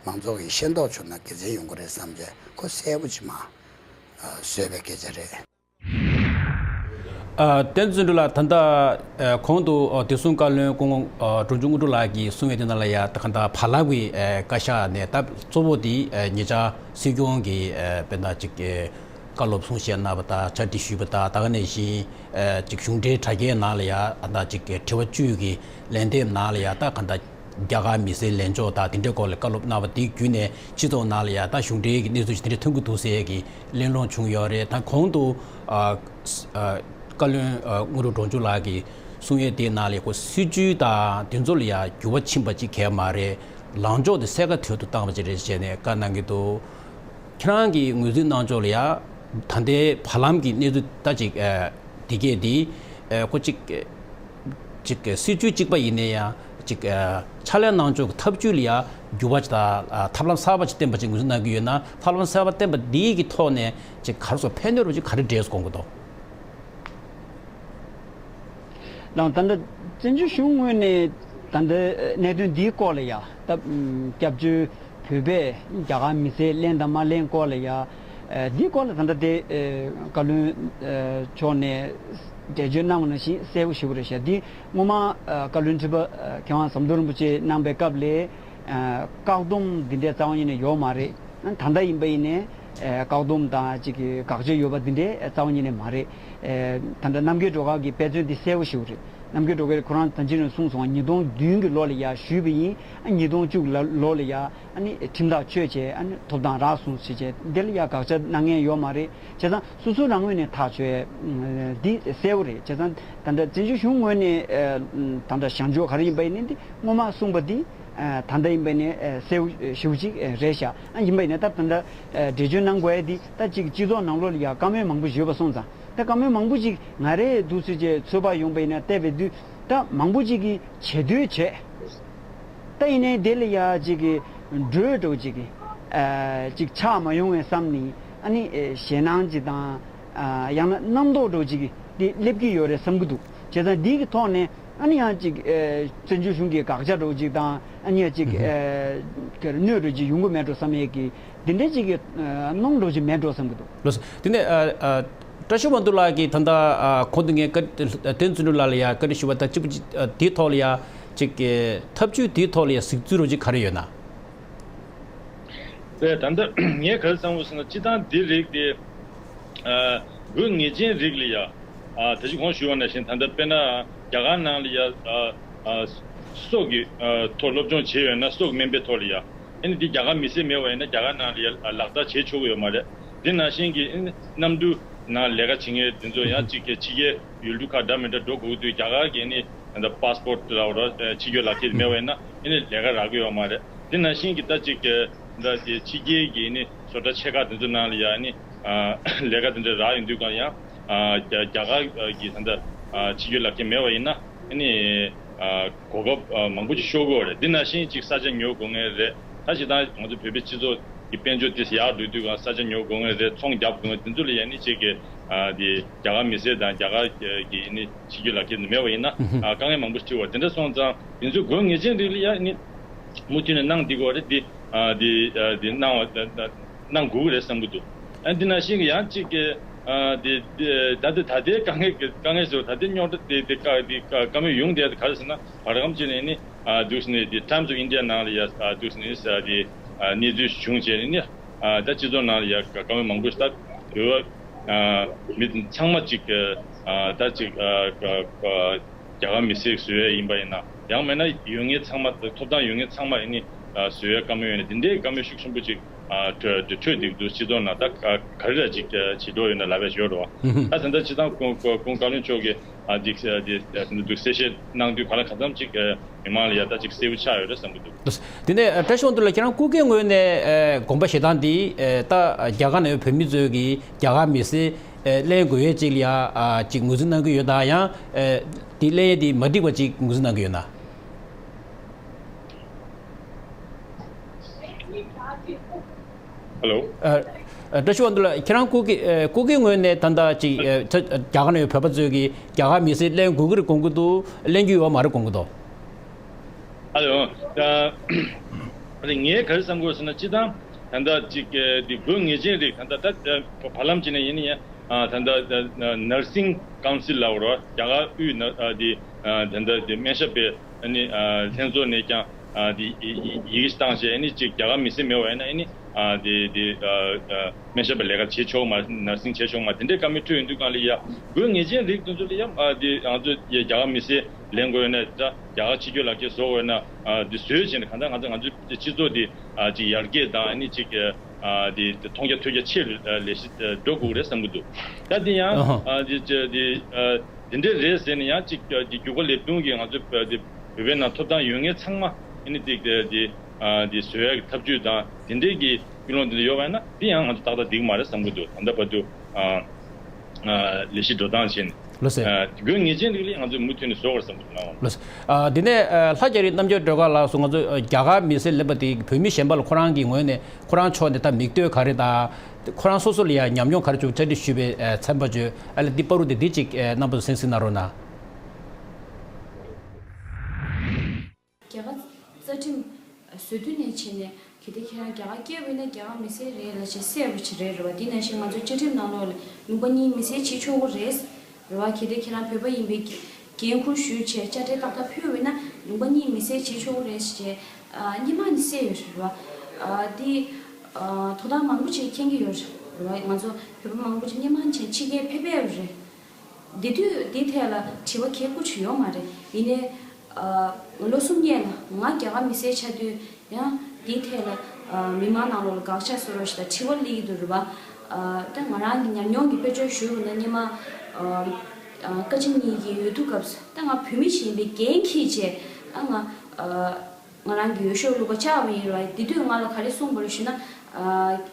མང་ཚོགས་ཀྱིས་ཤེས་རྟོགས་བྱུང་ན་དགེ་མཚན་ཡོང་གི་རེད་བསམ་བྱས་ཁོ་གསལ་པོ་ཅིག་མ་བཟོས་པའི་སྐད་ཆ་རེད། ཨ་བསྟན་འཛིན་དོན་གྲུབ་ལགས། ད་ལྟ་ཨ་གོང་དུ་ཨ་བདེ་སྲུང་བཀའ་བློན་སྐུ་ངོ་ཨ་འབྲོང་ཆུང་དངོས་གྲུབ་ལགས་ཀྱིས་གསུངས་ཡོད་དེ་ནང་ལ་ཡ་ད་ག་ད་བར་ལམ་གྱི་ཨ་བཀའ་ཤག་ནས་ད་གཙོ་བོ་དེ་ཨ་ཉེ་ཆར་སྲིད་སྐྱོང་གིས་ཨ་དཔེར་ན་ཅིག་ཨ་བཀའ་སློབ་གསུང་བཤད་གནང་བ་དང་བཅར་འདྲི་ཞུས་པ་དང་ད་ག་ནང་བཞིན་ཨ་ཅིག་གཞུང་འབྲེལ་དྲ་རྒྱའི་ནང་ལ་ཡ་ཨ་ད་ཅིག་ཨ་དྲི་བ་བཅུ་གི་ལན་འདེབས་ནང་ལ་ཡ་ད་ག་ད། རྒྱ་གར་མི་སེར་ལེན་ཕྱོགས་དང་དེ་འདྲའི་སྐོར་ལ་བཀའ་སློབ་གནང་བ་དེ་བརྒྱུད་ནས་སྤྱི་ཚོགས་ནང་ལ་ཡང་ད་གཞུང་འབྲེལ་གྱི་གནས་ཚུལ་ཞིག་དེ་འདྲ་ཐོན་གྱི་འདུག་ཟེར་གྱི་གླེང་སློང་བྱུང་ཡོད་རེད། ད་གོང་དུ་ཨ་ཨ་བཀའ་བློན་ཨ་དངོས་གྲུབ་འབྲོང་ཆུང་ལགས་ཀྱིས་གསུང་ཡས་དེའི་ནང་ལ་ཁོ་སྲིད་བྱུས་དང་དེ་ཚོ་ལ་ཡང་འགྱུར་བ་ཕྱིན་པ་ཅིག་གས་མ་རེད། ལངས་ཕྱོགས་དེ་གསལ་ཁ་དོད་དུ་བཏང་བ་ཅིག་རེད་ཅེས་ནས་བཀའ་གནང་གི་འདུག་ཁྱེད་རང་གིས་ངོས་འཛིན་གནང་ཕྱོགས་ལ་ཡང་ད་ལྟའི་བར་ལམ་གྱི་གནས་ཚུལ་ད་ཅིག་ཨ་འདི་གས་འདི་ཨ་ཁོ་ཅིག་ཅིག་སྲིད་བྱུས་གཅིག་པ་ཡིན་ན་ཡང་ཅིག་ཨ་ཕྱག་ལས་གནང་ཕྱོགས་ཀྱི་ཐབས་བྱུས་ལ་ཡང་འགྱུར་བ་ཅིག་དང་ཨ་ཐབས་ལམ་གསར་པ་ཅིག་བསྟན་པ་ཅིག་ངོས་འཛིན་གནང་གི་ཡོད་ན། ཐབས་ལམ་གསར་པ་བསྟན་པ་འདི་གི་ཐོག་ནས་ཅིག་ག་རེ་ཟེར་ཕན་ཐོགས་རོགས་ཅིག་ག་རེ་འདྲས་དགོངས་ཀྱི་འདུག་དང་ད་ལྟ་བཙན་བྱོལ་གཞུང་ངོས་ནས་ད་ལྟ་གནད་དོན་འདིའི་སྐོར་ལ་ཡང་ད་སྐྱབས་བཅོལ་བོད་པས་རྒྱ་གར་མི་སེར་ལེན་དང་མ་ལེན་སྐོར་ལ་ཡང་ འདིའི་སྐོར་ལ་ད་ལྟ་དེ་བཀའ་བློན་མཆོག་ནས་འགྲེལ་བརྗོད་གནང་བ་ནང་བཞིན་གསལ་པོ་ཞེ་པོ་རེད་ཤག་འདི་སྔོན་མ་བཀའ་བློན་ཁྲི་པ་མཁས་དབང་ཟམ་གདོང་རིན་པོ་ཆེ་གནང་པའི་སྐབས་ལས་བཀག་སྡོམ་འདི་འདྲའི་རྩ་བ་ཉིད་ནས་ཡོད་མ་རེད། ད་ལྟ་ཡིན་པ་ཡིན་ནའི་བཀག་སྡོམ་དང་ཅིག་གི་དགག་བྱ་ཡོད་པ་འདི་འདྲའི་རྩ་བ་ཉིད་ནས་མ་རེད། ད་ལྟ་གནམ་དགུན་བྲོ་གར་གྱི་དཔེ་མཚོན་འདི་གསལ་པོ་ཞེ་པོ་རེད། གནམ་དགུན་བྲོ་གར་ཁོ་རང་ད་ཅི་ནས་གསུངས་སོང་། ཉིས་སྟོང་བདུན་གྱི་ལོ་ལ་ཡ་ཞུས་པ་ཡིན། ཉིས་སྟོང་བཅུ་གི་ལོ་ལ་ཡ་ཨ་ནི་ཁྲིམས་ཐག་ཆོད་བྱས་ཨ་ནི་ཐོབ་ཐང་རག་སོང་ཟེར་བྱས་འདི་ལ་ཡ་དགག་བྱ་གནང་མཁན་ཡོད་མ་རེད། བྱས་ཙང་སོ་སོ་རང་ངོས་ནས་ཐག་ཆོད་འདི་གསལ་པོ་རེད། བྱས་ཙང་ད་ལྟ་བཙན་བྱོལ་གཞུང་ངོས་ནས་ད་ལྟ་བྱང་ཕྱོགས་ག་རེ་ཡིན་པ་ཡིན་ནའི་འདི་སྔོན་མ་གསུངས་པ་འདི་ད་ལྟ་ཡིན་པ་ཡིན་ནའི་གསལ་པོ་ཞེ་པོ་ཅིག་རེད་ཤག་ཨ་ཡིན་པ་ཡིན་ནའི་ད་ད་ལྟ་འགྲེལ་བརྗོད་གནང་དགོས་ཡ་འདི་ད་ཅིག་སྤྱི་ཚོགས་ནང་ལོགས་ལ་ཡ་བཀའ་མོལ་མང་པོ་ཡོད་པ་སོང་ཙང་ད་བཀའ་མོལ་མང་པོ་ཅིག་ང་རས་འདུག་ཟེར་བྱས་ཚོད་དཔག་ཡོང་པ་ཡིན་ན་བལྟས་པའི་དུས་ད་མང་པོ་ཅིག་གིས་བྱེད་འདོད་བྱས། ད་ཡིན་ནའི་དེ་ལ་ཡ་ཅིག་གི་འགྲོས་འདྲ་བོ་ཅིག་གི་ཨ་ཅིག་ཆགས་མ་ཡོང་བའི་བསམ་ནས་ཨ་ནི་ཨེ་ཞེད་སྣང་ཅིག་དང་ཨ་ཡང་ན་རྣམ་རྟོག་འདྲ་བོ་ཅིག་གི་དེ་སླེབས་ཀྱི་ཡོད་རེད་བསམ་གྱི་འདུག་བྱས་ཙང་འདི་གི་ཐོག་ནས་ཨ་ནི་ཡང་ཅིག་ཨེ་བཙན་བྱོལ་གཞུང་གི་དགག་བྱ་འདྲ་བོ་ཅིག་དང་ཨ་ནི་ཡང་ཅིག་ཨེ་གནོད་འདྲ་བོ་ཅིག་ཡོང་གི་མེད་འགྲོ་བསམ་ཡས་ཀྱི་འདི་འདྲའི་ཅིག་གི་ཨ་སྣང་འདྲ་བོ་ཅིག་མེད་འགྲོ་བསམ་གྱི་འདུག་ལགས་སོ། དེ་ནས་ཨ་ཨ་བཀྲ་ཤིས་དབང་འདུས་ལགས་ཀྱིས་ད་ལྟ་ཨ་གོང་དུ་ངས་བཀའ་བསྟན་འཛིན་གྲུབ་ལགས་ལ་ཡ་བཀའ་འདྲི་ཞུ་བ་དང་གཅིག་པ་གཅིག་ཨ་དེའི་ཐོག་ལ་ཡ་ཅིག་གི་ཐབས་ཇུས་དེའི་ཐོག་ལ་ཡ་གཟིགས་ཚུལ་རོ་ཅིག་ག་རེ་ཡོད་ན། དེ་ད་ལྟ་ངས་ག་རེ་བསམ་དགོས་ཟེར་ན་སྤྱིར་བཏང་འདི་རིགས་དེ་ཨ་དགོས་ངེས་ཅན་རིགས་ལ་ཡ་ཨ་ད་ཅི་གོང་ཞུས་པ་ནང་བཞིན་ད་ལྟ་དཔེར་ན་རྒྱ་གར་ནང་ལ་ཡ་ཨ་ཨ་སྲོག་གི་ཨ་ཐོག་སློབ་སྦྱོང་བྱས་ཡོད་ན་སྲོག་སྨན་པའི་ཐོག་ལ་ཡ། ཨ་ནི་འདི་རྒྱ་གར་མི་སེར་མེད་པ་ཡིན་ན་རྒྱ་གར་ནང་ལ་ཡ་ལག་བསྟར་བྱེད་ཆོག་གི་ཡོད་མ་རེད། འདི་ནང་བཞིན་གྱི་ཨ་ནི་གནམ་གྲུ་ནང་ལས་ཀ་བྱེད་མཁན་དེ་ཚོ་ཡང་གཅིག་གི་ཕྱི་རྒྱལ་ཡུལ་གྲུ་ཁག་འདྲ་མི་འདྲ་འགྲོ་དགོས་དུས་རྒྱ་གར་གྱི་ཨ་ནི་ད་པཱ་སི་པོར་ཊི་ལབ་རོགས་ཕྱི་སྐྱོད་ལག་ཁྱེར་མེད་པ་ཡིན་ན་ཨ་ནི་ལས་ཀ་རག་གི་ཡོད་མ་རེད། འདི་ནང་བཞིན་གྱི་ད་གཅིག་གི་ད་དེ་ཕྱི་རྒྱལ་གྱི་ཨ་ནི་བཟོ་གྲྭ་ཆེ་ཁག་དེ་ཚོ་ནང་ལ་ཡ་ཨ་ནི་ལས་ཀ་དེ་འདྲ་རག་ཡོང་དུས་གང་ཡང་རྒྱ་རྒྱ་གར་གྱི་ད་ད་ཕྱི་སྐྱོད་ལག་ཁྱེར་མེད་པ་ཡིན་ན་ཨ་ནི། གོ་སྐབས་མང་པོ་ཅིག་ཤོར་གི་ཡོད་རེད། འདི་ནང་བཞིན་ཅིག་ས་ཆ་ཉོ་དགོས་ངེས་རེད། ད་སྤྱིར་བཏང་ང་ཚོ་བོད་པའི་སྤྱི་ཚོགས་ཀྱི་དཔལ་འབྱོར་དེ་ཡག་འགྲོ་དུས་གང་ས་ཆ་ཉོ་དགོས་ངེས་རེད། ཚོང་རྒྱག་དགོས་ངེས་དེ་ཚོ་ལ་ཡ་ནི་ཅིག་གི་དེ་རྒྱ་གར་མི་སེར་དང་རྒྱ་གར་གྱི་ནི་ཕྱི་སྐྱོད་ལག་ཁྱེར་མེད་པ་ཡིན་ན་དཀའ་ངལ་མང་པོ་ཞིག་འཕྲད་ཀྱི་ཡོད་རེད། དེ་འདྲ་སོང་ཙང་དེ་ཚོ་དགོས་ངེས་ཅན་རིགས་ལ་ཡ་ནི་མུ་མཐུད་ནས་གནང་བསྡད་ཀྱི་ཡོད་རེད། དེ་དེ་དེ་གནང་བ་གནང་དགོས་ཀྱི་རེད་བསམ་གྱི་འདུག་ཨ་འདི་ནང་བཞིན་གྱི་ཡང་ཅིག་གི་དེ་དེ་ད་ལྟ་ད་ལྟའི་དཀའ་ངལ་གྱི་དཀའ་ངལ་ཟེར་བ་ད་ལྟའི་རྙོག་དྲ་དེ་དེ་དཀའ་དེ་དཀའ་མོས་ཡོང་བསྡད་དེ་ག་རེ་ཟེར་ན། བར་སྐབས་ཅིག་ནས་ནི་ཨ་འདུག་སེ་ནས་དེ་Times of India ནང་ལ་ཡ་ཨ་འདུག་སེ་ནས་ཨ་དེ་ཨ་གནས་ཚུལ་བྱུང་བྱས་ནས་ནི་ཨ་ད་སྤྱི་ཚོགས་ནང་ལ་ཡ་བཀའ་མོལ་མང་པོ་ཞིག་ད་བོད་པ་ཨ་མི་ཚང་མ་ཅིག་ཨ་ད་ཅིག་ཨ་ཨ་རྒྱ་གར་མི་སེར་བཟོ་ཡ་ཡིན་པ་ཡིན་ན་ཡང་མིན་ན་ཡོད་མཁན་ཚང་མ་ཐོབ་ཐང་ཡོད་མཁན་ཚང་མ་ཡིན་ནི་ཨ་བཟོ་ཡ་བཀའ་མོལ་ཡོད་ནི་དེ་འདྲའི་བཀའ་མོལ་ཤུགས་ཆེན་པོ་ཅིག་ཨ་འཕྲོད་འཕྲོད་འདུག་འདུག་སྤྱི་ཚོགས་ནང་ད་ག་རེ་ལ་ཅིག་བྱེད་འགྲོ་ཡོད་ན་ལབ་ཡ་ཞོར་རོ། ད་ད་ལྟ་སྤྱི་བཏང་ཁོང་ཁོང་བཀའ་བློན་མཆོག་གིས། ཨ་འདི་འདི་འདུག་གསལ་བཤད་གནང་དུས་ག་ལ་གང་འཚམ་ཅིག་མི་མང་ལ་ཡ་ད་ཅིག་གསལ་པོ་ཆགས་ཡོད་རེད་བསམ་གྱི་འདུག་དེ་ནས་བཀྲ་ཤིས་དབང་འདུས་ལགས་ཁྱེད་རང་སྐུ་སྒེར་ངོས་ནས་དགོངས་པ་བཞེས་སྟངས་འདི་ད་རྒྱ་གར་ནང་ཡོད་བོད་མི་ཚོས་ཀྱི་རྒྱ་གར་མི་སེར་ལེན་དགོས་ཡས་ཅིག་ལ་ཡ་ཅིག་ངོས་འཛིན་གནང་གི་ཡོད་དམ། ཡང་འདི་ལེན་ཡས་འདི་མ་འགྲིག་པ་ཅིག་ངོས་འཛིན་གནང་གི་ཡོད་ན། Hello། ཨ་ཨ་བཀྲ་ཤིས་དབང་འདུས་ལགས་ཁྱེད་རང་སྐུ་སྒེར་ཨ་སྐུ་སྒེར་ངོས་ནས་ད་ལྟ་ཅིག་ཨ་ད་རྒྱ་གར་ནང་ཡོད་བོད་པ་ཚོས་ཀྱིས་རྒྱ་གར་མི་སེར་ལེན་དགོས་ཀྱི་རེད་དགོངས་ཀྱི་འདུག་ལེན་རྒྱུ་ཡོད་མ་རེད་དགོངས་ཀྱི་འདུག་ཨ་ལེ་འོང་། ཨ་ལེ་ངས་ག་རེ་བསམ་དགོས་ཟེར་ན་སྤྱིར་བཏང་ད་ལྟ་ཅིག་ཨ་འདི་དགོས་ངེས་ཅན་རིགས་ད་ལྟ་ད་བར་ལམ་ཅིག་ནས་ཡིན་ན་ཡང་ད་ལྟ་Nursing Council ལབ་རོགས་རྒྱ་གར་དབུས་ན་ཨ་འདི་ད་ལྟ་འདི་སྨན་ཞབས་པའི། ཨ་ནི་ཨ་ལྷན་ཚོགས་ནས་ཀྱང་ཨ་དེ་ཡི་ཡི་ཡི་གེ་བཏང་བྱས་ཨ་ནི་གཅིག་རྒྱ་གར་མི་སེར་མེད་པ་ཡིན་ན་ཨ་ནི་ཨ་དེ་དེ་ཨ་ཨ་སྨན་ཞབས་པ་ལས་ཀ་བྱེད་ཆོག་མ་ནར་སིང་བྱེད་ཆོག་མ་དེ་འདྲའི་བཀའ་མོལ་ཐོས་ཡོང་དུས་གང་ལ་ཡ་དགོས་ངེས་ཅན་རིགས་དེ་ཚོ་ལ་ཡ་ཨ་དེ་ང་ཚོ་ཡ་རྒྱ་གར་མི་སེར་ལེན་དགོས་ཡོད་ན་ད་རྒྱ་གར་ཕྱི་སྐྱོད་ལག་ཁྱེར་བཟོ་དགོས་ཡོད་ན་ཨ་དེ་བཟོས་བྱས་ནས་གང་ལྟར་ང་ཚོ་ང་ཚོའི་སྤྱི་ཚོགས་དེ་ཨ་ཅིག་ཡར་རྒྱས་དང་ཨ་ནི་ཅིག་ཨ་དེ་དེ་མཐོང་རྒྱ་ཐོས་རྒྱ་ཆེ་རུ་ཨ་ལས་གཞི་ཨ་འགྲོ་དགོས་རེད་བསམ་གྱི་འདུག་ད་དེ་ཡང་ཨ་ཨ་དེ་ཅི་དེ་ཨ། དེ་འདྲའི་རེད་ཟེར་ནས་ཡང་གཅིག་ཀྱི་རྒྱུ་སྐར་ལས་དོན་གྱི་ང་ཚོ་དེ་བོད་པའི་ནང་ཐོབ་ཐང་ཡོད་མཁན་ཚང་མ་ཨ་ནི་དེ་དེ་དེ་ཨ་དེ་བཟོ་ཡག་གི་ཐབས་ཇུས་དང་དེ་འདྲའི་གི་ཀུན་སློང་དེ་འདྲ་ཡོད་པ་ཡིན་ན་དེ་ཡང་ང་ཚོ་ཏག་ཏག་འགྲིག་མ་རེད་བསམ་གྱི་འདུག་ད་ལྟ་བར་དུ་ཨ་ཨ་ལས་གཞི་འགྲོ་སྟངས་བྱས་ནས་ལགས་སེ། ཨ་དགོས་ངེས་ཅན་རིགས་ལ་ང་ཚོས་མུ་མཐུད་ནས་བཟོ་དགོས་བསམ་གྱི་འདུག་ལགས་སེ། ཨ་དེ་ནས་ཨ་ལྷ་རྒྱ་རི་རྣམ་རྒྱལ་སྒྲོལ་དཀར་ལགས་སུ་ང་ཚོ་ཨ་རྒྱ་གར་མི་སེར་ལེན་པ་དེ་བོད་མི་གཞན་པ་ལ་ཁོ་རང་གི་ངོས་ནས་ཁོ་རང་ཕྱོགས་ནས་ད་མིག་ལྟོས་ག་རེ་དང་། ཁོ་རང་སོ་སོ་ལ་ཡང་ཉམས་མྱོང་ག་རེ་བྱུང་བཅར་འདྲི་ཞུས་པའི་ཚན་པ་ཚོས་ཨ་ལས་འདི་བར་དུ་དེ་འདི་གཅིག་རྣམ་པ་ཚོ་གསན་གཟིགས་གནང་རོགས་གནང་། རྒྱ་གར་རྩ་ཁྲིམས་བཟོ་དུས་ནས་བྱས་ནས་ གལ་ཏེ་ཁྱེད་རང་རྒྱ་གར་སྐྱེས་པ་ཡིན་ན་རྒྱ་གར་མི་སེར་རེད་ལབ་བྱས་གསལ་པོ་ཅིག་རེད། རེད་བ། དེ་ནང་བཞིན་ང་ཚོ་བཅའ་ཁྲིམས་ནང་ལོགས་ལ་ལུང་པ་གཉིས་མི་སེར་བྱེད་ཆོག་གི་རེད། རེད་བ། གལ་ཏེ་ཁྱེད་རང་བོད་པ་ཡིན་པའི་འགན་འཁུར་ཞུས་བྱས་དཔྱ་ཁྲལ་ཏག་ཏག་ཕུལ་བ་ཡིན་ན་ལུང་པ་གཉིས་མི་སེར་བྱེད་ཆོག་གི་རེད་ཟེར་བྱས། ཨ། སྔོན་མ་ནས་གསལ་ཡོད་རེད་བ། ཨ། དེ། ཨ། དོ་བདག་མང་པོ་ཅིག་མཁྱེན་གྱི་ཡོད་རེད་བ། ང་ཚོ་བོད་པ་མང་པོ་ཅིག་སྔོན་མ་ནས་ཕྱི་རྒྱལ་ཕེབས་ཡོད་རེད། དེ་དུས་དེའི་ཐད་ལ་དྲི་བ་གལ་ཁག་པོ་ཅིག་ཡོད་མ་རེད། ཡིན་ནའི། ཨ། ལོ་གསུམ་སྔོན་ལ་ང་རྒྱ་གར་མི་སེར་ཆགས་དུས་ཡང་དེའི་ཐད་ལ། ཨ། མི་མང་ནང་ལོགས་ལ་དགག་བྱ་བཟོ་རོགས་ཞེས་དྲི་བ་སླེབས་ཀྱི་འདུག་རེད་བ། ཨ། ད་ང་རང་གི་ཉམས་མྱོང་གི་དཔེ་བརྗོད་ཞུས་པ་ན་སྔོན་མ། ཨ། ཨ། ཀ་ཆེན་གཉིས་ཀྱི་འོས་བསྡུ་སྐབས་སུ་ད་ང་བོད་མི་ཞིག་ཡིན་པའི་འགན་འཁྱེར་བྱས། ཨ། ང་། ཨ། ང་རང་གི་འོས་ཤོག་བླུགས་པ་ཆགས་པ་ཡིན་རེད་བ། དེ་དུས་ང་ལ་ག་རེ་གསུངས་པ་རེད་ཞུས་ན། ཨ།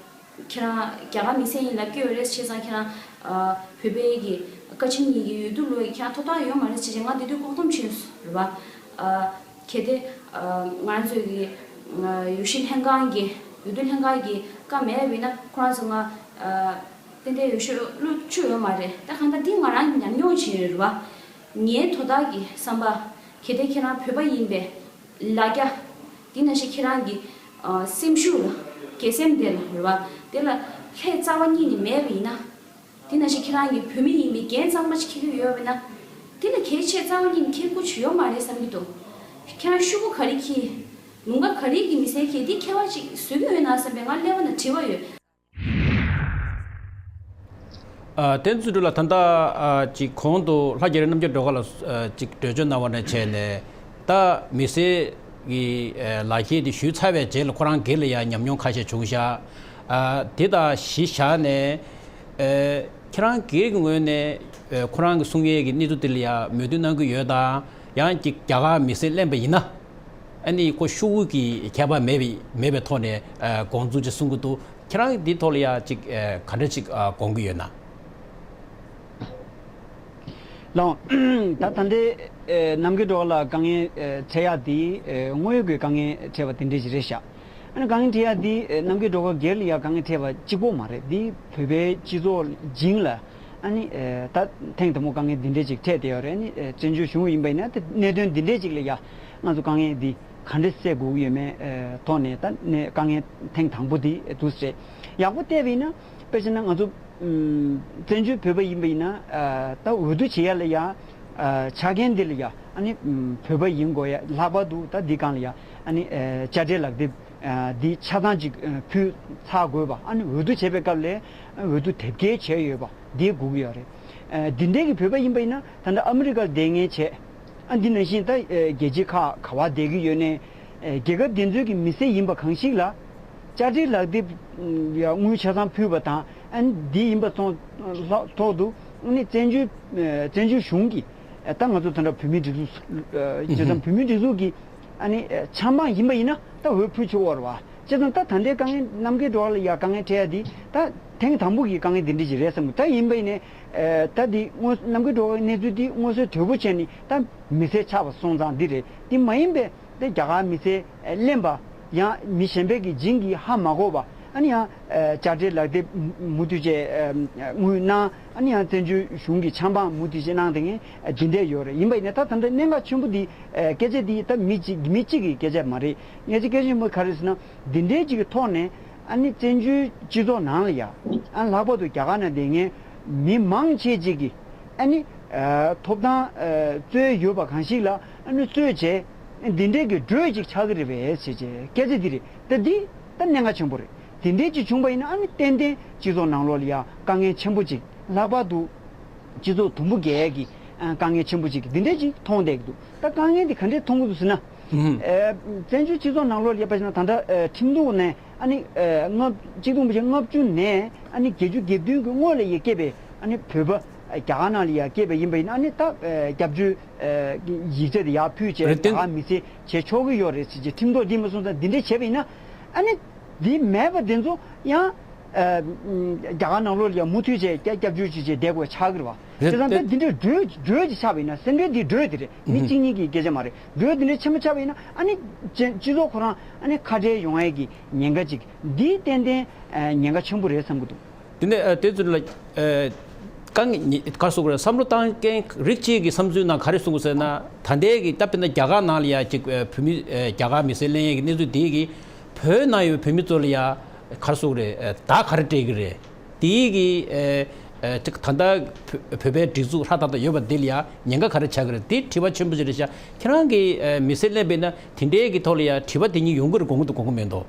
ཁྱེད་རང་རྒྱ་གར་མི་སེར་ཡིན་ལབ་ཀྱི་ཡོད་རེད། བྱས་ཙང་ཁྱེད་རང་། ཨ། བོད་པའི་གི་ཀ་ཆེན་གཉིས་ཀྱི་འོས་བསྡུ་ལོ་ཡི་ཁྱེད་རང་ཐོབ་ཐང་ཡོད་མ་རེད་ཟེར་བྱས་ང་དེ་དུས་ལྐོག་སྡོམ་བྱས་ཡོད་རེད་བ། ཨ། གལ་ཏེ། ཨ། ང་རང་ཚོའི་གི། ཨ། འོས་གཞི་ལྷན་ཁང་གི་འོས་བསྡུ་ལྷན་ཁང་གི་བཀའ་མེད་པ་ཡིན་ན་ཁོ་རང་ཚོ་ང་། ཨ། ཏན་ཏན་འོས་ཤོག་བླུགས་ཆོག་ཡོད་མ་རེད། ད་གང་ལྟར་འདི་ང་རང་གི་ཉམས་མྱོང་ཅིག་རེད་བ། ངའི་དོ་བདག་གི་བསམ་པ། གལ་ཏེ་ཁྱེད་རང་བོད་པ་ཡིན་པས། ལ་རྒྱ། དེ་ནང་བཞིན་ཁྱེད་རང་གི། ཨ། སེམས་ཤུགས་ལ། དགེ་སེམས་དེ་ལ་རེད་བ། དེ་ལ་ལྷད་རྩ་བ་ཉིད་ནས་མེད་པ་ཡིན་ན། དེ་ནང་བཞིན་ཁྱེད་རང་གི་བོད་མི་ཡིན་པའི་འགན་གཙང་མ་ཞིག་འཁྱེར་གྱི་ཡོད་པ་ཡིན་ན། དེ་ལ་གལ་ཆེ་རྩ་བ་ཉིད་ནས་འཁྱེར་དགོས་ཀྱི་ཡོད་མ་རེད་བསམ་གྱི་འདུག་ཁྱེད་རང་ཤོག་བུ་ག་རེ་འཁྱེར། ལུང་པ་ག་རེ་གི་མི་སེར་འཁྱེར། འདི་ཁྱད་པར་ཅིག་བཟོ་གི་ཡོད་ན་བསམ་པའི་ང་སླེབས་པ་ན་དྲི་བ་ཡོད། ཨ། དེ་ཚོའི་ཁྲོད་ལ་ད་ལྟ། ཨ། ཅིག་གོང་དུ་ལྷ་རྒྱ་རི་རྣམ་རྒྱལ་སྒྲོལ་དཀར་ལགས། ཨ། ཅིག་འགྲེལ་བརྗོད་གནང་བ་ནང་བྱས་ནས། ད་མི་སེར་གྱི། ཨ། ལག་ཁྱེར་དེ་ཞུས་ཚར་བའི་རྗེས་ལ་ཁོ་རང་སྒེར་ལ་ཡང་ཉམས་མྱོང་ཁ་ཤས་བྱུང་ཤག་ཨ། དེ་དང་གཞི་བཞག་ནས། ཨ། ཁྱེད་རང་སྒེར་གྱི་ངོས་ནས། ཨ། ཁོ་རང་གི་གསུང་ཡས་ཀྱི་གནས་ཚུལ་དེ་ལ་ཡང་མོས་མཐུན་གནང་གི་ཡོད་དམ། ཡང་ཅིག་རྒྱ་གར་མི་སེར་ལེན་པ་ཡིན་ན། ཨ་ནི་ཁོ་ཤོག་བུ་གི་ཁྱད་པར་མེད་པའི། མེད་པའི་ཐོག་ནས། ཨ། དགོངས་ཚུལ་ཅིག་གསུང་གི་འདུག་ཁྱེད་རང་གིས་འདིའི་ཐོག་ལ་ཡང་ཅིག་ཨ། ག་འདྲ་ཅིག་ཨ། དགོངས་ཀྱི་ཡོད་ན། ལགས། ད་ད་ལྟའི། ཨ། རྣམ་རྒྱལ་སྒྲོལ་དཀར་ལགས་དཀའ་ངལ། ཨ། འཕྲད་ཡག་འདི། ཨ། དངོས་ཡོད་ཀྱི་དཀའ་ངལ་འཕྲད་པ་དེ་འདྲ་ཞིག་རེད་ཤག་ཨ་ནི་དཀའ་ངལ་འཕྲད་ཡག་འདི། ཨ། རྣམ་རྒྱལ་སྒྲོལ་དཀར་སྒེར་ལ་ཡང་དཀའ་ངལ་འཕྲད་པ་གཅིག་པོ་མ་རེད། འདི་བོད་པའི་སྤྱི་ཚོགས་སྦྱིན་ལ། ཨ་ནི། ཨ། ད་ཐེངས་དང་པོ་དཀའ་ངལ་འདི་འདྲས་ཅིག་འཕྲད་བསྡད་ཡོད་རེད། ཨ་ནི། ཨ། བཙན་བྱོལ་གཞུང་ཡིན་པ་ཡིན་ན་དེ་གནད་དོན་འདི་འདྲས་ཅིག་ལ་ཡ་ང་ཚོ་དཀའ་ངལ་འདི་ག་འདྲས་སེལ་དགོས་ཀྱི་ཡོད་མེད། ཨ། ཐོག་ནས་ད་ནས་དཀའ་ངལ་ཐེངས་དང་པོ་འདི་འདུག་སེ་རེད། ཡག་པོ་བལྟས་པ་ཡིན་ན། དཔེ་བྱས་ན་ང་ཚོ། ཨམ། བཙན་བྱོལ་བོད་པ་ཡིན་པ་ཡིན་ན། ཨ། ད་འོས་བསྡུ་བྱེད་ཡ་ལ་ཡ། ཨ། ཆ་རྐྱེན་འདི་ལ་ཡ། ཨ་ནི། ཨམ། བོད་པ་ཡིན་དགོས་ཡ། ལྷག་པར་དུ་ད་འདི་སྒང་ལ་ཡ། ཨ་ནི། ཨ། དཔྱ་ཁྲལ་ལག་དེབ། ཨ། འདི་ཆ་ཚང་ཅིག་ཨ། ཕུལ་ཚར་དགོས་པ། ཨ་ནི་འོས་བསྡུ་བྱེད་པའི་སྐབས་ལ། ཨ། འོས་བསྡུ་དེབ་སྐྱེལ་བྱས་ཡོད་པ་འདི་དགོས་ཀྱི་ཡོད་རེད། ཨ། འདི་འདྲའི་གི་བོད་པ་ཡིན་པ་ཡིན་ན་ད་ལྟ་ཨ་མི་རི་ཀར་བསྡད་མཁན་བྱས། ཨ། འདི་ནང་བཞིན་ད། ཨ། རྒྱལ་སྤྱི་ཁག་ག་བ་བསྡད་ཀྱི་ཡོད་ནའི། ཨ། རྒྱལ་ཁབ་དེ་ཚོའི་གི་མི་སེར་ཡིན་པ་གང་ཞིག་ལ། དཔྱ་ཁྲལ་ལག་དེབ། ཨ། དངུལ་ཆ་ཚང་ཕུལ་བ་དང་། ཨ། འདི་ཡིན་པ་སོང་ཐོག་ཏུ། ཨ་ནི་བཙན་བྱོལ། ཨ། བཙན་བྱོལ་གཞུང་གི། ཨ། ད་ང་ཚོ་ད་ལྟ་བོད་མིའི་སྒྲིག་འཛུགས། ཨ། བྱས་ཙང་བོད་མིའི་སྒྲིག་འཛུགས་ཀྱི། ཨ་ནི། ཨ། ཆབ་འབངས་ཡིན་པ་ཡིན་ན་ད་འོས་ཕུལ་ཆོག་གི་རེད་བ། བྱས་ཙང་ད་ད་ལྟའི་དཀའ་ངལ་རྣམ་རྒྱལ་སྒྲོལ་དཀར་ལ་ཡ་དཀའ་ངལ་འཕྲད་ཡ་འདི་ད་ཐེངས་དང་པོ་གི་དཀའ་ངལ་འདི་འདྲ་ཞིག་རེད་བསམ་གི། ད་ཡིན་པ་ཡིན་ནའི། ཨ། ད་འདི་དངོས། རྣམ་རྒྱལ་སྒྲོལ་དཀར་གནས་ཚུལ་འདི་མངོན་གསལ་དོད་པོ་བྱས་ནས་ད་མི་སེར་ཆགས་པ་སོང་ཙང་འདི་རེད། འདི་མ་ཡིན་པའི་ད་རྒྱ་གར་མི་སེར་ལེན་པ། ཡང་མི་གཞན་པའི་གི་སྦྱིན་གྱིས་ཧ་མ་གོ་བ། ཨ་ནི་ཡང་། ཨ། དཔྱ་ཁྲལ་ལག་དེབ་མུ་མཐུད་བྱས། ཨ། དངུལ་གནང་། ཨ་ནི་ཡང་བཙན་བྱོལ་གཞུང་གི་ཆབ་འབངས་མུ་མཐུད་བྱས་གནང་བསྡད་མཁན་འདི་འདྲས་ཡོད་རེད། ཡིན་པ་ཡིན་ན་ད་ད་ལྟ་གནད་འགག་ཆེན་པོ་འདི། ཨ། སྐད་ཆ་འདི་ད་མི་གཅིག་མི་གཅིག་གི་སྐད་ཆ་མ་རེད། ངས་ཅིག་སྐད་ཆ་ཆེན་པོ་ག་རེ་ཟེར་ན། འདི་འདྲའི་ཅིག་གི་ཐོག་ནས། ཨ་ནི་བཙན་བྱོལ་སྤྱི་ཚོགས་ནང་ལ་ཡ། ཨ། ལྷག་པར་དུ་རྒྱ་གར་ནང་བསྡད་མཁན་མི་མང་ཆེ་ཅིག་གིས། ཨ་ནི། ཨ། ཐོབ་ཐང་། ཨ། རྩོད་ཡོད་པ་གང་ཞིག་ལ། ཨ་ནི་རྩོད་བྱས། འདི་འདྲའི་གི་འགྲོས་ཅིག་ཆགས་ཀྱི་རེད་པས་ཟེར་བྱས་སྐད་ཆ་འདི་རེད། ད་འདི་ད་གནད་འགག་ཆེན་པོ་རེད། འདི་འདྲའི་ཅིག་བྱུང་བ་ཡིན་ན། ཨ་ནི་ཏན་ཏན་སྤྱི་ཚོགས་ནང་ལོགས་ལ་ཡ་དཀའ་ངལ་ཆེན་པོ་ཅིག་ལྷག་པར་དུ་སྤྱི་ཚོགས་དུམ་བུ་བརྒྱད་ཀྱི། ཨ། དཀའ་ངལ་ཆེན་པོ་ཅིག་འདི་འདྲའི་ཅིག་མཐོང་བསྡད་ཀྱི་འདུག་ད་དཀའ་ངལ་འདི་ག་འདྲས་མཐོང་གི་འདུག་ཟེར་ན། ཨ། བཙན་བྱོལ་སྤྱི་ཚོགས་ནང་ལོགས་ལ་ཡ་དཔེར་ན་ད་ལྟ། ཨ། ཁྲིམས་ལུགས་ནས། ཨ་ནི། ཨ། ལྔ། ཆིག་སྟོང་དགུ་བརྒྱ་ལྔ་བཅུ་ནས། ཨ་ནི་བརྒྱད་ཅུ་གྱ་བདུན་གྱི་སྔོན་ལ་ཡ་སྐྱེས་པའི། ཨ་ནི་བོད་པ། ཨ། རྒྱ་གར་ནང་ལ་ཡ་སྐྱེས་པ་ཡིན་པ་ཡིན་ན། ཨ་ནི་ད། ཨ། སྐྱབས་བཅོལ། ཨ། གྱི་ཡིག་ཚད་དེ་ཡར་ཕུལ་བྱས། རེད། རྒྱ་གར་མི་སེར་བྱེད་ཆོག་གི་ཡོད་རེད་ཟེར་བྱས་ཁྲིམས་ཐོག་འདི་མ་སོང་ཙང་འདི་འདྲ་བྱས་པ་ཡིན་ན། ཨ་ནི་འདི་མེད་པ་འདི་ཚོ་ཡང་། ཨ། རྒྱ་གར་ནང་ལོགས་ལ་ཡ་མུ་མཐུད་བྱས་སྐྱབས་སྐྱབས་བཅོལ་བྱས་བྱས་བསྡད་དགོས་ཆགས་ཀྱི་རེད་བ། རེད། བྱས་ཙང་ད་འདི་འདྲའི་འགྲོས་འགྲོས་ཅིག་ཆགས་པ་ཡིན་ན། སེམས་ཁྲལ་འདི་འགྲོས་དེ་རེད། མི་གཅིག་གཉིས་ཀྱི་སྐད་ཆ་མ་རེད། འགྲོས་འདི་འདྲ་ཆེན་པོ་ཆགས་པ་ཡིན་ན། ཨ་ནི་སྤྱི་སྤྱི་ཚོགས་ཁོ་རང་ཨ་ནི་ཁ་བྲལ་ཡོང་ཡས་ཀྱི་ཉེན་ཁ་ཅིག་འདི་ཏན་ཏན། ཨ། ཉེན་ཁ་ཆེན་པོ་རེད་བསམ་གྱི་འདུག་དེ་ནས། ཨ། དེ་ཚོ་ལ། ཨ། དཀའ་ངལ་ག་རེ་གསུང་གི་རེད། བསམ་བློ་བཏང་མཁན་རིགས་གཅིག་གི་བསམ་ཚུལ་ནང་ག་རེ་གསུང་གི་ཟེར་ན། ད་ལྟའི་གི་ད་དཔེར་ན་རྒྱ་གར་ནང་ལ་ཡ་ཅིག་ཨ། བོད་མི། ཨ། རྒྱ་གར་མི་སེར་ལེན་ཡས་ཀྱི་གནས་ཚུལ་དེ་གིས་ བོད་ནང་ཡོད་བོད་མི་ཚོ་ལ་ཡ་ག་རེ་ཟེར་དགོས་རེད། བརྡ་ག་རེ་སྤྲད་ཀྱི་རེད། དེའི་གི་ཨ་ཨ་ཅིག་ད་ལྟ་བོད་བོད་པའི་སྒྲིག་འཛུགས་ཧྲ་ཏག་ཏག་ཡོད་པ་འདི་ལ་ཡ་ཉེན་ཁ་ག་རེ་ཆགས་ཀྱི་རེད། དེ་དྲི་བ་ཆེན་པོ་ཞིག་རེད་ཤག་ཁྱེད་རང་གིས་ཨ་མི་སེར་གླེང་པ་ཡིན་ན་དེ་འདྲའི་གི་ཐོག་ལ་ཡ་དྲི་བ་དེ་གཉིས་ཡོང་གི་རེད་དགོངས་ཀྱི་འདུག་དགོངས་ཀྱི་མེད་འདུག་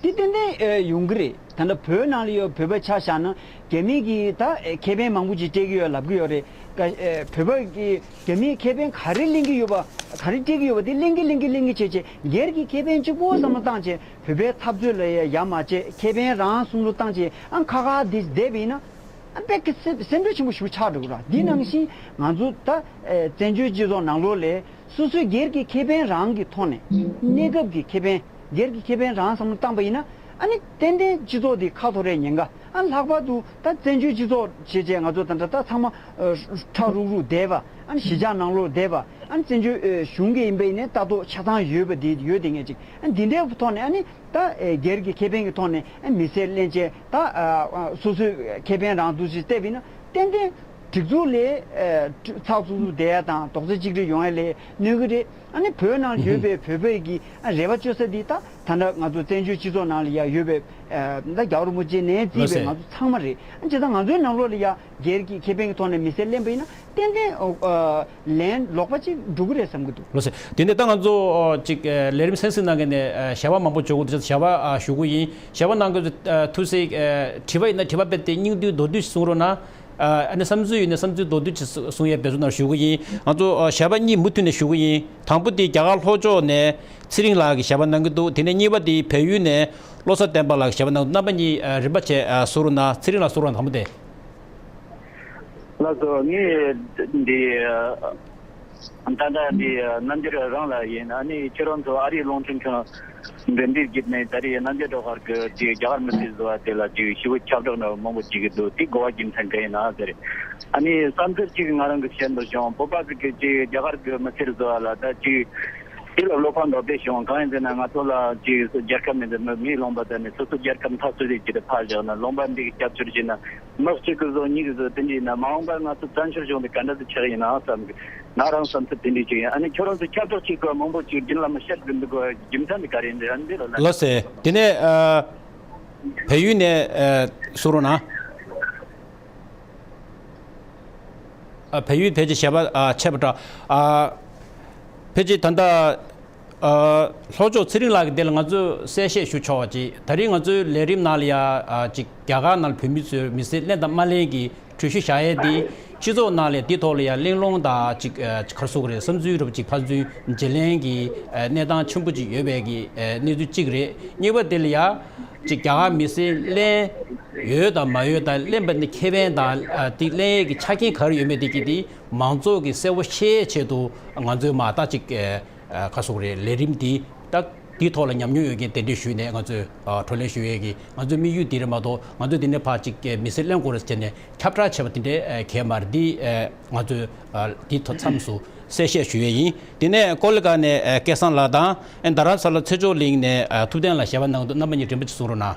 དེ་ཏན་ཏན་ཨ་ཡོང་གི་རེད། ད་ལྟ་བོད་ནང་ལ་ཡོད་བོད་པ་ཆ་བཞག་ན་རྒྱ་མི་གིས་ད་ཨ་ཁེ་ཕན་མང་པོ་ཅིག་སྤྲད་ཀྱི་ཡོད་ལབ་ཀྱི་ཡོད་རེད། ཀ་ཨ་བོད་པ་གིས་རྒྱ་མིའི་ཁེ་ཕན་ག་རེ་ལེན་གྱི་ཡོད་པ་ག་རེ་སྤྲད་ཀྱི་ཡོད་པ་དེ་ལེན་གྱི་ལེན་གྱི་ལེན་གྱི་བྱས་བྱས་སྒེར་གྱི་ཁེ་ཕན་གཅིག་པོ་བསམ་བློ་བཏང་བྱས་བོད་པའི་འཐབ་རྩོད་ལ་ཡ་ཡ་མ་བྱས་ཁེ་ཕན་རང་བསམ་བློ་བཏང་བྱས་ཨང་ཁ་ཁ་དེ་བསྡད་པ་ཡིན་ན། ཨ་དཔེ་ཀི་སེམས་སེམས་ཁྲལ་ཆེན་པོ་ཞིག་ཆགས་འགྲོ་གི་ར། འདི་ནང་བཞིན་ང་ཚོ་ད་ཨེ་བཙན་བྱོལ་སྤྱི་ཚོགས་ནང་ལོགས་ལས་སོ་སོའི་སྒེར་གྱི་ཁེ་ཕན་རང་གི་ཐོག་ནས་གནས་སྐབས་ཀྱི་ཁེ་ཕན་སྒེར་གྱི་ཁེ་ཕན་རང་བསམ་བློ་བཏང་པ་ཡིན་ན་ཨ་ནི་ཏན་ཏན་སྤྱི་ཚོགས་འདི་ཁ་འཐོར་རའི་ཉེན་ཁ། ཨ་ལྷག་པར་དུ་ད་བཙན་བྱོལ་སྤྱི་ཚོགས་བྱས་བྱས་ང་ཚོ་ད་ད་ད་ཚང་མ་ཨ་ཁྲ་རུག་རུག་བསྡད་པ་ཨ་ནི་གཞིས་ཆགས་ནང་ལོགས་བསྡད་པ་ཨ་ནི་བཙན་བྱོལ་ཨེ་གཞུང་གི་ཡིན་པ་ཡིན་ནའི་ལྟ་རྟོག་ཆ་ཚང་ཡོད་པ་དེ་ཡོད་དེ་ངེས་ཅིག་ཨ་འདི་འདྲའི་ཐོག་ནས་ཨ་ནི། ད་ཨེ་སྒེར་གྱི་ཁེ་ཕན་གྱི་ཐོག་ནས་ཨེ་མི་སེར་གླེང་བྱས་ད་ཨ་ཨ་སོ་སོའི་ཁེ་ཕན་རང་འདུག་ཅིག་བལྟས་པ་ཡིན་ན་ཏན་ཏན་སྒྲིག་འཛུགས་ལས་ཨེ་ཚགས་ཚུད་ཚུད་བསྡད་ཡ་དང་རྡོག་རྩ་གཅིག་སྒྲིལ་ཡོང་ཡ་ལས་གནོད་ཀྱི་རེད། ཨ་ནི་བོད་ནང་ཡོད་པའི་བོད་པའི་གི་ཨ་རེ་བ་བཅོལ་ས་འདི་ད་ད་ལྟ་ང་ཚོ་བཙན་བྱོལ་སྤྱི་ཚོགས་ནང་ལ་ཡ་ཡོད་པའི་ཨེ་ད་རྒྱལ་བ་རིན་པོ་ཆེ་ནས་བརྩིས་པའི་ང་ཚོ་ཚང་མ་རེད། ཨ་བྱས་ཙང་ང་ཚོའི་ནང་ལོགས་ལ་ཡ་སྒེར་གྱི་ཁེ་ཕན་གྱི་ཐོག་ནས་མི་སེར་གླེང་པ་ཡིན་ན། ཏན་ཏན་ཨོ་ཨ་ལན་ལོག་པ་ཅིག་འགྲོ་གི་རེད་བསམ་གྱི་འདུག་ལགས་སོ། དེ་ནས་ད་ང་ཚོ་ཨོ་ཅིག་ཨ་ལས་རིམ་གསན་གཟིགས་གནང་མཁན་ནས་ཨ་ཞལ་པར་མང་པོ་འབྱོར་གྱི་འདུག་ཞལ་པར་ཨ་ཞུ་གི་ཡིན། ཞལ་པར་གནང་མཁན་ཚོ་ཨ་ཐུགས་སྲས་ཨ་དྲི་བ་ཡིན་ན་དྲི་བ་རྦད་དེ་སྙིང་བསྡུས་མདོར་བསྡུས་ཤིག་གསུང་རོགས་གནང་། ཨ་ཨ་ནི་བསམ་ཚུལ་ཡིན་ན་བསམ་ཚུལ་མདོར་བསྡུས་ཅིག་གསུང་ཡས་འབད་བརྩོན་གནང་ཞུ་གི་ཡིན། ང་ཚོ་ཨ་ཞལ་པར་གཉིས་མུ་མཐུད་ནས་ཞུ་གི་ཡིན། དང་པོ་དེ་རྒྱ་གར་ལྷོ་ཕྱོགས་ནས་ཚེ་རིང་ལགས་ཀྱིས་ཞལ་པར་གནང་གི་འདུག་དེ་ནས་གཉིས་པ་དེ་བལ་ཡུལ་ནས་བློ་བཟང་བསྟན་པ་ལགས་ཀྱིས་ཞལ་པར་གནང་འདུག་རྣམ་པ་གཉིས་ཨ་རིམ་པ་བྱས་ཨ་གསུང་རོགས་གནང་། ཚེ་རིང་ལགས་གསུང་རོགས་གནང་། དང་པོ་དེ། ལགས་སོ། ངས་འདི་ད་ལྟ་འདི་རྣམ་རྒྱལ་རང་ལ་ཡིན། ཨ་ནི་ཁྱེད་རང་ཚོ་ཨ་རིའི་རླུང་འཕྲིན་ཁང་འབྲེལ་འདྲིས་བརྒྱུད་ནས་ད་རེས་རྣམ་རྒྱལ་སྒྲོལ་དཀར་གྱི་འདི་རྒྱ་གར་མི་སེར་བཟོ་བ་དེ་ལ་ཅིག་ཞུ་བ་ཁྱབ་བསྒྲགས་ནང་མང་པོ་བྱེད་ཀྱི་འདུག་དེ་གོ་བ་རྒྱུ་མཚན་ག་ཡིན་ན་ཟེར། ཨ་ནི་བསམ་ཚུལ་གཅིག་ང་རང་གི་བཤད་འདོད་བྱུང་། བོད་པ་ཟིག་གིས་ཅིག་རྒྱ་གར་གྱི་མི་སེར་བཟོ་བ་ལ་ད་ཅིག་དེ་ལ་བློ་ཕམ་འདྲ་བོ་བྱུང་། གང་ཡིན་ཟེར་ན་ང་ཚོ་ལ་ཅིག་རྒྱལ་ཁབ་མེད་འདི་མི་མིའི་ལུང་པ་དེ་ནས་སོ་སོ་རྒྱལ་ཁབ་འཐབ་རྩོད་བྱེད་ཀྱི་དེ་ཕར་བཞག་ན་ལུང་པ་འདི་གི་སྐྱབས་བཅོལ་བྱས་ན། མི་གཅིག་གིས་བཟོ་གཉིས་ཀྱིས་བཟོ་དེ་འདྲ་ཡིན་ན་མ་འོངས་པར་ང་ཚོ་བཙན་བྱོལ་གཞུང་དེ་ག་འདྲ་ཞིག་ཆགས་ཡིན་ན་བསམ་གི། ང་རང་བསམ་ཚུལ་དེ་འདྲ་ཅིག་ཡིན། ཨ་ནི་ཁྱོད་རང་ཚོ་ཁྱབ་བསྒྲགས་བྱེད་དགོས་མང་པོ་ཅིག་རྒྱུན་ལ་མི་བཤད་གི་འདུག་གོ་རྒྱུ་མཚན་དེ་ག་རེ་ཡིན་འདི་ཨ་འདི་ལ་ལ། ལགས་སེ། དེ་ནས་ཨ་བལ་ཡུལ་ནས་ཨ་གསུང་རོགས་གནང་། ཨ་བལ་ཡུལ་ཕལ་ཆེར་ཞལ་པར་ཨ་ཆད་པ་འདྲ། ཨ་ཕལ་ཆེར་ད་ལྟ་ཨ་ལྷོ་ཕྱོགས་ཚེ་རིང་ལགས་ཀྱི་དེ་ལ་ང་ཚོས་གསལ་བཤད་ཞུ་ཆོག་པ་ཅིག་ད་རིང་ང་ཚོའི་ལས་རིམ་ནང་ལ་ཡ་ཨ་ཅིག་རྒྱ་གར་ནང་ལ་བོད་མི་ཚོས་མི་སེར་གླེང་དང་མ་གླེང་གི་གྲོས་གཞི་བཞག་ཡས་དེ་སྤྱི་ཚོགས་ནང་ལ་དེ་ཐོག་ལ་ཡ་གླེང་སློང་དང་ཅིག་ཨ་ག་རེ་ཟེར་དགོས་རེད། བསམ་ཚུལ་རོབ་ཅིག་ཕར་ཚུར་བརྗེ་ལེན་གྱི་ཨ་གནས་སྟངས་ཆེན་པོ་ཅིག་ཡོད་པའི་གི་ཨ་གནས་ཚུལ་གཅིག་རེད། གཉིས་པ་དེ་ལ་ཡ་ཅིག་རྒྱ་གར་མི་སེར་གླེང་ཡོད་དང་མ་ཡོད་དང་གླེང་པ་ནི་ཁེ་ཕན་དང་ཨ་དེ་གླེང་ཡས་ཀྱི་ཆ་རྐྱེན་ག་རེ་ཡོད་མེད་དེ་གི་དེ་མང་ཚོགས་ཀྱིས་གསལ་པོ་ཤེས་ཆེད་དུ་ང་ཚོས་མ་ད་ཅིག་ཨ་ཨ་ག་རེ་ཟེར་དགོས་རེད། ལས་རིམ་འདི་ད་འདིའི་ཐོག་ལ་ཉམས་མྱོང་ཡོད་མཁན་གདན་འདྲེན་ཞུས་ནས་ང་ཚོས་ཨ་བགྲོ་གླེང་ཞུ་ཡས་ཀྱི་ང་ཚོའི་དམིགས་ཡུལ་འདི་རེད་མ་གཏོགས་ང་ཚོས་འདི་ནས་ཕར་ཅིག་མི་སེར་གླེང་དགོས་རེད་ཟེར་ནས་ཁྱབ་བསྒྲགས་བྱས་པ་དེ་འདྲའི་ཨ་གལ་མ་རེད། འདི་ཨ་ང་ཚོས་ཨ་འདིའི་ཐོག་མཚམས་སུ་གསལ་བཤད་ཞུ་ཡས་ཡིན། དེ་ནས་ཀོ་ལི་གྷལ་ནས་ཨ་སྐལ་བཟང་ལགས་དང་ཨ་རྡ་རམ་ས་ལ་ཚེ་མཆོག་གླིང་ནས་ཨ་ཐུབ་བསྟན་ལགས་ཞལ་པར་གནང་འདུག་རྣམ་པ་གཉིས་རིམ་པ་གཅིག་གསུང་རོགས་གནང་།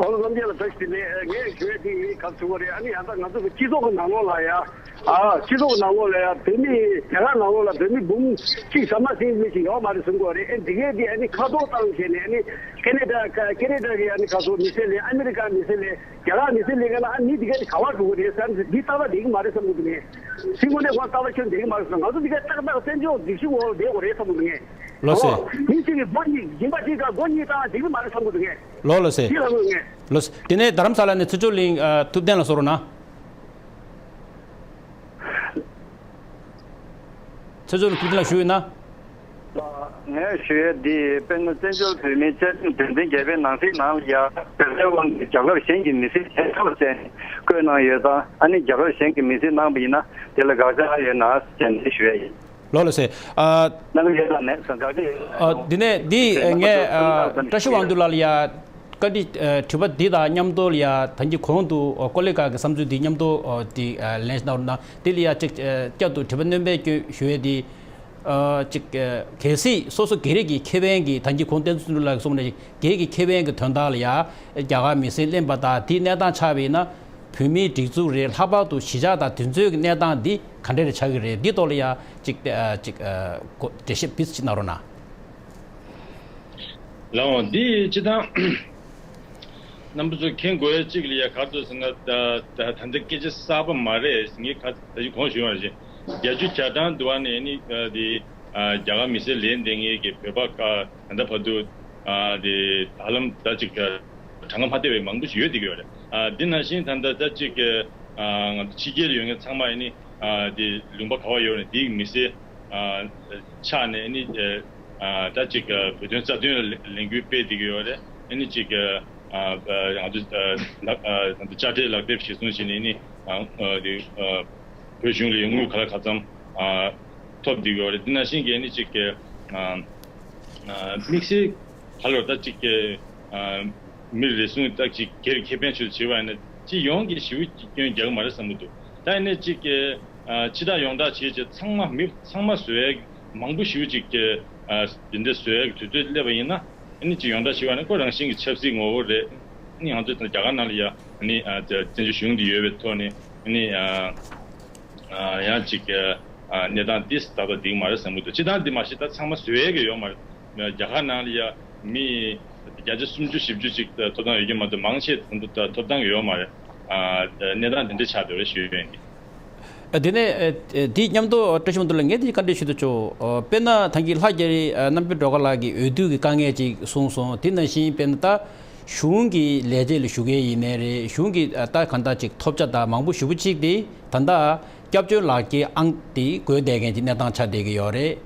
ཨོ་ལོ་རྣམ་རྒྱལ་ལགས་བཀྲ་ཤིས་བདེ་ལེགས། ངས་ཞུ་ཡས་དེ་ཡིན་ག་ཟེར་དགོས་རེད། ཨ་ནི་ཡང་ད་ང་ཚོ་གི་སྤྱི་ཚོགས་ཀྱི་ནང་ལོགས་ལ་ཡ། ཨ་སྤྱི་ཚོགས་ཀྱི་ནང་ལོགས་ལ་ཡ་བོད་མི་རྒྱ་གར་ནང་ལོགས་ལ་བོད་མི་འབུམ་གཅིག་ཟ་མ་ཟིན་མི་ཞིག་ཡོད་མ་རེད་གསུང་གི་ཡོད་རེད། ཨེ་འདི་གས་དེ་ཨ་ནི་ཁ་ཐོག་བཏང་བྱས་ནས་ཨ་ནི་ཁེ་ན་ཌ་ཁེ་ན་ཌ་གི་ཨ་ནི་ག་ཚོད་མི་སེར་ལས་ཨ་མི་རི་ཀ་མི་སེར་ལས་རྒྱ་གར་མི་སེར་ལས་ཀ་ན་ཨ་ནི་འདི་གས་དེ་ག་བ་འགྲོ་གི་རེད་བསམ་ཟེར་འདི་ལྟ་བ་འགྲིག་གི་མ་རེད་བསམ་གི་འདུག་ངས། སྲིད་སྐྱོང་ནས་ཁོང་ལྟ་བ་ཁྱོན་འགྲིག་གི་མ་རེད་བསམ། ང་ཚོ་འདི་གས་ཏག་ཏག་བཙན་བྱོལ་སྒྲིག་གཞི་འོག་བསྡད་དགོས་རེད་བསམ་གི་འདུག་ངས། ལགས་སེ། ཨོ། མི་གཅིག་གིས་སྒོ་གཉིས་སྦྱིན་པ་གཅིག་ག་སྒོ་གཉིས་བཏང་འགྲིག་གི་མ་རེད་བསམ་གི་འདུག་ངས། ལགས་ལགས་སེ། ཅི་ལབ་དགོས་ངས། ལགས་སེ། དེ་ནས་རྡ་རམ་ས་ལ་ནས་ཚེ་མཆོག་གླིང་ཨ་ཐུབ་བསྟན་ལ་གསུང་རོགས་གནང་། ཚེ་མཆོག་གླིང་ཐུབ་བསྟན་ལ་ཞུ་ཡོད་ན། ལགས། ངས་ཞུ་ཡས་འདི་དཔེར་ན་བཙན་བྱོལ་བོད་མིའི་བཅའ་ཁྲིམས་དོན་ཚན་བརྒྱད་པའི་ནང་གསེས་ནང་ལ་ཡ་བོད་པའི་དབང་གིས་རྒྱལ་ཁབ་གཞན་གྱི་མི་སེར་བྱེད་ཆོག་ཟེར་ནས་བཀོད་གནང་ཡོད་ཙང་ཨ་ནི་རྒྱལ་ཁབ་གཞན་གྱི་མི་སེར་གནང་པ་ཡིན་ན་དེ་ལ་དགག་བྱ་ཡོད་ན་ཟེར་ནས་ཞུ་ཡས་ཡིན། ལགས་ལགས་སེ། ཨ། གནང་གི་ཡོད་དམ་མེད་ཟེར་དགག་བྱ་ཡོད། ཨ། འདི་ནས་འདི་ངས་ཨ་བཀྲ་ཤིས་དབང་འདུས་ལགས་ལ་ཡ་བཀའ་འདྲི་ཨ་དྲི་བ་འདི་དང་མཉམ་དུ་ལ་ཡ་ད་གིན་གོང་དུ་ཨ་ཀོ་ལི་གྷལ་གྱི་བསམ་ཚུལ་འདི་མཉམ་དུ་ཨ་འདི་ཨ་ལན་གནང་རོགས་གནང་། འདི་ལ་ཡ་གཅིག་ཨ་བསྐྱར་དུ་དྲི་བ་སྣོན་པ་བསྐྱོན་ཞུ་ཡས་འདི་ཨ་གཅིག་ཨ་གལ་སྲིད་སོ་སོ་སྒེར་གྱི་ཁེ་ཕན་གྱི་ད་གིན་གོང་བསྟན་འཛིན་ལགས་ཀྱིས་གསུངས་ནས་སྒེར་གྱི་ཁེ་ཕན་གྱི་དོན་དག་ལ་ཡ་རྒྱ་གར་མི་སེར་གླེང་པ་དང་དེའི་གནས་སྟངས་ཆགས་པ་ཡིན་ན། བོད་མིའི་སྒྲིག་འཛུགས་རེད། ལྷག་པར་དུ་གཞིས་ཆགས་དང་དེ་ཚོའི་གི་གནས་སྟངས་འདི་ག་འདྲ་རེ་ཆགས་ཀྱི་རེད། འདི་ཐོག་ལ་ཡ་ཅིག་ཨ་ཅིག་ཨ་གོ་འགྲེལ་བཤད་ཕིས་ཅིག་གནང་རོགས་གནང་། ལགས་འོང་། འདི་སྤྱི་བཏང་རྣམ་པ་ཚོ་མཁྱེན་དགོས་ཡ་གཅིག་ལ་ཡ་ག་རེ་འདུག་ཟེར་ན། ད་ད་ད་ལྟ་སྐད་ཆ་གསར་པ་མ་རེད། ངས་ག་ད་ཅི་གོང་ཞུས་པ་བཞིན་བརྒྱད་ཅུ་གྱ་གྲངས་འདུག་བ་ནས་ནི་ཨ་དེ་ཨ་རྒྱ་གར་མི་སེར་ལེན་བསྡད་མཁན་གྱི་བོད་པ་ཀ་ད་ལྟ་བར་དུ་ཨ་དེ་ཧ་ལམ་ད་ཅིག་གྲངས་ཀ་མ་བལྟས་པའི་མང་པོ་ཞིག་ཡོད་བསྡད་ཀྱི་ཡོད་རེད། ཨ་འདི་ནང་བཞིན་ད་ལྟ་ད་ཅིག་ཨ་ང་ཚོ་ཕྱི་རྒྱལ་ལ་ཡོད་མཁན་ཚང་མ་ཡིན་ནི་ཨ་དེ་ལུང་པ་ག་བ་ཡོད་ནས་དེའི་མི་སེར་ཨ་ཆགས་ནས་ནི་ཨ་ད་ཅིག་ཨ་བོད་དོན་རྩ་དོན་ལ་ལས་འགུལ་སྤེལ་བསྡད་ཀྱི་ཡོད་རེད། ཨ་ནི་ཅིག་ཨ་ཨ་ང་ཚོ་ཨ་ལག་ཨ་ང་ཚོ་དཔྱ་ཁྲལ་ལག་དེབ་གཞིར་བཟུང་བྱས་ནས་ནི་ཨ་ཨ་དེ་ཨ་བོད་གཞུང་ལ་དངུལ་ག་ལ་ག་ཙམ་ཨ་ཐོབ་བསྡད་ཀྱི་ཡོད་རེད། འདི་ནང་བཞིན་གྱི་ནི་ཅིག་ཨ་ཨ་དམིགས་བསལ་ག་ལོར་ད་ཅིག་ཨ་མི་རེ་ཟུང་ད་ཅིག་སྒེར་ཁེ་ཕན་ཆེད་དུ་བྱས་པ་ཡིན་ན་སྤྱི་ཡོངས་ཀྱི་ཞེ་པོ་སྐྱོན་རྒྱག་གི་མ་རེད་བསམ་གྱི་འདུག་ད་ཡིན་ནའི་ཅིག་ཨ་ཕྱི་བདག་ཡོངས་བསྒྲགས་བྱས་བྱས་ཚང་མ་མི་ཚང་མ་བཟོ་ཡ་མང་པོ་ཞེ་པོ་ཅིག་ཨ་འདི་འདྲ་བཟོ་ཡ་གི་དུས་ཚོད་སླེབས་པ་ཡིན་ན། ཨ་ནི་ཅིག་ཡོངས་གྲགས་ཞུ་བ་ནི་ཁོ་རང་བཞིན་གྱི་ཆབ་སྲིད་ངོ་བོ་རེད། ཨ་ནི་ང་ཚོ་རྒྱ་གར་ནང་ལ་ཡ་ཨ་ནི་ཨ་བཙན་བྱོལ་གཞུང་འདི་ཡོད་པའི་ཐོག་ནས་ཨ་ནི་ཨ་ཨ་ཡང་ཅིག་ཨ་གནས་སྟངས་འདི་ཏག་ཏག་འགྲིག་མ་རེད་བསམ་གྱི་འདུག་སྤྱིར་བཏང་འདི་མ་གཞི་ད་ཚང་མ་བཟོ་ཡས་ཀྱི་ཡོད་མ་རེད། རྒྱ་གར་ནང་ལ་ཡ་མི་བརྒྱ་ཆ་སུམ་ཅུ་བཞི་བཅུ་ཅིག་ཐོབ་ཐང་ཡོད་ཀྱི་མ་གཏོགས་མང་ཆེ་ཐོབ་ཐང་ཡོད་མ་རེད། ཨ་གནས་སྟངས་འདི་འདྲ་ཆགས་བསྡད་པ་རེད་ཞུ་ཡས་ཡིན། ཨ་དེ་ནས་ཨ་དེ་མཉམ་དུ་བཀྲ་ཤིས་མ་འདུ་ལ་ངས་དེ་བཀའ་འདྲི་ཞུ་འདོད་བྱུང་། ཨ་དཔེར་ན་ད་གིན་ལྷ་རྒྱ་རི་ཨ་རྣམ་རྒྱལ་སྒྲོལ་དཀར་ལགས་ཀྱིས་འོས་བསྡུ་གི་དཀའ་ངལ་ཅིག་གསུངས་སོང་། དེ་ནང་བཞིན་དཔེར་ན་ད་གཞུང་གི་ལས་བྱེད་ལ་ཞུགས་མཁན་ཡིན་ནའི་རེད། གཞུང་གི་ཨ་ད་གང་ལྟར་ཅིག་ཐོབ་ཆ་དང་མང་པོ་ཞེ་པོ་ཅིག་དེ་ད་ལྟ་སྐྱབས་བཅོལ་ལག་འཁྱེར་ཨང་དེ་དགོས་བསྡད་མཁན་གྱི་གནས་སྟངས་ཆགས་བསྡད་ཀྱི་ཡོད་རེད།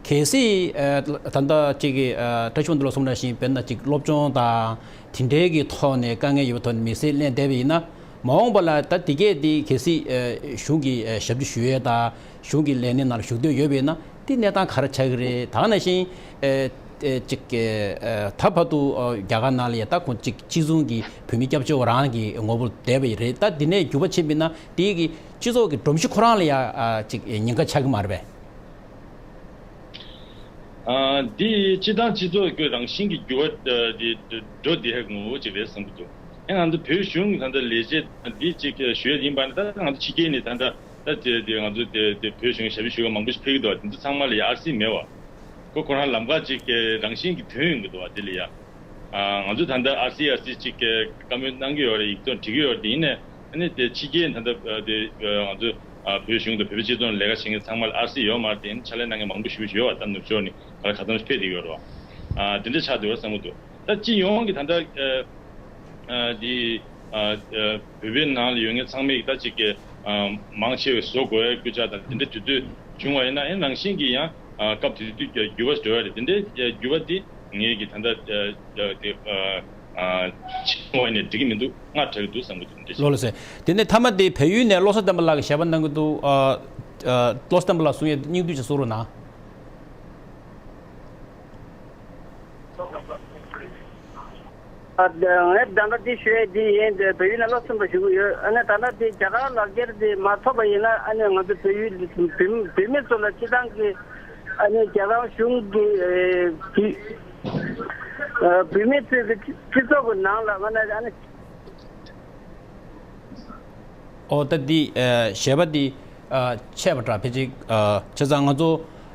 གལ་སྲིད་ཨ་ད་ལྟ་ཅིག་གི་ཨ་བཀྲ་ཤིས་མ་འདུ་ལ་གསུངས་ནང་བཞིན་དཔེར་ན་ཅིག་སློབ་སྦྱོང་དང་དེ་འདྲའི་གི་ཐོག་ནས་དཀའ་ངལ་ཡོད་པའི་ཐོག་ནས་མི་སེར་ལེན་བསྡད་པ་ཡིན་ན། མ་འོངས་པ་ལ་ད་དེ་གས་དེ་གལ་སྲིད་ཨ་གཞུང་གི་ཨ་ཞབས་ཕྱི་ཞུ་ཡས་དང་གཞུང་གི་ལས་སྣེ་ནང་ལ་ཞུགས་འདོད་ཡོད་པ་ཡིན་ན་དེ་གནས་སྟངས་ག་རེ་ཆགས་ཀྱི་རེད། ད་ག་ནང་བཞིན་ཨ་ཨ་ཅིག་ཨ་ད་བར་དུ་ཨ་རྒྱ་གར་ནང་ལ་ཡ་ད་ཁོང་ཅིག་སྤྱི་ཚོགས་ཀྱི་བོད་མི་སྐྱབས་བཅོལ་བ་རང་གི་ངོ་བོར་བསྡད་པ་རེད། ད་དེ་ནས་འགྱུར་བ་ཕྱིན་པ་ཡིན་ན་དེ་གི་སྤྱི་ཚོགས་ཀྱི་སྒྲོམ་གཞི་ཁོ་རང་ལ་ཡ་ཨ་ཅིག་ཉེན་ཁ་ཆགས་ཀྱི་མ་རེད་པས། ཨ་འདི་སྤྱི་བཏང་སྤྱི་ཚོགས་ཀྱི་རང་བཞིན་གྱི་འགྱུར་བ་ཨ་འདི་འགྲོ་བསྡད་ཡག་ངོ་བོ་ཅིག་རེད་བསམ་གྱི་འདུག་ཨེ་ང་ཚོ་བོད་གཞུང་གི་ད་ལྟ་ལས་བྱེད་འདི་ཅིག་ཞུ་ཡས་ཡིན་པ་ནི་ད་ང་ཚོ་ཕྱི་རྒྱལ་ནས་ད་ལྟ་ད་དེ་དེ་ང་ཚོ་དེ་དེ་བོད་གཞུང་ཞབས་ཕྱི་ཞུ་བ་མང་པོ་ཞིག་ཕེབས་ཀྱི་འདུག་དེ་ཚོ་ཚང་མ་ལ་ཡ་ཨར་སི་མེད་པ། ཁོ་ཁོ་རང་ལམ་ཁ་ཅིག་རང་བཞིན་གྱི་ཐོན་ཡོང་གི་འདུག་བ་དེ་ལ་ཡ། ང་ཚོ་ད་ལྟ་ཨར་སི་ཨར་སི་ཅིག་བཀའ་མོལ་གནང་གི་ཡོད་རེད། ཡིག་ཐོག་འབྲི་གི་ཡོད་རེད། དེ་ཡིན་ནའི་ཨ་ནི་དེ་ཕྱི་རྒྱལ་ད་ལྟ་དེ་ང་ཚོ་བོད་གཞུང་དང་བོད་པའི་སྤྱི་ཚོགས་ལས་ཀ་བྱེད་མཁན་ཚང་མ་ལ་ཨར་སི་ཡོད་མ་རེད། དེ་ནི་ཕྱག་ལས་གནང་མཁན་མང་པོ་ཞེ་པོ་ཞིག་ཡོད་པ། ད་ནུབ་ཕྱོགས་ནས་ག་ལ་ག་ཙམ་ཕེབས་བསྡད་ཡོད་རེད་བ། དེ་འདྲ་ཆགས་བསྡད་ཡོད་བསམ་གྱི་འདུག་ད་སྤྱི་ཡོངས་ཀྱི་ད་ལྟ་ཨ་ཨ་འདི་ཨ་ཨ་བོད་པའི་ནང་ལ་ཡོད་མཁན་ཚང་མས་ད་ཅིག་གི་ཨ་མང་ཆེ་བས་བཟོ་དགོས་ཡ་སྐུལ་ལྕག་དང་དེ་འདྲ་དུས་ཚོད་བྱུང་བ་ཡིན་ན་ཨེ་ནང་བཞིན་གྱི་ཡང་ཨ་སྐབས་དེ་དུས་ཀྱི་འགྱུར་བ་འགྲོ་ཡ་རེད། དེ་འདྲའི་འགྱུར་བ་དེ་ངེད་ཀྱི་ད་ལྟ་ཨ་ཨ་དེ་ཨ་ཨ་ཕྱི་ངོས་ནས་འགྲིག་གི་མི་འདུག་སྔར་དྲག་གི་འདུག་བསམ་གྱི་འདུག་འདྲ་ལོ་ལ་ཟེར། དེ་ནས་མཐའ་མ་དེ་བལ་ཡུལ་ནས་བློ་བཟང་བསྟན་པ་ལགས་ཀྱིས་ཞལ་པར་གནང་གི་འདུག་ཨ་ཨ་བློ་བཟང་བསྟན་པ་ལགས་གསུང་ཡ་སྙིང་བསྡུས་ཅིག་གསུང་རོགས་གནང་། ཨ་ད་ངས་གདམ་ག་འདི་ཞུ་ཡས་འདི་ཡིན། དེ་བལ་ཡུལ་ནས་བློ་སེམས་པ་ཞུ་གི་ཡོད། ཨ་ནི་ད་ལྟ་དེ་རྒྱ་གར་ལག་འཁྱེར་དེ་མ་ཐོབ་པ་ཡིན་ན་ཨ་ནི་ང་ཚོ་བལ་ཡུལ་བོད་བོད་མི་ཚོ་ལ་སྤྱི་བཏང་གི་ཨ་ནི་རྒྱ་གར་གཞུང་གི་ཨེ་བོད་ཨ་བོད་མི་ཚོའི་གི་སྤྱི་ཚོགས་ཀྱི་ནང་ལ་ང་ན་ཨ་ནི། ཨོ་ད་འདི་ཨ་ཞལ་པར་འདི་ཨ་ཆད་པ་འདྲ་ཕལ་ཆེར་ཨ་བྱས་ཙང་ང་ཚོ་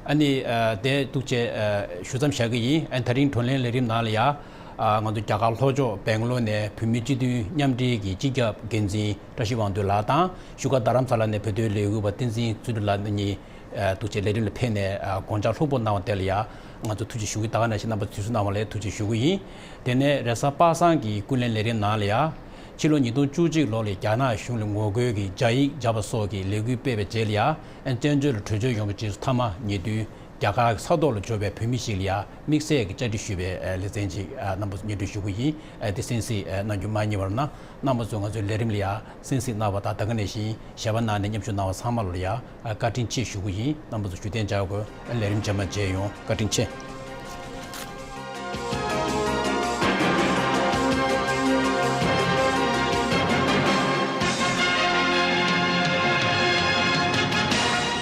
ཨ་ནི་ཨ་དེ་འདུག་བྱས་ཨ་ཞུ་མཚམས་བཞག་གི་ཡིན། ཨ་ད་རིང་བགྲོ་གླེང་ལས་རིམ་ནང་ལ་ཡ་ཨ་ང་ཚོ་རྒྱ་གར་ལྷོ་ཕྱོགས་སྦེང་ལོར་ནས་བོད་མི་སྤྱི་འཐུས་མཉམ་འབྲེལ་གྱི་སྤྱི་ཁྱབ་འགན་འཛིན་བཀྲ་ཤིས་དབང་འདུས་ལགས་དང་བཞུགས་སྒར་རྡ་རམ་ས་ལ་ནས་བོད་དོན་ལས་འགུལ་བ་བསྟན་འཛིན་བརྩོན་འགྲུས་ལགས་གཉིས་ཨ་འདུག་བྱས་ལས་རིམ་ལ་ཕེབས་ནས་ཨ་དགོངས་འཆར་ལྷུག་པོ་གནང་བ་དེ་ལ་ཡ་ང་ཚོ་ཐུགས་རྗེ་ཞུ་གི། ད་ག་ནང་བཞིན་རྣམ་པ་དུས་ཚོད་གནང་བ་ལ་ཐུགས་རྗེ་ཞུ་གི་ཡིན། དེ་ནས་རེས་གཟའ་པ་སངས་ཀྱི་ཀུན་གླེང་ལས་རིམ་ནང་ལ་ཡ། ཕྱི་ལོ་ཉིས་སྟོང་བཅུ་གཅིག་ལོ་ལ་རྒྱ་ནག་གཞུང་ལ་ངོ་རྒོལ་གྱི་རྒྱ་ཡིག་སྦྱར་བ་སོགས་ཀྱི་ལས་འགུལ་སྤེལ་བའི་རྗེས་ལ་ཡ། བཙན་བྱོལ་ལ་བྲོས་བྱོལ་ཡོང་བའི་རྗེས་སུ་མཐའ་མ་ཉེ་དུས་རྒྱ་གར་གྱི་ས་ཐོག་ལ་འབྱོར་བའི་བོད་མི་ཞིག་ལ་ཡ་དམིགས་བསལ་གྱི་བཅར་འདྲི་ཞུས་པའི་ལེ་ཚན་ཅིག་རྣམ་པ་ཚོ་སྙན་སྒྲོན་ཞུ་གི་ཡིན། དེ་གསན་གཟིགས་གནང་རྒྱུ་མ་བསྙེལ་བ་རོགས་གནང་། རྣམ་པ་ཚོས་ང་ཚོའི་ལས་རིམ་ལ་ཡ་གསན་གཟིགས་གནང་བ་དང་ད་ག་ནང་བཞིན་ཞལ་པར་གནང་ནས་མཉམ་ཞུགས་གནང་བ་ཚང་མ་ལ་ཡ་བཀའ་དྲིན་ཆེ་ཞུ་གི་ཡིན། རྣམ་པ་ཚོ་བཞུགས་གདན་འཇགས་དགོས། ལས་རིམ་རྗེས་མ་མཇལ་ཡོང་། བཀའ་དྲིན་ཆེ།